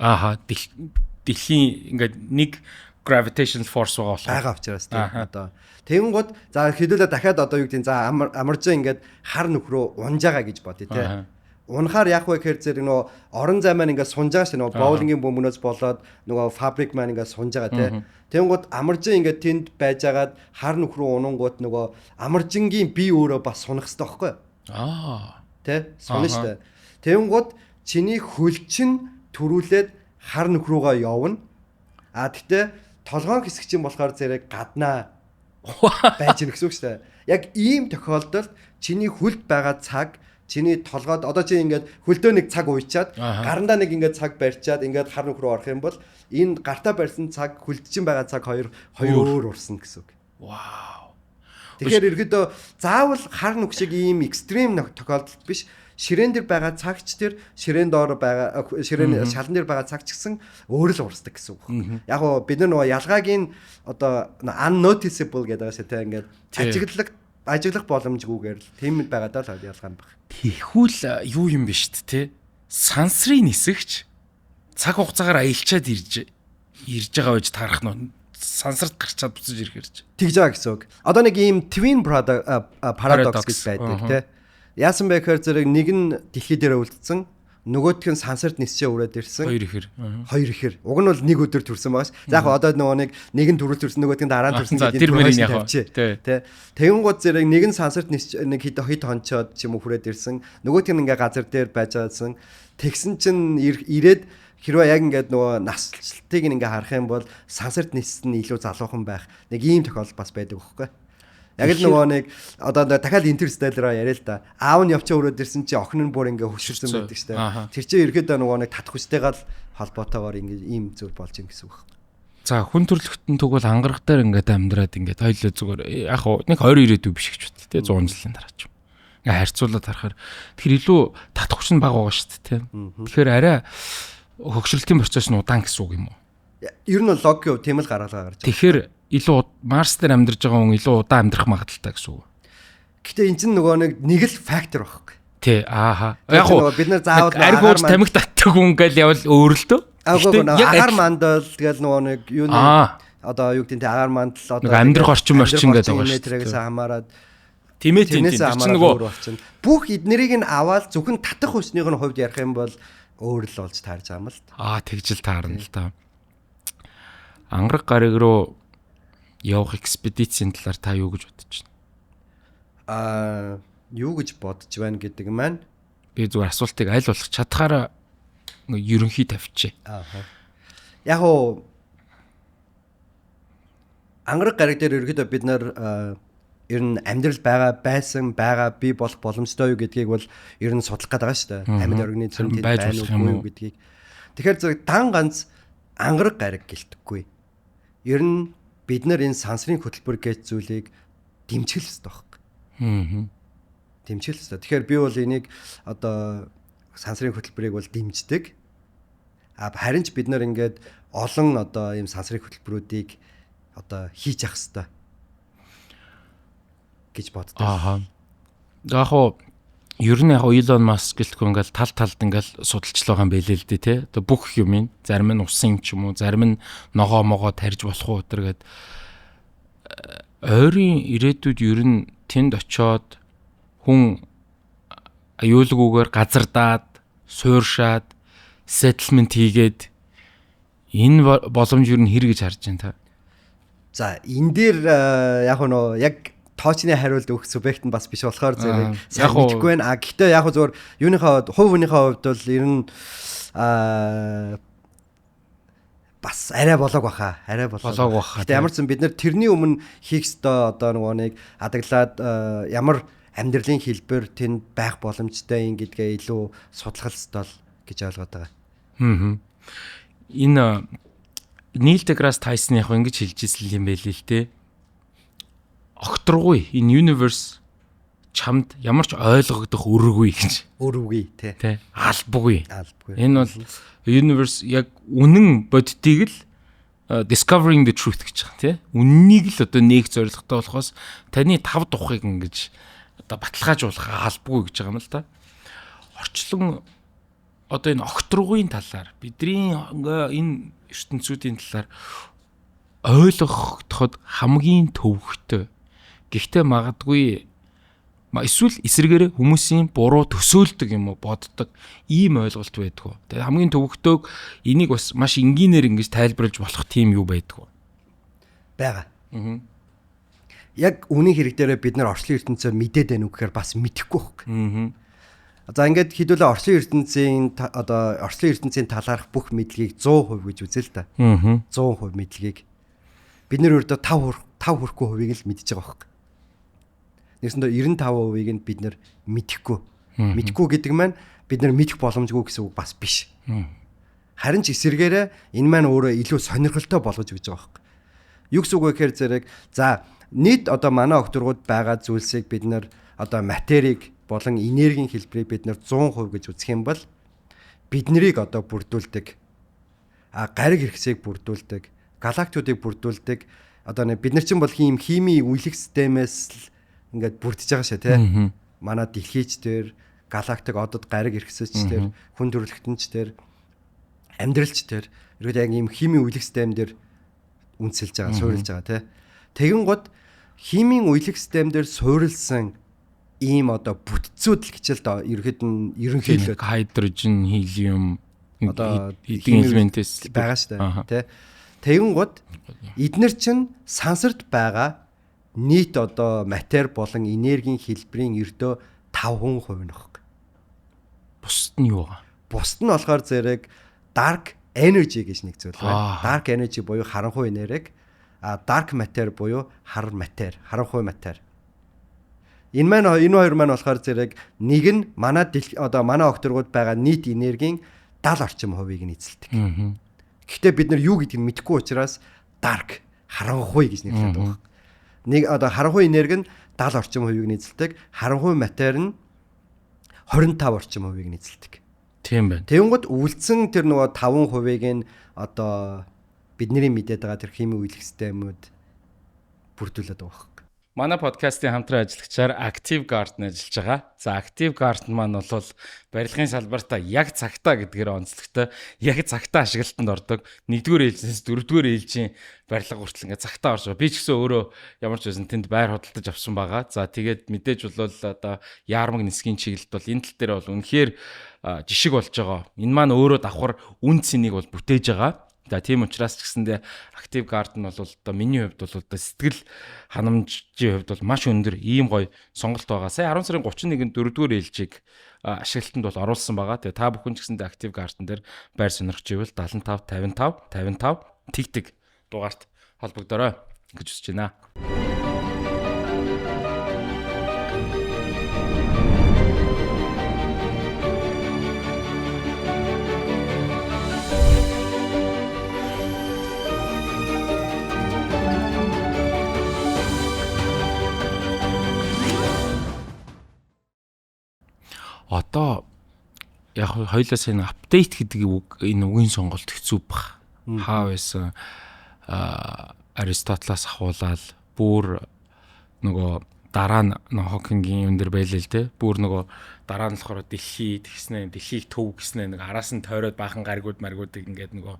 Ааха, дэлхийн ингээд нэг gravitational force байгаа болохоор байгаа учраас тийм одоо тэнгууд за хэдүүлээ дахиад одоо юу гэдэг за Амаржин ингээд хар нүх рүү унж байгаа гэж бодъё те. Унахаар яах вэ гэхээр зэрэг нөгөө орон зай маань ингээд сунж байгаа шүү нөгөө боулингийн бөмбөнөөс болоод нөгөө фабрик маань ингээд сунж байгаа те. Тэнгууд Амаржин ингээд тэнд байжгаад хар нүх рүү унангууд нөгөө Амаржингийн бие өөрөө бас сунах хэрэгтэй байхгүй юу? Тэ сунна шүү дээ. Тэнгууд чиний хөл чинь төрүүлээд хар нүх рүүгээ явна. А тэгтээ толгоон хэсэг чинь болохоор зэрэг гаднаа байж гэнэ гэсэн үг шүү дээ. Яг ийм тохиолдолд чиний хөлд байгаа цаг чиний толгойд одоо чи ингээд хөлдөө нэг цаг уйчаад гарандаа нэг ингээд цаг барьчаад ингээд хар нүх рүү орох юм бол энэ гартаа барьсан цаг хөлд чинь байгаа цаг хоёр өөр урсна гэсэн үг. Вау. Тэгэхээр ерөөдөө заавал хар нүх шиг ийм экстрим тохиолдол биш. Ширээн дээр байгаа цагч тэр ширээн доор байгаа ширээн шалан дээр байгаа цаг ч гэсэн өөр л урсдаг гэсэн үг. Яг гоо бид нар нөгөө ялгааг нь одоо unnoticeable гэдэг байгаа шээ те, ингээд ажиглах боломжгүйгээр л тийм байгаа даа л ялгаа нь баг. Тэгвэл юу юм бэ шүү дээ те. Сансрын нисэгч цаг хугацаагаар аялчаад ирж байгаа байж таарах нь, сансарт гарчаад буцаж ирэхэр ч. Тэгж байгаа гэсэн үг. Одоо нэг ийм twin paradox гэж байдаг те. Яасан бэ гэхээр зэрэг нэг нь дэлхий дээр үлдсэн, нөгөөх нь сансарт нисчээ өрөөд ирсэн. Хоёр ихэр. Хоёр ихэр. Уг нь бол нэг өдөр төрсэн байгаа ш. За яг одоо нөгөө нэг нь түрүүл төрсэн, нөгөөх нь дараа нь төрсэн гэдэг тэр мөрийн яг тий. Тэгэнгүүт зэрэг нэг нь сансарт нисч нэг хэд хэд хончоод ч юм уу хүрээд ирсэн. Нөгөөх нь ингээ газар дээр байж байгаасан. Тэгсэн чинь ирээд хэрвээ яг ингээд нөгөө наслалтыг ингээ харах юм бол сансарт ниссэн нь илүү залуухан байх. Нэг ийм тохиолдол бас байдаг байхгүй. Яг л нөгөө нэг одоо дахиад Interstellar яриа л да. Аав нь явчаа өрөөд ирсэн чи охин нь бүр ингээ хөшөрсөн байдаг штэ. Тэр чинь ерөөдөө нөгөө нэг татах хүчтэйгээ л холбоотойгоор ингээ ийм зүйл болж ин гэсэн үг. За, хүн төрөлхтөн тэгвэл ангараг дээр ингээд амьдраад ингээд хоёлоо зүгээр яг хуу нэг 20 ирээдүй биш гэж бод те, 100 жилийн дараа ч юм. Ингээ харьцуулаад харахаар тэгэхээр илүү татах хүч нь бага байгаа шүү дээ те. Тэгэхээр арай хөгшрөлтийн процесс нь удаан гэсэн үг юм уу? Ер нь логикийн хувьд тийм л гаргалгаа гарч байгаа. Тэгэхээр илүү Марс дээр амьдарч байгаа хүн илүү удаан амьдрах магадлалтай гэсэн үг. Гэтэ эн чинь нөгөө нэг л фактор байхгүй. Тий, ааха. Яг уу бид нар заавал арг ууж тамхи татдаг хүн ингээл явал өөр л дөө. Яг агаар мандал тэгэл нөгөө нэг юу нэг одоо юу гэдэг нь агаар мандал одоо амьдрах орчин морчин гэдэг байгаа шүү дээ. Тэрээс хамаарат тийм ээ, тийм. Тэр чинь нөгөө бүх эднэрийг нь аваад зөвхөн татах хүчнийх нь хувьд ярих юм бол өөр л болж таарж байгаа юм л. Аа, тэгжил таарна л та. Ангараг гариг руу явах экспедицийн талаар та юу гэж бодож байна? Аа, юу гэж бодож байна гэдэг маань би зүгээр асуултыг аль болох чадхаараа ерөнхий тавьчихъя. Аа. Яг уу ангараг гариг дээр ерөөдөө бид нар ер нь амьдрал байгаа, байсан, байгаа, бий болох боломжтой юу гэдгийг бол ер нь судлах гээд байгаа шүү дээ. Амьд организм тэнд байна уу гэдгийг. Тэгэхээр зэрэг дан ганц ангараг гариг гэлтэхгүй. Ер нь бид нар энэ сансрын хөтөлбөр гэж зүйлийг дэмжих л ёстой байхгүй. Аа. Дэмжих л ёстой. Тэгэхээр би бол энийг одоо сансрын хөтөлбөрийг бол дэмждэг. А харин ч бид нар ингээд олон одоо ийм сансрын хөтөлбөрүүдийг одоо хийж явах ёстой гэж боддог. Ааха. Яг хуу ер нь яг Илон Маск гэлтгүй ингээл тал талд ингээл судалчлаа байгаа юм байлээ л дээ тий. Одоо бүх юм ин зарим нь усын юм ч юм уу, зарим нь ногоо могоо тарьж болох уу өдр гээд ойрын ирээдүйд ер нь тэнд очиод хүн аюулгүйгээр газардаад, сууршаад, settlement хийгээд энэ боломж ер нь хэр гэж харж байна та? За, энэ дээр яг нөө яг тоочны хариулт өгөх субъект нь бас биш болохоор зэрэг сайн мэдэхгүй байна. А гэхдээ яг зөвөр юуныхаа хувь хүнийхээ хувьд бол ер нь бас арай болоог баха. Арай болоог баха. Гэтэ ямар ч сан бид нар тэрний өмнө хийх ёстой одоо нөгөө нэг адаглаад ямар амьдралын хэлбэр тэнд байх боломжтой юм гэдгээ илүү судлах ёстой л гэж ойлгоод байгаа. Аа. Энэ Нил деграсс Тайсон яг ингэж хэлж ирсэн юм байл л те. Окторгүй энэ universe чамд ямар ч ойлгогдох өрөгүй гэж. Өрөвгүй тий. Тэ. Албагүй. Албагүй. Энэ бол universe яг үнэн боддгийг л discovering the truth гэж байгаа тий. Үннийг л одоо нээх зорилготой болохоос таны тав тухыг ингэж одоо баталгаажуулах албагүй гэж байгаа юм л да. Орчлон одоо энэ окторгүйн талаар бидний энэ ертөнцүүдийн талаар ойлгохдоход хамгийн төвөгтэй. Гэхдээ магадгүй эсвэл эсрэгээрээ хүмүүсийн буруу төсөөлдөг юм уу боддог ийм ойлголт байдгүй. Тэгээ хамгийн төвөгтөөг энийг бас маш энгийнээр ингэж тайлбарлаж болох тийм юу байдгүй. Байгаа. Аа. Яг үнийн хэрэг дээрээ бид нар орчлон ертөнцөө мэдээд байна уу гэхээр бас мэдэхгүй байхгүй. Аа. За ингээд хэдүүлээ орчлон ертөнцийн одоо орчлон ертөнцийн талаарх бүх мэдлэгийг 100% гэж үзээ л да. Аа. 100% мэдлэгийг бид нэр өөртөө 5 хүрэхгүй хувийг л мэдж байгаа байхгүй. Нэгсэндээ 95%-ийг нь бид нэр мэдэхгүй. Мэдэхгүй гэдэг маань бид нар мэдэх боломжгүй гэсэн үг бас биш. Харин ч эсэргээрээ энэ маань өөрөө илүү сонирхолтой болгож өгч байгаа байхгүй. Юу гэсэн үг вэ гэхээр зэрэг за нийт одоо манай огторгууд байгаа зүйлсийг бид нар одоо материйг болон энергийн хэлбэрийг бид нэр 100% гэж үзэх юм бол биднийг одоо бүрдүүлдэг, гариг хэрэгцээг бүрдүүлдэг, галактикуудыг бүрдүүлдэг. Одоо бид нар чинь бол ийм химийн үйлэх системээс л ингээд бүрдэж байгаа шээ, тий. Манай дэлхийч дээр, галактик одод гариг хэрэгцээч дээр, хүн төрөлхтөнч дээр, амьдралч дээр ерөөд яг ийм химийн үйлэх систем дээр үндэслэж байгаа, суурилж байгаа, тий. Тэгэнгүүт химийн үйлэх систем дээр суурилсан ийм одоо бүтцүүд л хичээл ерөөд нь ерөнхийлөө hydrogen, helium одоо эдийн элементээс байгаа шүү дээ, тий. Тэгэнгүүт эднэр чинь сансарт байгаа нийт одоо матер болон энергийн хэлбэрийн ердөө 5% нөхгүй. Бусд нь юу вэ? Бусд нь болохоор зэрэг dark energy гэж нэг зүйл байна. Dark energy буюу харанхуй энерги, dark matter буюу хар матер, харанхуй матер. Энэ маань энэ хоёр маань болохоор зэрэг нэг нь манай одоо манай огторгууд байгаа нийт энергийн 70 орчим хувийг нь эзэлдэг. Гэхдээ бид нар юу гэдгийг мэдэхгүй учраас dark харанхуй гэж нэрлэдэг байна. Нэг одоо харанхуй энерги нь 70 орчим хувийг нь эзэлдэг, харанхуй матер нь 25 орчим хувийг нь эзэлдэг. Тийм байна. Тэнгүүд үлдсэн тэр нөгөө 5%-ийг нь одоо бидний мэдээд байгаа тэр химийн үйлэх системүүд бүрдүүлээд байгаа байхгүй. Манай подкастын хамтран ажиллагчаар Active Garden ажиллаж байгаа. За Active Garden маань бол барилгын салбартаа яг цагтаа гэдгээр онцлогтой, яг цагтаа ашиглалтанд ордог. 1-р ээлжинээс 4-р ээлжийн барилга хүртэл ингээд цагтаа орж байгаа. Би ч гэсэн өөрөө ямар ч байсан тэнд байр худалдаж авсан байгаа. За тэгээд мэдээж бол одоо яармаг нисгийн чиглэлд бол энэ тал дээр бол үнэхээр жишг болж байгаа. Энэ маань өөрөө давхар үн цэнийг бол бүтээж байгаа. За тийм учраас ч гэсэндээ Active Garden бол одоо миний хувьд бол одоо сэтгэл ханамжийн хувьд бол маш өндөр ийм гоё сонголт байгаа. Сая 10 сарын 31-нд 4-р ээлжийг ашиглалтанд бол оруулсан байгаа. Тэгээ та бүхэн ч гэсэндээ Active Garden дээр байр сонирхож ивэл 75 55 55 тэгтэг дугаарт холбогдорой гэж хүсэж байна. Одоо яг хоёлаас энэ апдейт гэдэг үг энэ үгийн сонголт хэцүү бах. Хаа байсан Аристотелаас ахуулаад бүр нөгөө дараа нь Хокингийн юм дээр байлээ л те. Бүр нөгөө дараа нь болохоор дэлхий тэгснэ, дэлхийг төв гэснэ нэг араас нь тойроод баахан гаригууд маргуудыг ингээд нөгөө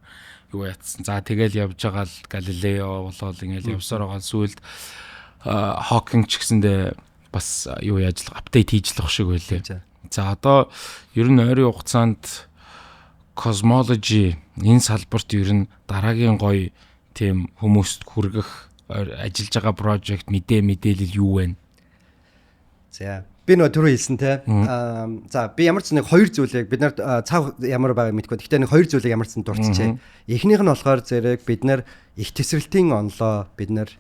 юу ятсан. За тэгэл явж байгаа л Галилео болоод ингээд явсаар байгаа сүүлд Хокинг ч гэсэндээ бас юу яаж л апдейт хийж л ах шиг байлээ. За одоо ер нь ойрын хугацаанд cosmology энэ салбарт ер нь дараагийн гоё тийм хүмүүст хүргэх ажиллаж байгаа project мэдээлэл юу вэ? За би нөгөө түрүү хэлсэн те. За би ямар ч нэг хоёр зүйлийг бид нар цав ямар байгааг мэдэхгүй. Гэхдээ нэг хоёр зүйлийг ямар ч сан дурдчихъя. Эхнийх нь болохоор зэрэг бид нар их тесрэлтийн онолоо бид нар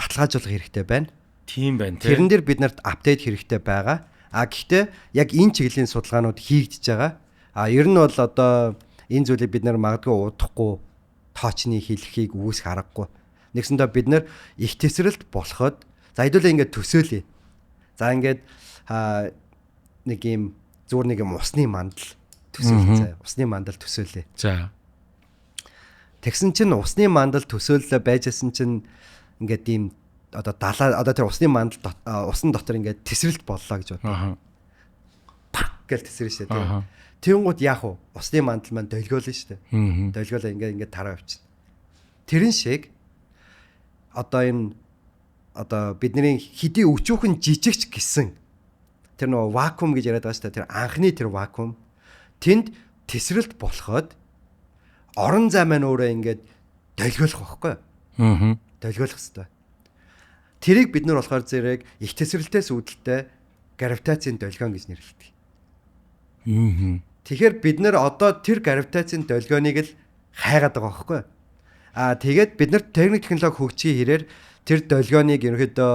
баталгаажуулах хэрэгтэй байна. Тийм байна те. Тэрэн дээр бид нарт апдейт хэрэгтэй байгаа. А гэхдээ яг энэ чиглэлийн судалгаанууд хийгдэж байгаа. А ер нь бол одоо энэ зүйлийг бид нар магадгүй удахгүй тоочны хэлхийг үүсэх аргагүй. Нэгсэндээ бид нар их тесрэлт болоход за хэдүүлээ ингээд төсөөлье. За ингээд нэг юм зүгээр нэг юм усны мандал төсөөлье заяа. Усны мандал төсөөлье. За. Тэгсэн чинь усны мандал төсөөллөө байжсэн чинь ингээд ийм одоо далаа одоо тэр усны мандал усан дотор ингээд тесрэлт боллоо гэж бодлоо. Пак гэл тесрэн шүү дээ. Тэнгууд яах вэ? Усны мандал маань долгиолно шүү дээ. Долгиолоо ингээд тараа явчихна. Тэрэн шиг одоо энэ одоо бидний хэдий өчүүхэн жижигч гэсэн тэр нөгөө вакуум гэж яриад байгаа шүү дээ. Тэр анхны тэр вакуум тэнд тесрэлт болоход орон зай маань өөрөө ингээд долгиолох байхгүй юу? Долгиолох хэвээр. Тэрийг бид нар болохоор зэрэг их тесрэлтээс үүдэлтэй гравитацийн долгион гэж нэрлэдэг. Тэгэхээр бид нар одоо тэр гравитацийн долгионыг л хайгаад байгаа байхгүй юу? Аа тэгээд бид нар техник технологи хөгжихийн хэрээр тэр долгионыг ерөнхийдөө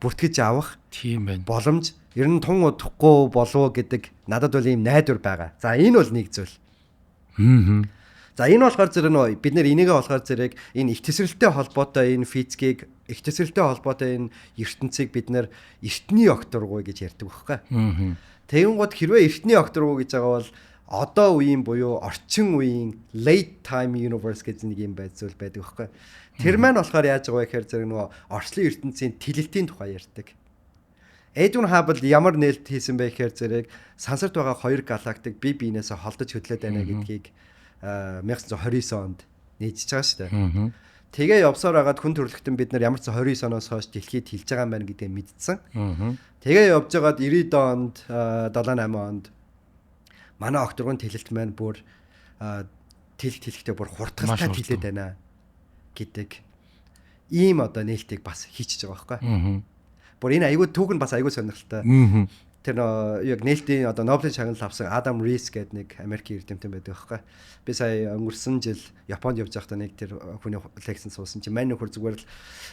бүртгэж авах тийм байна. Боломж ер нь тун удахгүй болов гэдэг надад бол ийм найдвар байгаа. За энэ бол нэг зүйл. За, энэ болохоор зэрэг нөө бид нэр энийгээ болохоор зэрэг энэ их тесрэлтэй холбоотой энэ физикийг, их тесрэлтэй холбоотой энэ ертөнцийг бид нэр эртний огторгуй гэж ярьдаг байхгүй. Тэгэнгүүт хэрвээ эртний огторгуй гэж байгаа бол одоо үеийн буюу орчин үеийн late time universe гэж нэг юм байд зүйл байдаг байхгүй. Тэр маань болохоор яаж байгаа вэ гэхээр зэрэг нөгөө орчлон ертөнцийн тэлэлтийн тухай ярьдаг. Эдвин Хаббл ямар нээлт хийсэн бэ гэхээр зэрэг сансарт байгаа хоёр галактик бие биенээсээ холдож хөдлөөд байна гэдгийг 1929 онд нээжж байгаа шүү дээ. Тэгээ явсаар хагаад хүн төрөлхтөн бид нар ямар ч 29 оноос хойш дэлхийд хилж байгаа юм байна гэдгийг мэдсэн. Тэгээ явж байгаад 90 онд, 78 онд манай огторгон тэлэлт маань бүр тэлэлт хэлэхдээ бүр хурдгалтай тэлээд байна гэдэг ийм одоо нээлтийг бас хийчихэж байгаа байхгүй. Бүр энэ айгүй түүх нь бас айгүй сонирхолтой. Тэр нөө яг нээлтийн одоо Нобелийн шагнал авсан Адам Рис гэдэг нэг Америкийн эрдэмтэн байдаг байхгүй. Би сая өнгөрсөн жил Японд явж байхдаа нэг тэр хүний лекцэнд суусан чинь мань нөхөр зүгээр л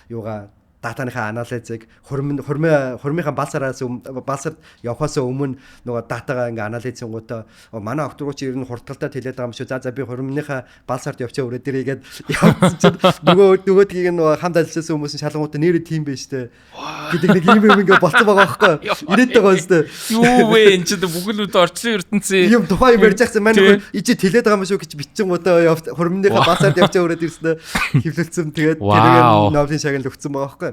юугаа датаныхаа анализыг хурмынхаа балсараас балсарт явхаас өмнө нөгөө датагаа ингээ анализингуудаа манай огторгууч ер нь хурдгалтай тэлээд байгаа юм шүү. За за, би хурмынхаа балсарт явчаа өрөө дээрээ гээд явсан чинь нөгөөдгийг нөгөө хамт ажилласан хүмүүс нь шалгангуудаа нэрээ тийм байж тээ гэдэг нэг юм юм ингээ болцсон байгаа байхгүй. Ирээд байгаа юм шүү. Юу вэ, энэ чинь бүхэл бүтэн орчлон ертөнцийн юм тухайн юм ярьж байсан. Манай ичи тэлээд байгаа юм шүү гэж бичингуудаа хурмынхаа балсарт явчаа өрөөд ирснэ хөвлөлцсөн. Тэгээд тэрийг Нобелийн шагнал өгсөн байгаа байхгүй.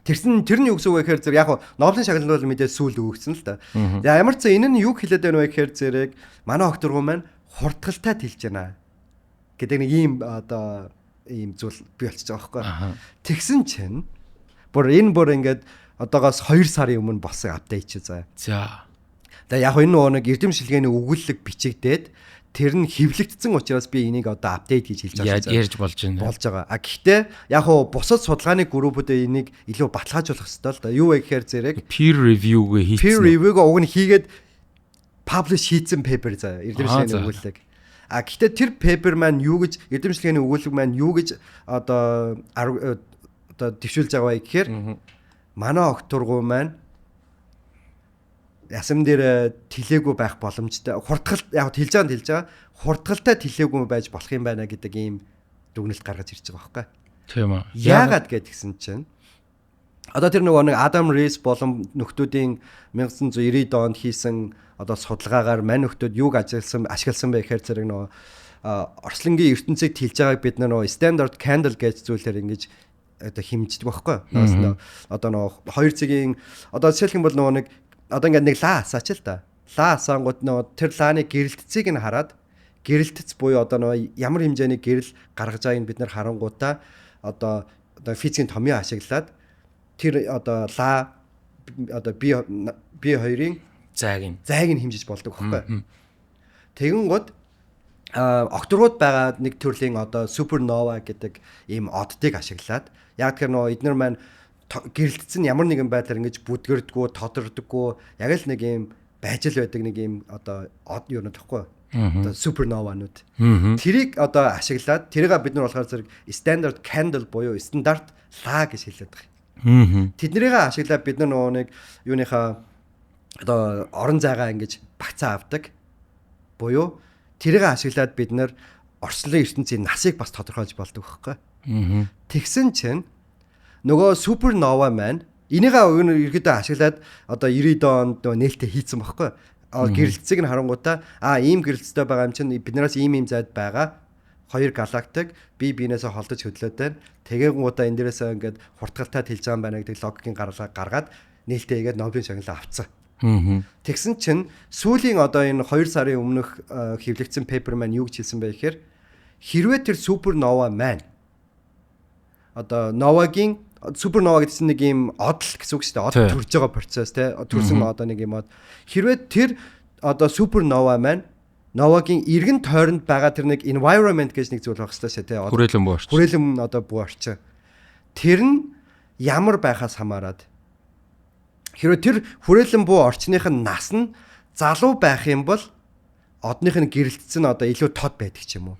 Тэрсэн тэр нь юу гэсэн үг вэ гэхээр зэрэг яг Нобелийн шагнал бол мэдээ сүүл өгсөн л та. За, ямар ч энэ нь юу хэлээд байна вэ гэхээр зэрэг манай огторгуй маань хурдгалтай тэлж байна гэдэг нэг ийм одоо ийм зүйл бий болчихж байгаа байхгүй. Тэгсэн чинь бүр энэ бүр ингээд одоогоос 2 сарын өмнө болсон update чи заа. За. Тэгээ яг энэ нөгөө нэг эрдэм шилгээний өгүүлэг бичигдээд тэр нь хэвлэгдсэн учраас би энийг одоо update гэж хэлж байгаа. Ярьж болж байна. Болж байгаа. А гэхдээ яг хуу бусад судалгааны группүүдээ энийг илүү баталгаажуулах хэрэгтэй л да. Юу вэ гэхээр зэрэг peer review-гээ хийсэн. Peer review-г уг нь хийгээд publish хийсэн paper заяа. Эрдэм шилгээний өгүүлэг. А гэхдээ тэр paper маань юу гэж, эрдэм шилгээний өгүүлэг маань юу гэж одоо дэвшүүлж байгаа вэ гэхээр манай огторгуй маань ясам дээр тэлээгүй байх боломжтой. Хурдгал яг тэлж байгаа нь тэлж байгаа. Хурдгалтай тэлээгүй байж болох юм байна гэдэг ийм дүгнэлт гаргаж ирж байгаа байхгүй. Тийм үү. Яагаад гэдгсэн чинь одоо тэр нөгөө нэг Адам Рис болон нөхдүүдийн 1990 онд хийсэн одоо судалгаагаар мань нөхдүүд юуг ашигласан бэ гэхээр зэрэг нөгөө орслонгийн ертөнцийг тэлж байгааг бид нөгөө standard candle гэж зүйлээр ингэж одоо хэмждэг байхгүй. Одоо нөгөө хоёр цэгийн одоо жишээлх юм бол нөгөө нэг одоо ингээд нэг лаа асаач л да. Лаа асаангууд нөгөө тэр лааны гэрэлтцийг нь хараад, гэрэлтц буюу одоо нөгөө ямар хэмжээний гэрэл гаргаж байгааг нь бид нар харангуудаа одоо физикийн томьёо ашиглаад тэр одоо лаа одоо би хоёрын зайг нь зайг нь хэмжиж болдог байхгүй. Тэгэнгүүт огторгууд байгаа нэг төрлийн одоо супернова гэдэг ийм оддыг ашиглаад, яг тэр нөгөө эднэр маань гэрэлтсэн ямар нэгэн байдлаар ингэж бүдгэрдгүү, тодордоггүй, яг л нэг ийм байж л байдаг нэг ийм одоо од юу нэ тахгүй одоо супернованууд. Тэрийг одоо ашиглаад тэрийг бид нар болохоор зэрэг standard candle буюу стандарт лаа гэж хэлээд байгаа юм. Тэднэрийг ашиглаад бид нар нөгөө нэг юуныхаа одоо орон зайгаа ингэж багцаа авдаг. Буюу тэрийг ашиглаад бид нар орчлон ертөнцийн насыг бас тодорхойлж болдог байхгүй. Тэгсэн чинь нөгөө супернова маань энийгээ ерөөдөө ашиглаад одоо 90 онд нөгөө нээлттэй хийцэн байхгүй. Гэрэлтцийг нь харангуутаа ийм гэрэлтцтэй байгаа юм чинь биднээс ийм ийм зайд байгаа хоёр галактик бие биенээсээ холдож хөдлөөд байна. Тэгэнгуутаа энэ дээрээсээ ингээд хурдгалтай тэлж байгаа юм байна гэдэг логикийн гаргалгаа гаргаад нээлттэй хийгээд Нобелийн шагналаа авцсан. Тэгсэн чинь сүүлийн одоо энэ 2 сарын өмнөх хэвлэгдсэн paper маань юу гэж хэлсэн бэ гэхээр хэрвээ тэр супернова маань одоо новагийн супернова гэдэг чинь нэг юм одол гэсэн үг шүү дээ. Од төрж байгаа процесс те, төрсөн одоо нэг юм од. Хэрвээ тэр одоо супернова маань новагийн эргэн тойронд байгаа тэр нэг environment гэж нэг зүйл байх хэрэгтэй шээ те. Хүрээлэн буу орчин. Хүрээлэн одоо буу орчин. Тэр нь ямар байхаас хамаарат хэрвээ тэр хүрээлэн буу орчных нь нас нь залуу байх юм бол одных нь гэрэлтсэн нь одоо илүү тод байдаг ч юм уу.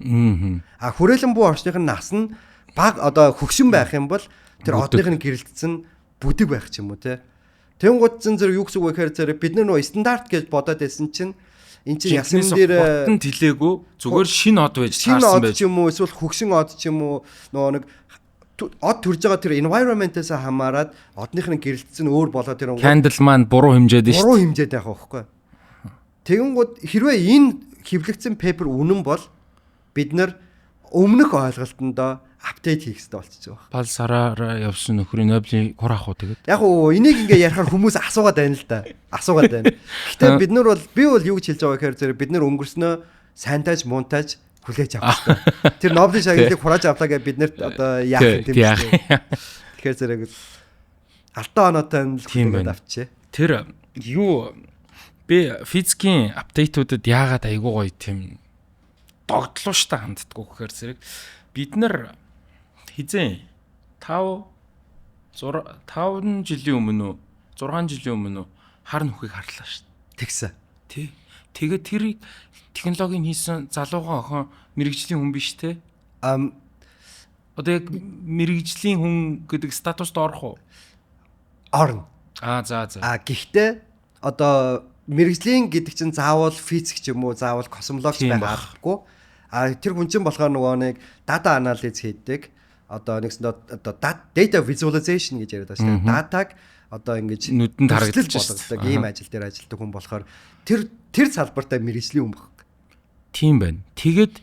А хүрээлэн буу орчных нь нас нь баг одоо хөгшин байх юм бол тэр одных нь гэрэлтсэн бүдэг байх ч юм уу те. Тэнгууд зэн зэрэг юу гэсэн үг вэ гэхээр зэрэг бид нар нөгөө стандарт гэж бодоод байсан чинь Эн чинь ясам дээр хурдан тэлээгүй зүгээр шинэ од байж таарсан байж. Шинэ од ч юм уу эсвэл хөгшин од ч юм уу нөгөө нэг од төрж байгаа тэр environment-ээс хамаарат одных нь гэрэлтсэн өөр болоо тэр candle маань буруу хэмжээд шүү. Буруу хэмжээд байх байхгүй. Тэгэнгүүт хэрвээ энэ хэвлэгдсэн paper үнэн бол бид нар өмнөх ойлголтондоо update хийх хэрэгтэй болчихж байгаа. Пал сараараа явсан нөхрийн Нобелийн хур ах уу тэгээд. Яг уу энийг ингээ ярихаар хүмүүс асуугаад байна л да. Асуугаад байна. Гэтэ бид нар бол би бол юу гэж хэлж байгаа гэхээр зэрэг бид нар өнгөрснөө сантаж монтаж хүлээж авах хэрэгтэй. Тэр Нобелийн шагналыг хурааж авлаа гэж бид нарт одоо яах юм бэ? Тэгэхээр зэрэг алтан оноотой нь л хүлээгээд авчээ. Тэр юу би физикийн апдейтуудад яагаад айгуу гоё тийм догтлууштай ханддаггүй гэхээр зэрэг бид нар хизээ 5 6 5 жилийн өмнө үү 6 жилийн өмнө үү хар нүхийг харлаа шүү дээ. Тэгсэн. Тий. Тэгээд тэр технологиг хийсэн залуухан охин мэрэгжлийн хүн биш те. Одоо яг мэрэгжлийн хүн гэдэг статуст орох уу? Орно. Аа за за. А гэхдээ одоо мэрэгжлийн гэдэг чинь заавал физик ч юм уу заавал космологч байх албагүй. А тэр хүн чинь болохоор нөгөө нэг дата анализ хийдэг. Одоо нэгсэндээ одоо data visualization гэж яриад байгаа шүү дээ. Датаг одоо ингэж нүдэнд харагдаж болгодог ийм ажил дээр ажилладаг хүн болохоор тэр салбартаа мэрэгжлийн хүн баг. Тийм байна. Тэгээд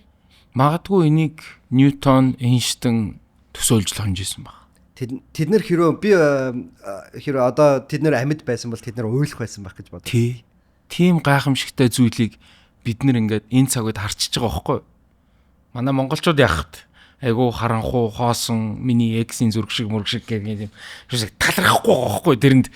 магадгүй энийг Ньютон, Эйнштейн төсөөлж л хонжсэн баг. Тэд нар хэрвээ би хэрвээ одоо тэд нар амьд байсан бол тэд нар уйлах байсан байх гэж бодлоо. Тий. Тийм гайхамшигтай зүйлийг бид нар ингээд энэ цаг үед харчиж байгаа байхгүй юу? Манай монголчууд яхад айгуу харанхуу хоосон миний эксийн зүрх шиг мөрг шиг гэх юм шиг талархахгүй байгаа байхгүй тэрэнд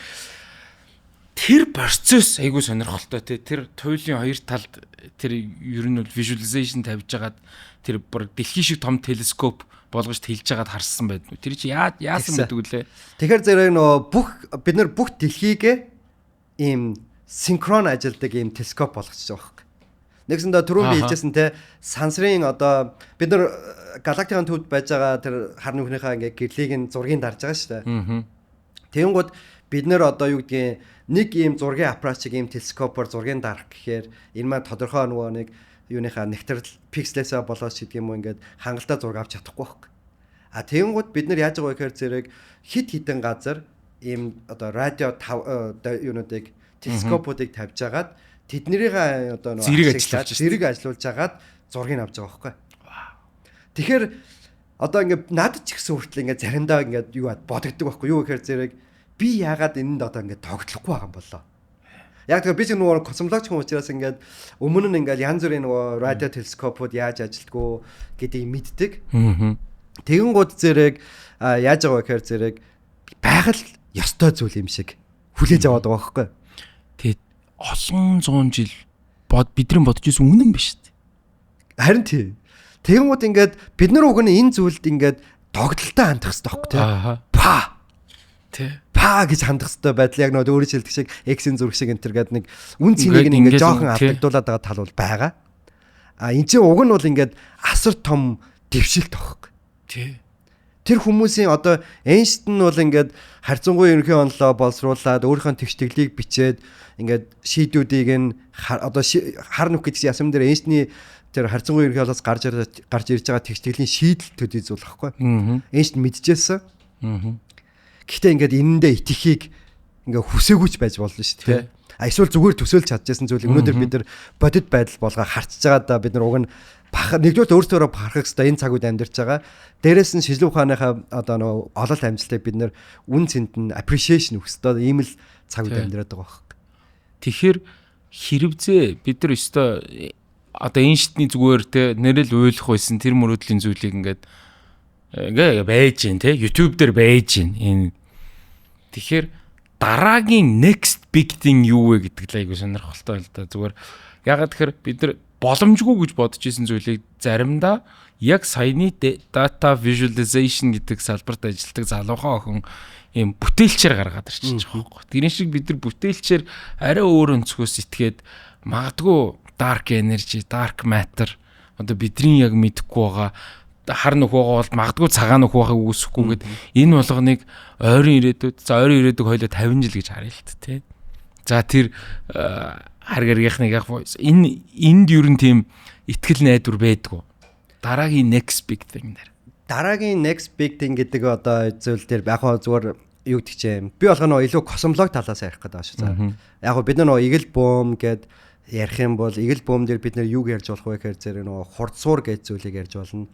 тэр процесс айгуу сонирхолтой тий. Тэр туйлын хоёр талд тэр ер нь бол visualization тавьж агаад тэр бүр дэлхий шиг том телескоп болгож тэлж агаад харсан байдаг. Тэр чи яасан байдаг үлээ? Тэгэхээр зэрэг нөгөө бүх бид нар бүх дэлхийгээ ийм синхрон ажилдаг ийм телескоп болгочихж байгаа байхгүй. Нэгсэндээ түрүүн би хэлжсэн те сансрын одоо бид нар галактикийн төвд байж байгаа тэр хар нүхнийхээ ингээ гэрлийг нь зургийг дарж байгаа шүү дээ. Тэгэнгүүт бид нар одоо юу гэдгийг нэг ийм зургийн аппаратчиг ийм телескопоор зургийг дарах гэхээр энэ маань тодорхой нөгөө нэг юуныхаа нэгтрэл пикселээсээ болоод шийдэг юм уу ингээд хангалттай зураг авч чадахгүй байхгүй. А тэгэнгүүт бид нар яаж байгаа вэ гэхээр зэрэг хит хитэн газар ийм одоо радио юунуудыг телескопуудыг тавьж агаад тэднэрийг одоо нөгөө зэрэг ажилуулж агаад зургийг авч байгаа байхгүй. Тэгэхээр одоо ингээд надад ч ихсэн хүртэл ингээд заримдаа ингээд юу бодогддог байхгүй юу гэхээр зэрэг би яагаад энэнд одоо ингээд тогтлохгүй байгаа юм болоо. Яг тэгэхээр би ч нөгөө космологч хүн учраас ингээд өмнө нь ингээд янз бүрийн нөгөө радио телескопууд яаж ажилтгүү гэдгийг мэддэг. Тэгэнгүүт зэрэг яаж байгаа вэ гэхээр зэрэг байгаль ёстой зүйл юм шиг хүлээж аваад байгаа байхгүй. Тэгээд олон зуун жил бидний бодож ирсэн үнэн биш үү? Харин тий. Тэгэнгүүт ингээд бид нар уг нь энэ зүйлд ингээд догдолтой хандах хэрэгтэй байхгүй тий. Па. Тий. Па гэж хандах хэрэгтэй байдал яг нөгөө өөрөө хэлдэг шиг X-ийн зүрх шиг энэ төр гээд нэг үн цэнийг ингээд жоохон алдагдуулаад байгаа тал бол байгаа. А эн чинь уг нь бол ингээд асар том дэвшилт байхгүй. Тий. Тэр хүмүүсийн одоо Эйнштейн бол ингээд харьцангуй ерөнхий онолоо боловсруулад өөрийнхөө тэгш тэглийг бичээд ингээд шийдвүүдийг нь одоо хар нүх гэдэг чинь ясам дээр Эйнштейний тэр харьцангуй ерөнхий онолоос гарч ирж байгаа тэгш тэглийн шийдэл төдий зүйл байхгүй. Эйнштейн мэдчихсэн. Гэхдээ ингээд энэндээ итгэхийг ингээ хүсээгүй ч байж болно шүү дээ. А эсвэл зүгээр төсөөлж чадчихсан зүйлийг өнөөдөр бид нар бодит байдал болгоо харчж байгаа да бид нар уг нь нэгдүгээр өөрсдөө бахархах хэрэгтэй энэ цаг үед амьдарч байгаа. Дээрээс нь шижлэг ухааныхаа одоо нөгөө ололт амжилтыг бид нар үн цэнд нь appreciation өгөх хэрэгтэй. Ийм л цаг үед амьдраад байгаа байхгүй. Тэгэхээр хэрвзээ бид нар өстой одоо Эйнштейний зүгээр те нэрэл уйлах байсан тэр мөрөөдлийн зүйлийг ингээд ингээ байж гин те YouTube дээр байж гин энэ. Тэгэхээр дараагийн next big thing юу вэ гэдэг л айгуу сонирхолтой л да. Зүгээр ягаад тэгэхээр бид нар боломжгүй гэж бодож исэн зүйлийг заримдаа яг саяны data visualization гэдэг салбарт ажилладаг залуухан охин ийм бүтээлчээр гаргаад ирчихэж байгаа байхгүй. Тэрэн шиг бид нар бүтээлчээр арай өөр өнцгөөс итгээд магадгүй dark energy, dark matter одоо бидний яг мэдэхгүй байгаа хар нүх байгаа бол магадгүй цагаан нүх байхыг үүсэхгүй гэд энэ болгоныг ойрын ирээдүйд за ойрын ирээдүг хоёлоо 50 жил гэж харъя л т тий. За тэр хар гэргийнхнийг яг энэ энд ер нь тийм итгэл найдвар байдгүй. Дараагийн next big thing дээр. Дараагийн next big thing гэдэг одоо зүйл дээр яг хоо зүгээр юу гэдэг чинь би болох нөө илүү космолог талаас ярих гэдэг байгаа шүү. За. Яг хоо бид нар нөө игэл бөөм гэд ярих юм бол игэл бөөм дээр бид нар юуг ярьж болох вэ гэхээр зэрэг нөө хурцсуур гэж зүйлийг ярьж болно.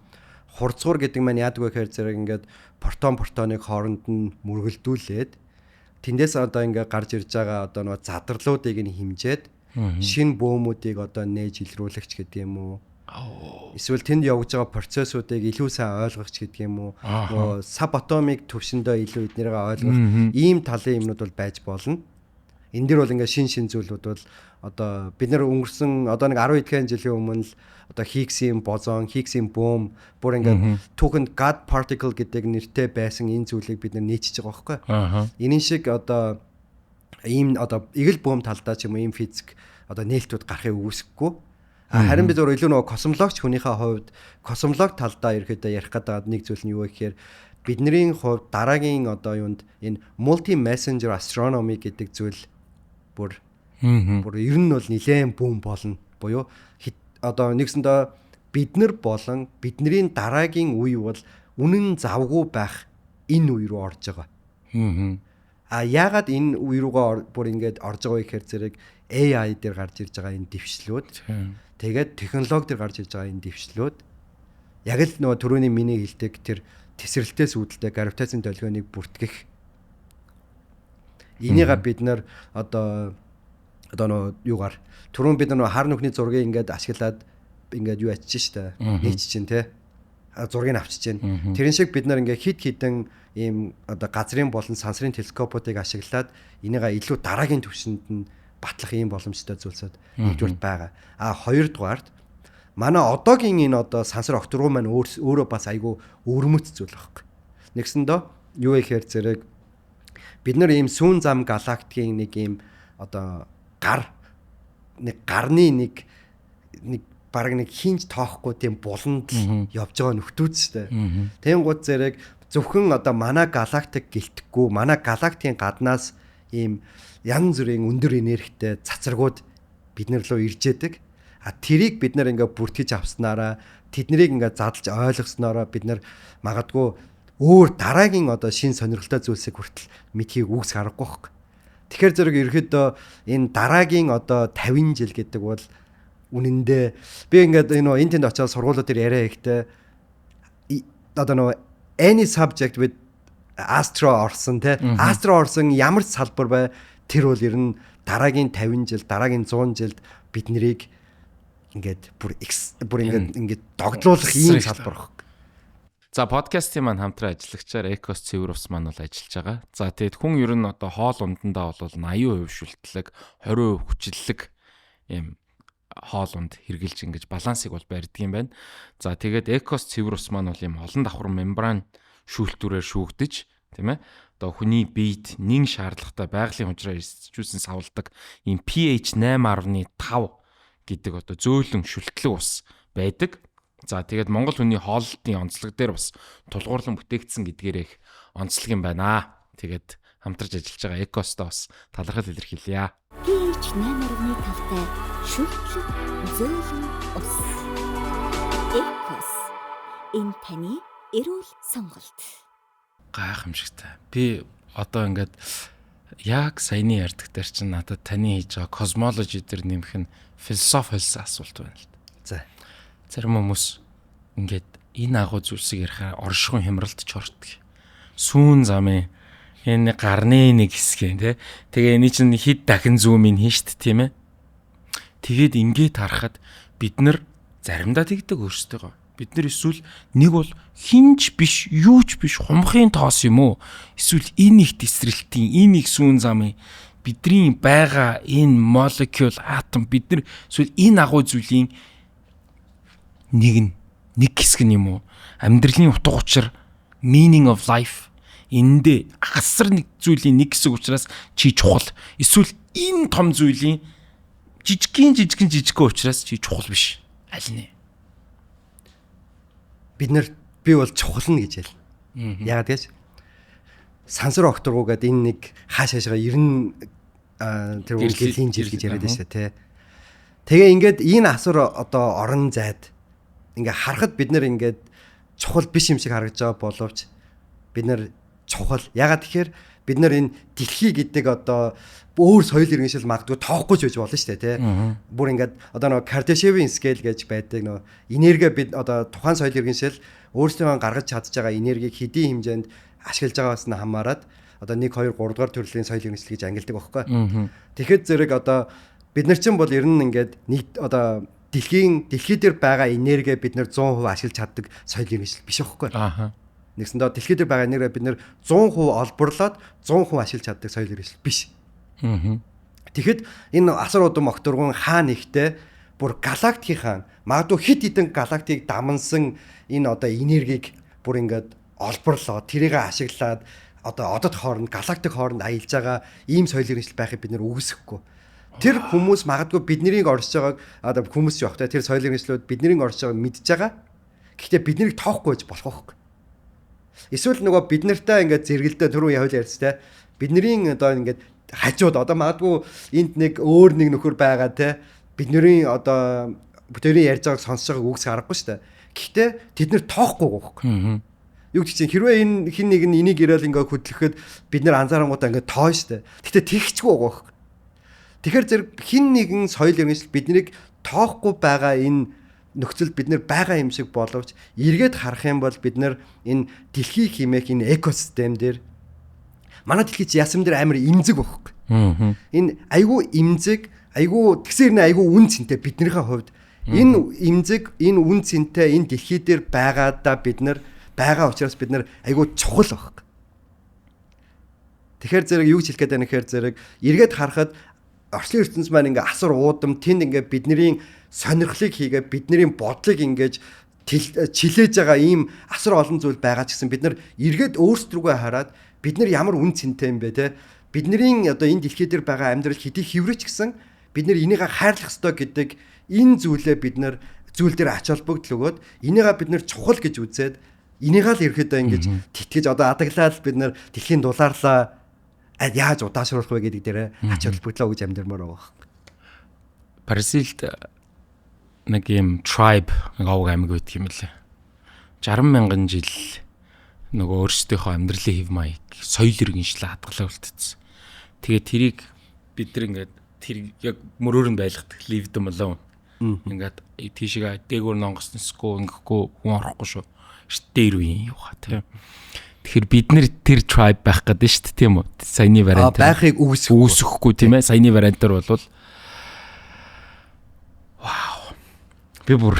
Хурцсуур гэдэг маань яадаг вэ гэхээр зэрэг ингээд протон протоныг хооронд нь мөргөлдүүлээд тэндээс одоо ингээд гарч ирж байгаа одоо нөө задарлуудыг нь хэмжээд шинэ бөөмүүдийг одоо нээж илрүүлэгч гэдэг юм уу? Эсвэл тэнд явж байгаа процессуудыг илүү сайн ойлгох ч гэдэг юм уу? Нөгөө subatomic төвшөндөө илүү эднэрээ ойлгох ийм талын юмнууд бол байж болно. Энэ дэр бол ингээд шин шин зүйлүүд бол одоо бид нар өнгөрсөн одоо нэг 10 хэдхэн жилийн өмнө л одоо Хиггсийн бозон, Хиггсийн бөөм бүр ингээд түүхэнд God particle гэдэг нэртэй байсан энэ зүйлийг бид нар нээчихэж байгаа байхгүй. Энэ шиг одоо ийм одоо игэл бөөм талдаа ч юм уу ийм физик одоо нээлтүүд гарахыг үүсгэхгүй. Харин би зөвхөн илүү нөгөө космологч хүнийхээ хувьд космолог талдаа ерөөдөө ярих гэдэг нэг зүйл нь юу вэ гэхээр бидний хувьд дараагийн одоо юунд энэ multi messenger astronomy гэдэг зүйл бүр бүр ер нь бол нилээн бүүн болно. Буюу одоо нэгсэндээ бид нар болон бидний дараагийн үе бол үнэн завгүй байх энэ үе рүү орж байгаа. А яагаад энэ үе рүүгээ бүр ингээд орж байгаа вэ гэхээр зэрэг AI дээр гарч ирж байгаа энэ дэвшлүүд. Тэгээд технологи дээр гарч ирж байгаа энэ дэвшлүүд яг л нөгөө түрүүний миний хэлдэг тэр тесрэлтээс үүдэлтэй гравитацийн долгионыг бүртгэх энийга бид нар одоо нөгөө юугаар түрүүн бид нар нөгөө хар нүхний зургийг ингээд ашиглаад ингээд юу ачиж штэ нээч чинь те зургийг авчиж чинь. Тэрэн шиг бид нар ингээд хит хитэн ийм одоо газрын болон сансрын телескопуудыг ашиглаад энийга илүү дараагийн түвшинд нь батлах ийм боломжтой зүйлсүүд нэгдүгээрт байгаа. А хоёрдугаарт манай одоогийн энэ одоо сансар огторгуу маань өөрөө бас айгүй өвөрмөц зүйл байхгүй. Нэгсэндөө юу ихээр зэрэг бид нар ийм сүүн зам галактикийн нэг ийм одоо гар нэг гарны нэг нэг бараг нэг хинж тоохгүй тийм буланд л явж байгаа нөхдүүд шүү дээ. Тэнгууд зэрэг зөвхөн одоо манай галактик гэлтэхгүй манай галактикийн гаднаас ийм янз бүрийн өндөр энергитэй цацрагууд бид нар руу ирж яадаг. А тэрийг бид нар ингээ бүртгэж авснараа тэднийг ингээ задлж ойлгосноороо бид нар магадгүй өөр дараагийн одоо шин сонирхолтой зүйлсийг хүртэл мэдхийг үгс харахгүй байхгүй. Тэгэхээр зэрэг ерөөхдөө энэ дараагийн одоо 50 жил гэдэг бол үнэндээ би ингээд энэ энэ тэнд очиод сургуулиуд дээр яриа хийхдээ одоо нөгөө any subject with astro орсон те astro орсон ямар ч салбар бай тэр бол ер нь дараагийн 50 жил дараагийн 100 жилд бид нарыг ингээд бүр бүр ингээд ингээд догдлуулах ийм салбар баг. За подкастын маань хамтран ажиллагчаар Ecos цэвэр ус маань бол ажиллаж байгаа. За тэгэд хүн ер нь одоо хоол ундандаа бол 80% шүлтлэг, 20% хүчлэлэг ийм хоол унд хэрглэж ингэж балансыг бол барьдаг юм байна. За тэгээд Ecos цэвэр ус маань бол ийм олон давхар мембран шүүлтүүрээр шүүгдэж тийм ээ. Одоо хүний биед нэн шаардлагатай байгалийн хужраа эрсдэжүүлсэн савладаг ийм pH 8.5 гэдэг одоо зөөлөн шүлтлэг ус байдаг. За тэгээд Монгол хүний хооллолтын онцлог дээр бас тулгуурлан бүтээгдсэн гэдгээрээ их онцлог юм байна. Тэгээд хамтарч ажиллаж байгаа Экостой бас талархал илэрхийлье. pH 8.5-тай шүлтлэг зөөлөн ус. Экос. Энэ таны эрүүл сонголт. Гайхамшигтай. Би одоо ингээд яг саяны ярьдаг дээр чинь надад таны хийж байгаа космологи дээр нэмэх нь философи холсон асуулт байна л да. За. Зарим хүмүүс ингээд энэ агуу зүйлсийг ярихаар оршихуйн хямралд ч ордог. Сүүн замын энэ гарны нэг хэсэг тий. Тэгээ энэ чинь хэд дахин зүүм ин хийн штт тийм ээ. Тэгээд ингээд харахад бид нар заримдаа тэгдэг өөрсдөө. Бид нар эсвэл нэг бол хинч биш, юу ч биш, хумхын тоос юм уу? Эсвэл энэ их тесрэлтийн, энэ их сүүн замын бидний байгаа энэ молекул, атом бид нар эсвэл энэ агуу зүйлийн нэг нь нэг хэсэг нь юм уу? Амьдралын утга учир meaning of life эндээ асар нэг зүйлийн нэг хэсэг учраас чи чухал. Эсвэл энэ том зүйлийн жижигхэн жижигхэн жижигхэн учраас чи чухал биш. Аль нэ? Бид нар би бол чухал нь гэж хэл. Яагаад гэж сансар огторгуу гэдэг энэ нэг хааш хаашгаа 90 тэр гэлийн жил гэж яриад байна шүү дээ, тэ. Тэгээ ингээд энэ асар одоо орон зайд ингээ харахад бид нэр ингээд чухал биш юм шиг харагдаж байгаа боловч бид нэр чухал. Ягаад тэгэхээр бид нар энэ дэлхий гэдэг одоо өөр соёл иргэншил магадгүй тоохгүй ч байж болно шүү дээ, тий. Бүр ингээд одоо нөгөө Kardashev-ийн scale гэж байдаг нөгөө энерги бид одоо тухайн соёл иргэншил өөрсдөө гаргаж чадж байгаа энергийг хэдийн хэмжээнд ашиглаж байгаас нь хамаарат одоо 1 2 3 дугаар төрлийн соёл иргэншил гэж ангилдаг байхгүй. Тэгэхэд зэрэг одоо бид нар чинь бол ер нь ингээд нэг одоо дэлхий дээр байгаа энерги бид нар 100% ашиглаж чаддаг соёл иргэншил биш байхгүй. Нэгсэндээ дэлхий дээр байгаа энерги бид нар 100% олборлоод 100% ашиглаж чаддаг соёл иргэншил биш. Тэгэхэд энэ асар удам огторгон хаа нэгтээ бүр галактикийн магадгүй хит хитэн галактикийг дамнсан энэ одоо энергийг бүр ингээд олборлоод тэрийг ашиглаад одоо одод хооронд галактик хооронд аялж байгаа ийм соёл иргэншил байхыг бид нар үгүйсэхгүй. Тэр хүмүүс магадгүй биднийг оршиж байгааг одоо хүмүүс ч явахтай тэр соёл иргэншлүүд бидний оршиж байгааг мэдж байгаа. Гэхдээ биднийг тоохгүй байж болох байхгүй. Эсвэл нөгөө бид нартай ингээд зэрэгэлдээ түрүү явал ярьцтай бидний одоо ингээд хажууд одоо магадгүй энд нэг өөр нэг нөхөр байгаа те бидний одоо бүтээрийн ярьж байгааг сонсож байгааг үгс харахгүй шүү дээ. Гэхдээ тэд нар тоохгүй байхгүй. Юу гэдэг чинь хэрвээ энэ хин нэг нь энийг ирээл ингээд хөдлөхөд бид нар анзаарангуудаа ингээд тоо шүү дээ. Гэхдээ тэгчихгүй байгаа байхгүй. Тэгэхээр зэрэг хин нэгэн соёл иргэншил биднийг тоохгүй байгаа энэ нөхцөл бид нэр байгаа юм шиг боловч эргээд харах юм бол бид нэр энэ дэлхий хэмээх энэ экосистем дээр манай дэлхий чи ясам дээр амар эмзэг байхгүй. Энэ айгүй эмзэг, айгүй тэгсэр нэ айгүй үн цэнтэй биднийхээ хувьд энэ эмзэг, энэ үн цэнтэй энэ дэлхий дээр байгаадаа бид нар байгаа учраас бид нар айгүй чухал байхгүй. Тэгэхээр зэрэг юу гэж хэлэх гээд байна гэхээр зэрэг эргээд харахад орчлон ертөнц маань ингээ асар уудам тэнд ингээ бидний сонирхлыг хийгээ бидний бодлыг ингэж чилээж байгаа ийм асар олон зүйл байгаа ч гэсэн бид нар эргээд өөрсдөргөө хараад бид нар ямар үн цэнтэй юм бэ те бидний одоо энэ дэлхий дээр байгаа амьдрал хэдий хэврэж гэсэн бид нар энийгээ хайрлах ёстой гэдэг энэ зүйлээ бид нар зүйл дээр ач холбогдол өгөөд энийгээ бид нар чухал гэж үзээд энийгээ л ерөөдөө ингэж тэтгэж одоо адаглаад бид нар дэлхийн дулаарлаа яаж удаашруулах вэ гэдэг дээр ач холбогдлоо өгж амьдрмаар байгаа байхгүй. Бразилд нэг юм tribe нэг овг аймаг байдаг юм лээ. 60 мянган жил нөгөө өөрсдийнхөө амьдралын хэв маяг, соёл иргэншлээ хадгалаа үлдсэн. Тэгээ тэрийг бид нар ингээд тэр яг мөрөөр нь байлгадаг leave them alone. Ингээд тийшээ дээгүүр нонгос нисэхгүй ингэхгүй хүн орохгүй шүү. Дээр үеийн юуха тийм. Тэгэхээр бид нэр тэр tribe байх гэдэг шүү дээ тийм үү? Саяны вариант. Байхыг үүсэхгүй тийм ээ. Саяны вариантаар бол вау. Би бүр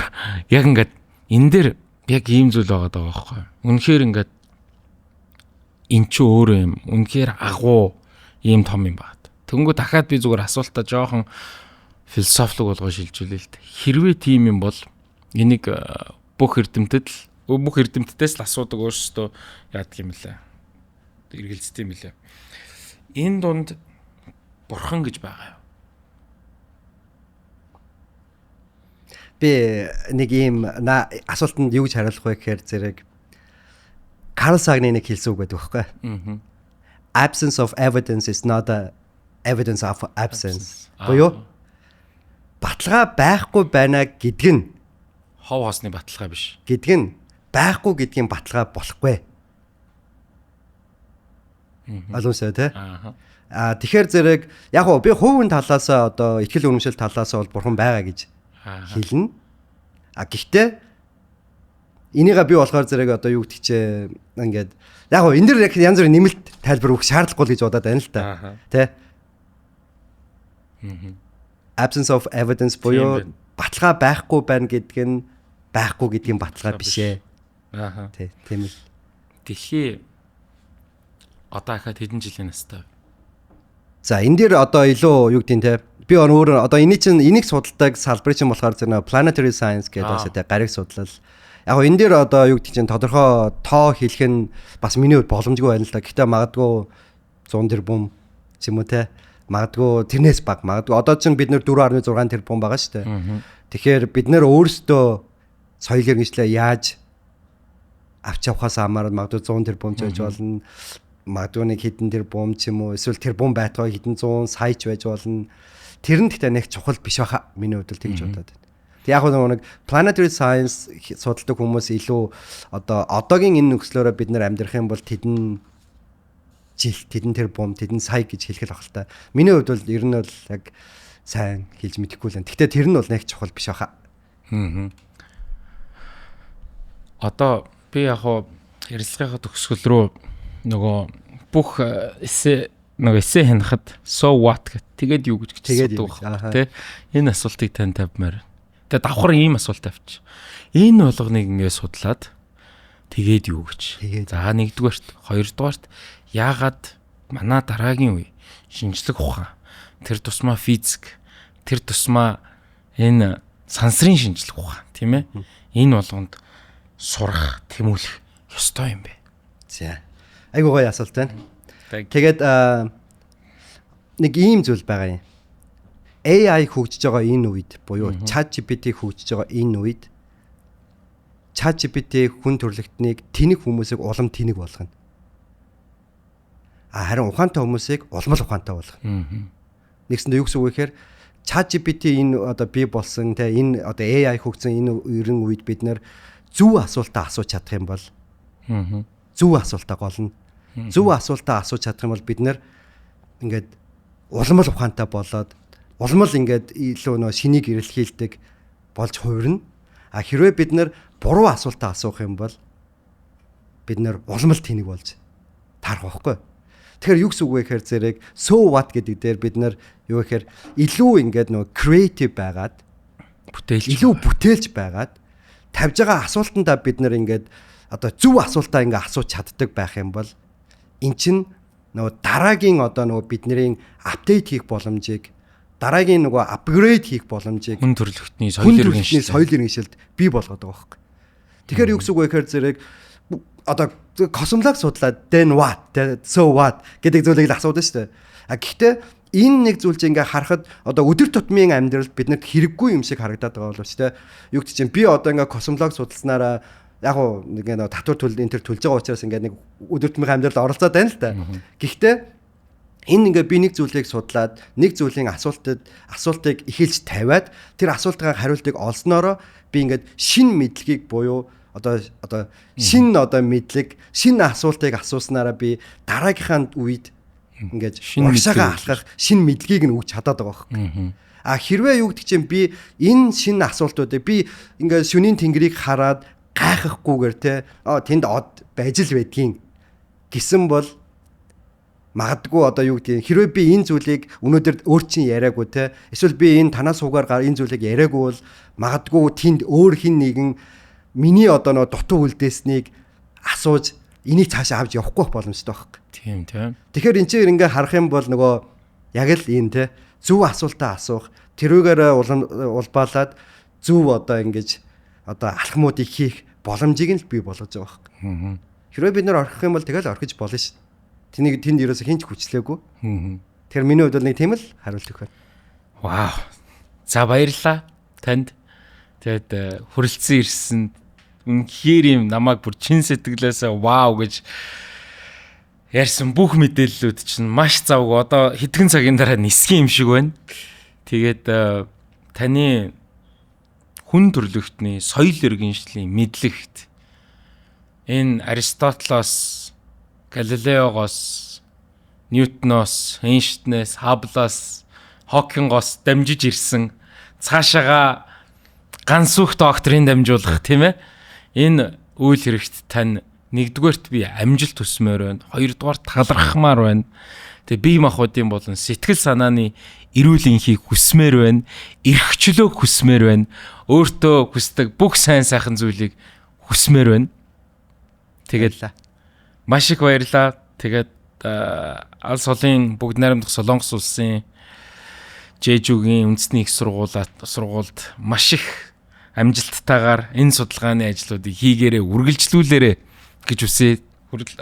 яг ингээд энэ дээр яг ийм зүйл байгаа даа байхгүй. Үнэхээр ингээд эн чинь өөрөө юм. Үнэхээр агуу ийм том юм байна. Тэнгүү дахиад би зүгээр асуултаа жоохон философик болгоо шилжүүлээ л дээ. Хэрвээ тийм юм бол энийг бүх эрдэмтэд л бүх эрдэмтдээс л асуудаг өөрсдөө яадаг юм лээ. Эргэлздэг юм лээ. Энэ дунд бурхан гэж байгаа юу? Би нэг ийм асуултанд юу гэж хариулах вэ гэхээр зэрэг Карл Сагны нэг хэлсэн үг байдаг байхгүй. Absence of evidence is not a evidence of absence. Буюу баталгаа байхгүй байна гэдг нь хов хосны баталгаа биш. Гэдг нь байхгүй гэдгийн баталгаа болохгүй. Ойлгомжтой тий? Аа тэгэхээр зэрэг яг гоо би хувийн талаас одоо итгэл үнэмшил талаас бол бурхан байгаа гэж хэлнэ. А гэхдээ энийгээ би болохоор зэрэг одоо юу гэдэг чи ингээд яг гоо энэ дэр яг янз бүрийн нэмэлт тайлбар өгөх шаардлагагүй л гэж бодоод байна л та. Тэ? Absence of evidence буюу баталгаа байхгүй байна гэдг нь байхгүй гэдгийн баталгаа биш ээ. Аа. Тий, тийм л. Дэлхий одоо ахаад хэдэн жилийн настай вэ? За энэ дэр одоо илүү юу гэдэг нь те би өөр одоо энийг чинь энийг судалдаг салбар чинь болохоор зэрэг planetary science гэдэг бас те гариг судлал. Яг гоо энэ дэр одоо юу гэдэг чинь тодорхой тоо хэлэх нь бас миний хувьд боломжгүй байна л да. Гэхдээ магадгүй 100 тэрбум ч юм уу те магадгүй тэрнээс бага магадгүй одоо чинь бид нэр 4.6 тэрбум байгаа шүү дээ. Тэгэхээр бид нэр өөрсдөө соёл иргэншлээ яаж авч явахаас хамаарат магадгүй 100 тэрбум ч байж болно. Магадгүй нэг хэдэн тэр бум ч юм уу, эсвэл тэр бум байтугай хэдэн зуун сая ч байж болно. Тэр нь гэхдээ нэг чухал биш байхаа, миний хувьд л тэгж бодоод байна. Тэг яг нэг planetary science судалдаг хүмүүс илүү одоо одоогийн энэ нөхцлөөрөө бид нар амьдрах юм бол тэдэн жил, тэдэн тэр бум, тэдэн сая гэж хэлэх л байх л та. Миний хувьд бол ер нь бол яг сайн хэлж мэдэхгүй л байна. Гэхдээ тэр нь бол нэг чухал биш байхаа. Одоо би яг хуу ярилцлагын төгсгөл рүү нөгөө бүх эссе, нөгөө эссе хянахад "So what" гэх, тэгээд юу гэж Тэгээд юу асуудаг гэж, байхгүй тий. Энэ асуултыг тань тавьмаар. Тэгээд давхар ийм асуулт тавьчих. Энэ болгоныг ингээд судлаад тэгээд юу гэж. Тэгээд. За, нэгдүгээрт, хоёрдугаарт яагаад манай дараагийн үе шинжлэх ухаан, тэр тусмаа физик, тэр тусмаа энэ сансрын шинжлэх ухаан, тийм ээ? Энэ болгонд сурах, тэмүүлэх ёстой юм бэ? За. Айгуу гоё асуулт байна. Thank you. Тэгээд нэг ийм зүйл байгаа юм. AI хөгжиж байгаа энэ үед буюу ChatGPT хөгжиж байгаа энэ үед ChatGPT хүн төрөлхтнийг, тэнэг хүмүүсийг улам тэнэг болгоно. А харин ухаантай хүмүүсийг улам л ухаантай болгоно. Нэгсэндээ юу гэсэн үг вэ гэхээр ChatGPT энэ одоо бий болсон те, энэ одоо AI хөгжсөн энэ ерэн үед бид нэр зөв асуултаа асууж чадах юм бол зөв асуултаа голно. Зөв асуултаа асууж чадах юм бол бид нэр ингээд улам л ухаантай болоод, улам л ингээд илүү нөө шинийг эрэлхийлдэг болж хувирна. А хэрвээ бид нэр буруу асуултаа асуух юм бол бид нэр улам л тэнэг болж таарах байхгүй. Тэгэхээр юу гэсэн үг вэ гэхээр зэрэг so what гэдэг дээр бид нэр юу гэхээр илүү ингээд нөгөө creative байгаад Бүтээлч илүү бүтээлч байгаад, тавьж байгаа асуултандаа бид нэр ингээд одоо зөв асуултаа ингээд асууж чаддаг байх юм бол эн чин нөгөө дараагийн одоо нөгөө бидний update хийх боломжийг, дараагийн нөгөө upgrade хийх боломжийг хүн төрөлхтний хүн соёл төрөлхтний иргэншил соёл иргэншилд бий болгоод байгаа байхгүй. Тэгэхээр юу гэсэн үг вэ гэхээр зэрэг одоо космолог судлаад then what те, so what гэдэг зүйлийг л асуудаг шүү дээ. А гэхдээ энэ нэг зүйл чинь ингээ харахад одоо өдөр тутмын амьдралд биднэрт хэрэггүй юм шиг харагдаад байгаа боловч те, юу гэдэг чинь би одоо ингээ космолог судалснараа яг уу нэг нэг татвар төл энэ төр төлж байгаа учраас ингээ нэг өдөр тутмын амьдралд оролцоод байна л та. Гэхдээ энэ ингээ би нэг зүйлийг судлаад, нэг зүйлийн асуултыг эхэлж тавиад, тэр асуултын хариултыг олсноороо би ингээд шин мэдлэгийг буюу одоо шин одоо мэдлэг, шин асуултыг асууснараа би дараагийнхаа үед ингээд Шинэ урагшаага мэдлэг алхах шин мэдлэгийг нь өгч чадаад байгаа байхгүй. А хэрвээ юу гэдэг чинь би энэ шинэ асуултуудыг би ингээд шөнийн тэнгэрийг хараад гайхахгүйгээр те, тэнд од байж л байдгийн гэсэн бол магадгүй одоо юу гэдгийг, хэрвээ би энэ зүйлийг өнөөдөр өөр чинь яриаггүй те, эсвэл би энэ танаас суугаар гар энэ зүйлийг яриаггүй бол магадгүй тэнд өөр хин нэгэн миний одоо нөгөө дутуу үлдээснийг асууж энийг цаашаа авч явахгүй байх боломжтой байхгүй. Тийм тийм. Тэгэхээр энэ чинь ингээ харах юм бол нөгөө яг л энэ те, зөв асуултаа асуух, тэрүүгээр улам улбаалаад зөв одоо ингэж одоо алхмуудыг хийх боломжийг нь л бий болгож байгаа байхгүй. Хэрвээ бид нар орхих юм бол тэгэл орхиж болно шүү. Тэнийг тэнд ерөөсө хинч хүчлээгүй. Тэгэхээр миний хувьд бол нэг тийм л хариулт өгөх байна. Вау. За, баярлалаа танд. Тэгээд хүрэлцэн ирсэн, үнэхээр юм намайг бүр чин сэтгэлээсээ вау гэж ярьсан бүх мэдээллүүд чинь маш завгүй одоо хэдхэн цагийн дараа нисэх юм шиг байна. Тэгээд таны хүн төрөлхтний соёл иргэншлийн мэдлэгт энэ Аристотелоос, Галилеогоос, Ньютоноос, Эйнштейнээс, Хабблаас, Хокингоос дамжиж ирсэн, цаашаага гансүх докторийн дамжуулах, тийм ээ. Энэ үйл хэрэгт тань нэгдүгээрт би амжилт хүсмээр байна. Хоёрдугаар талархмаар байна. Тэгээ бие махбодын болон сэтгэл санааны эрүүл энхийг хүсмээр байна. Эрх чөлөөг хүсмээр байна. Өөртөө хүсдэг бүх сайн сайхан зүйлийг хүсмээр байна. Тэгээд маш их баярлалаа. Тэгээд алс холын бүгд найрамдах Солонгос улсын Жэжүгийн үндэсний их сургуульд маш их амжилттайгаар энэ судалгааны ажлуудыг хийгээрээ, үргэлжлүүлээрэ гэж хүсье.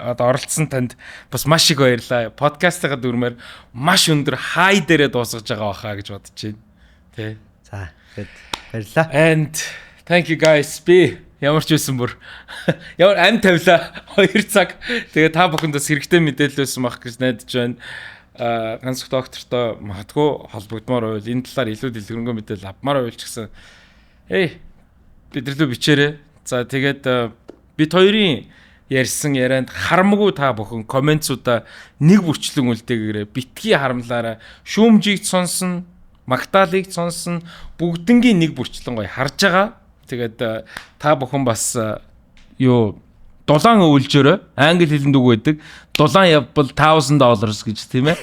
Одоо оролцсон танд бас маш их баярлалаа. Подкастынхаа дүрмээр маш өндөр хай дээрээ дуусгаж байгаа баха гэж бодож байна. Тэ. За, тэгээд баярлалаа. And thank you guys. Би Ямар ч байсан бүр ямар ам тавилаа 2 цаг. Тэгээ та бүхэнд бас хэрэгтэй мэдээлэл байсан байх гэж найдаж байна. Ганцх доктортой магадгүй холбогдмоор байвал энэ талаар илүү дэлгэрэнгүй мэдээлэл авмаар байвал ч гэсэн бид нар лөө бичээрэй. За тэгээд бид хоёрын ярьсан ярианд харамгүй та бүхэн комментсуудаа нэг бүрчлэн үлдээгээрэй. Битгий харамлаарай. Шүүмжийг сонсно, магтаалыг сонсно, бүгднгийн нэг бүрчлэн гоё харж байгаа. Тэгээд та бүхэн бас юу дулаан өвлжөөрэй. Англи хэлэнд үг байдаг. Дулаан явбал $1000 гэж тийм ээ.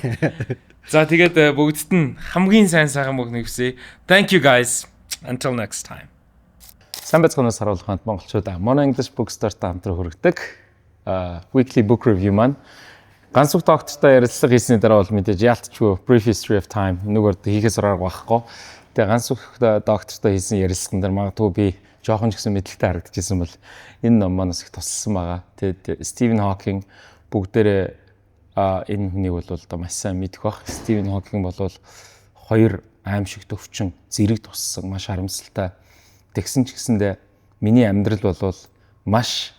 За тэгээд бүгдд нь хамгийн сайн сайхан бүхнийг хүсье. Thank you guys. Until next time. Сайн байцгаана уу Саруул ухаанд монголчуудаа. Mono English Bookstore-тай хамтран хүргэдэг weekly book review маань Гансүх доктортой ярилцлага хийсний дараа бол мэдээж яалтчгүй Brief History of Time нүгээр хийхээс арга байхгүй. Тэгээ Гансүх доктортой хийсэн ярилцлаган дээр магадгүй би жоохон ч гэсэн мэдлэгтэй харагдчихсан бол энэ ном манаас их тусалсан байгаа. Тэгээд Стивен Хокинг бүгдээрээ энэ хүнийг бол одоо маш сайн мэдэх бах. Стивен Хокинг бол хоёр аимшигт өвчин зэрэг туссан маш харамсалтай. Тэгсэн ч гэсэндээ миний амьдрал бол маш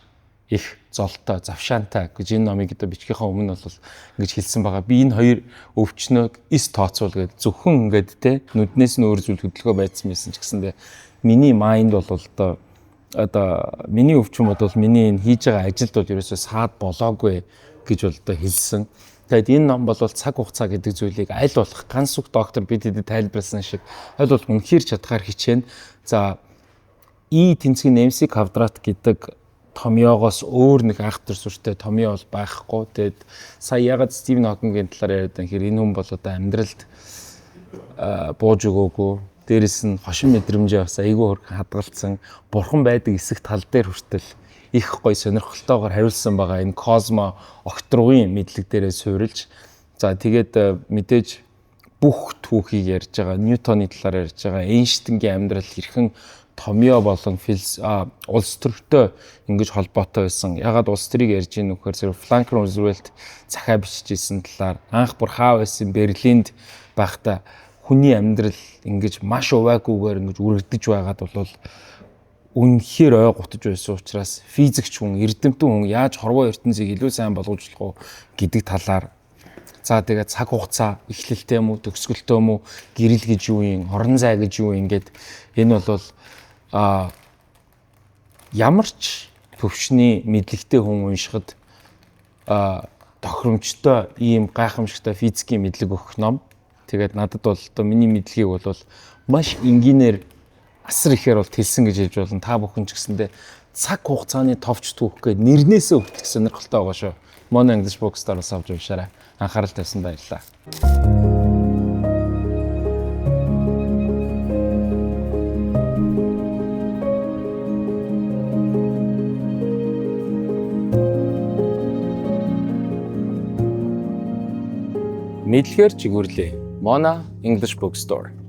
их золтой, завшаантай гэж энэ номыг одоо бичгийнхаа өмнө бол ингэж хэлсэн байгаа. Би энэ хоёр өвчнөөг эс тооцоол гээд зөвхөн ингээд те нүднээс нь өөр зүйл хөдөлгөө байцсан байсан ч гэсэндээ миний майнд бол одоо миний өвчин бол миний энэ хийж байгаа ажилд бол ерөөсөө саад болоогүй гэж бол одоо хэлсэн. Тэгээд энэ ном бол цаг хугацаа гэдэг зүйлийг аль болох Гансүх доктор бид хэдэд тайлбарласан шиг аль болох үнэхээр чадхаар хичээнэ. За E тэнцэг MC квадрат гэдэг томьёогоос өөр нэг айхтар сүртэй томьёо бол байхгүй. Тэгээд сая ягаад Стивен Хокингийн талаар яриад байгаа гэхээр энэ хүн бол одоо амьдралд бууж өгөөгүй. Дээрэс нь хошин мэдрэмжээ бас айгүй хөрхөн хадгалсан. Бурхан байдаг эсэх тал дээр хүртэл их гоё сонирхолтойгоор хариулсан байгаа. Энэ космо огтруугийн мэдлэг дээрээ суурилж за тэгээд мэдээж бүх түүхийг ярьж байгаа, Ньютоны талаар ярьж байгаа, Эйнштейнгийн амьдрал хэрхэн томьёо болон улс төртэй ингэж холбоотой байсан. Ягаад улс төрийг ярьж ийн вэхээр зэрэг Франклин Рузвельт захиа бичиж исэн талаар анх бүр хаа байсан Берлинд байхдаа хүний амьдрал ингэж маш увайгүйгээр ингэж үргэлдэж байгаад бол үнэхээр ой гутаж байсан учраас физикч хүн, эрдэмтэн хүн яаж хорвоо ертөнцийг илүү сайн болгож болох уу гэдэг талаар за тэгээ цаг хугацаа эхлэлтэй юм уу, төгсгөлтэй юм уу, гэрэл гэж юу юм, орон зай гэж юу юм гээд энэ бол ямар ч төвшний мэдлэгтэй хүн уншихад тохиромжтой ийм гайхамшигтай физикийн мэдлэг өгөх ном. Тэгээд надад бол одоо миний мэдлэгийг бол маш энгийнээр асар ихээр бол тэлсэн гэж хэлж болно. Та бүхэн ч гэсэндээ цаг хугацааны товч түүх гээд нэрнээсээ хүртэх сонирхолтой байгаа шүү. Mono English Bookstore-оос авч уншаарай. Анхаарал тавьсан баярлалаа. Мэдлэгээр чигүүрлээ. Mona English Bookstore.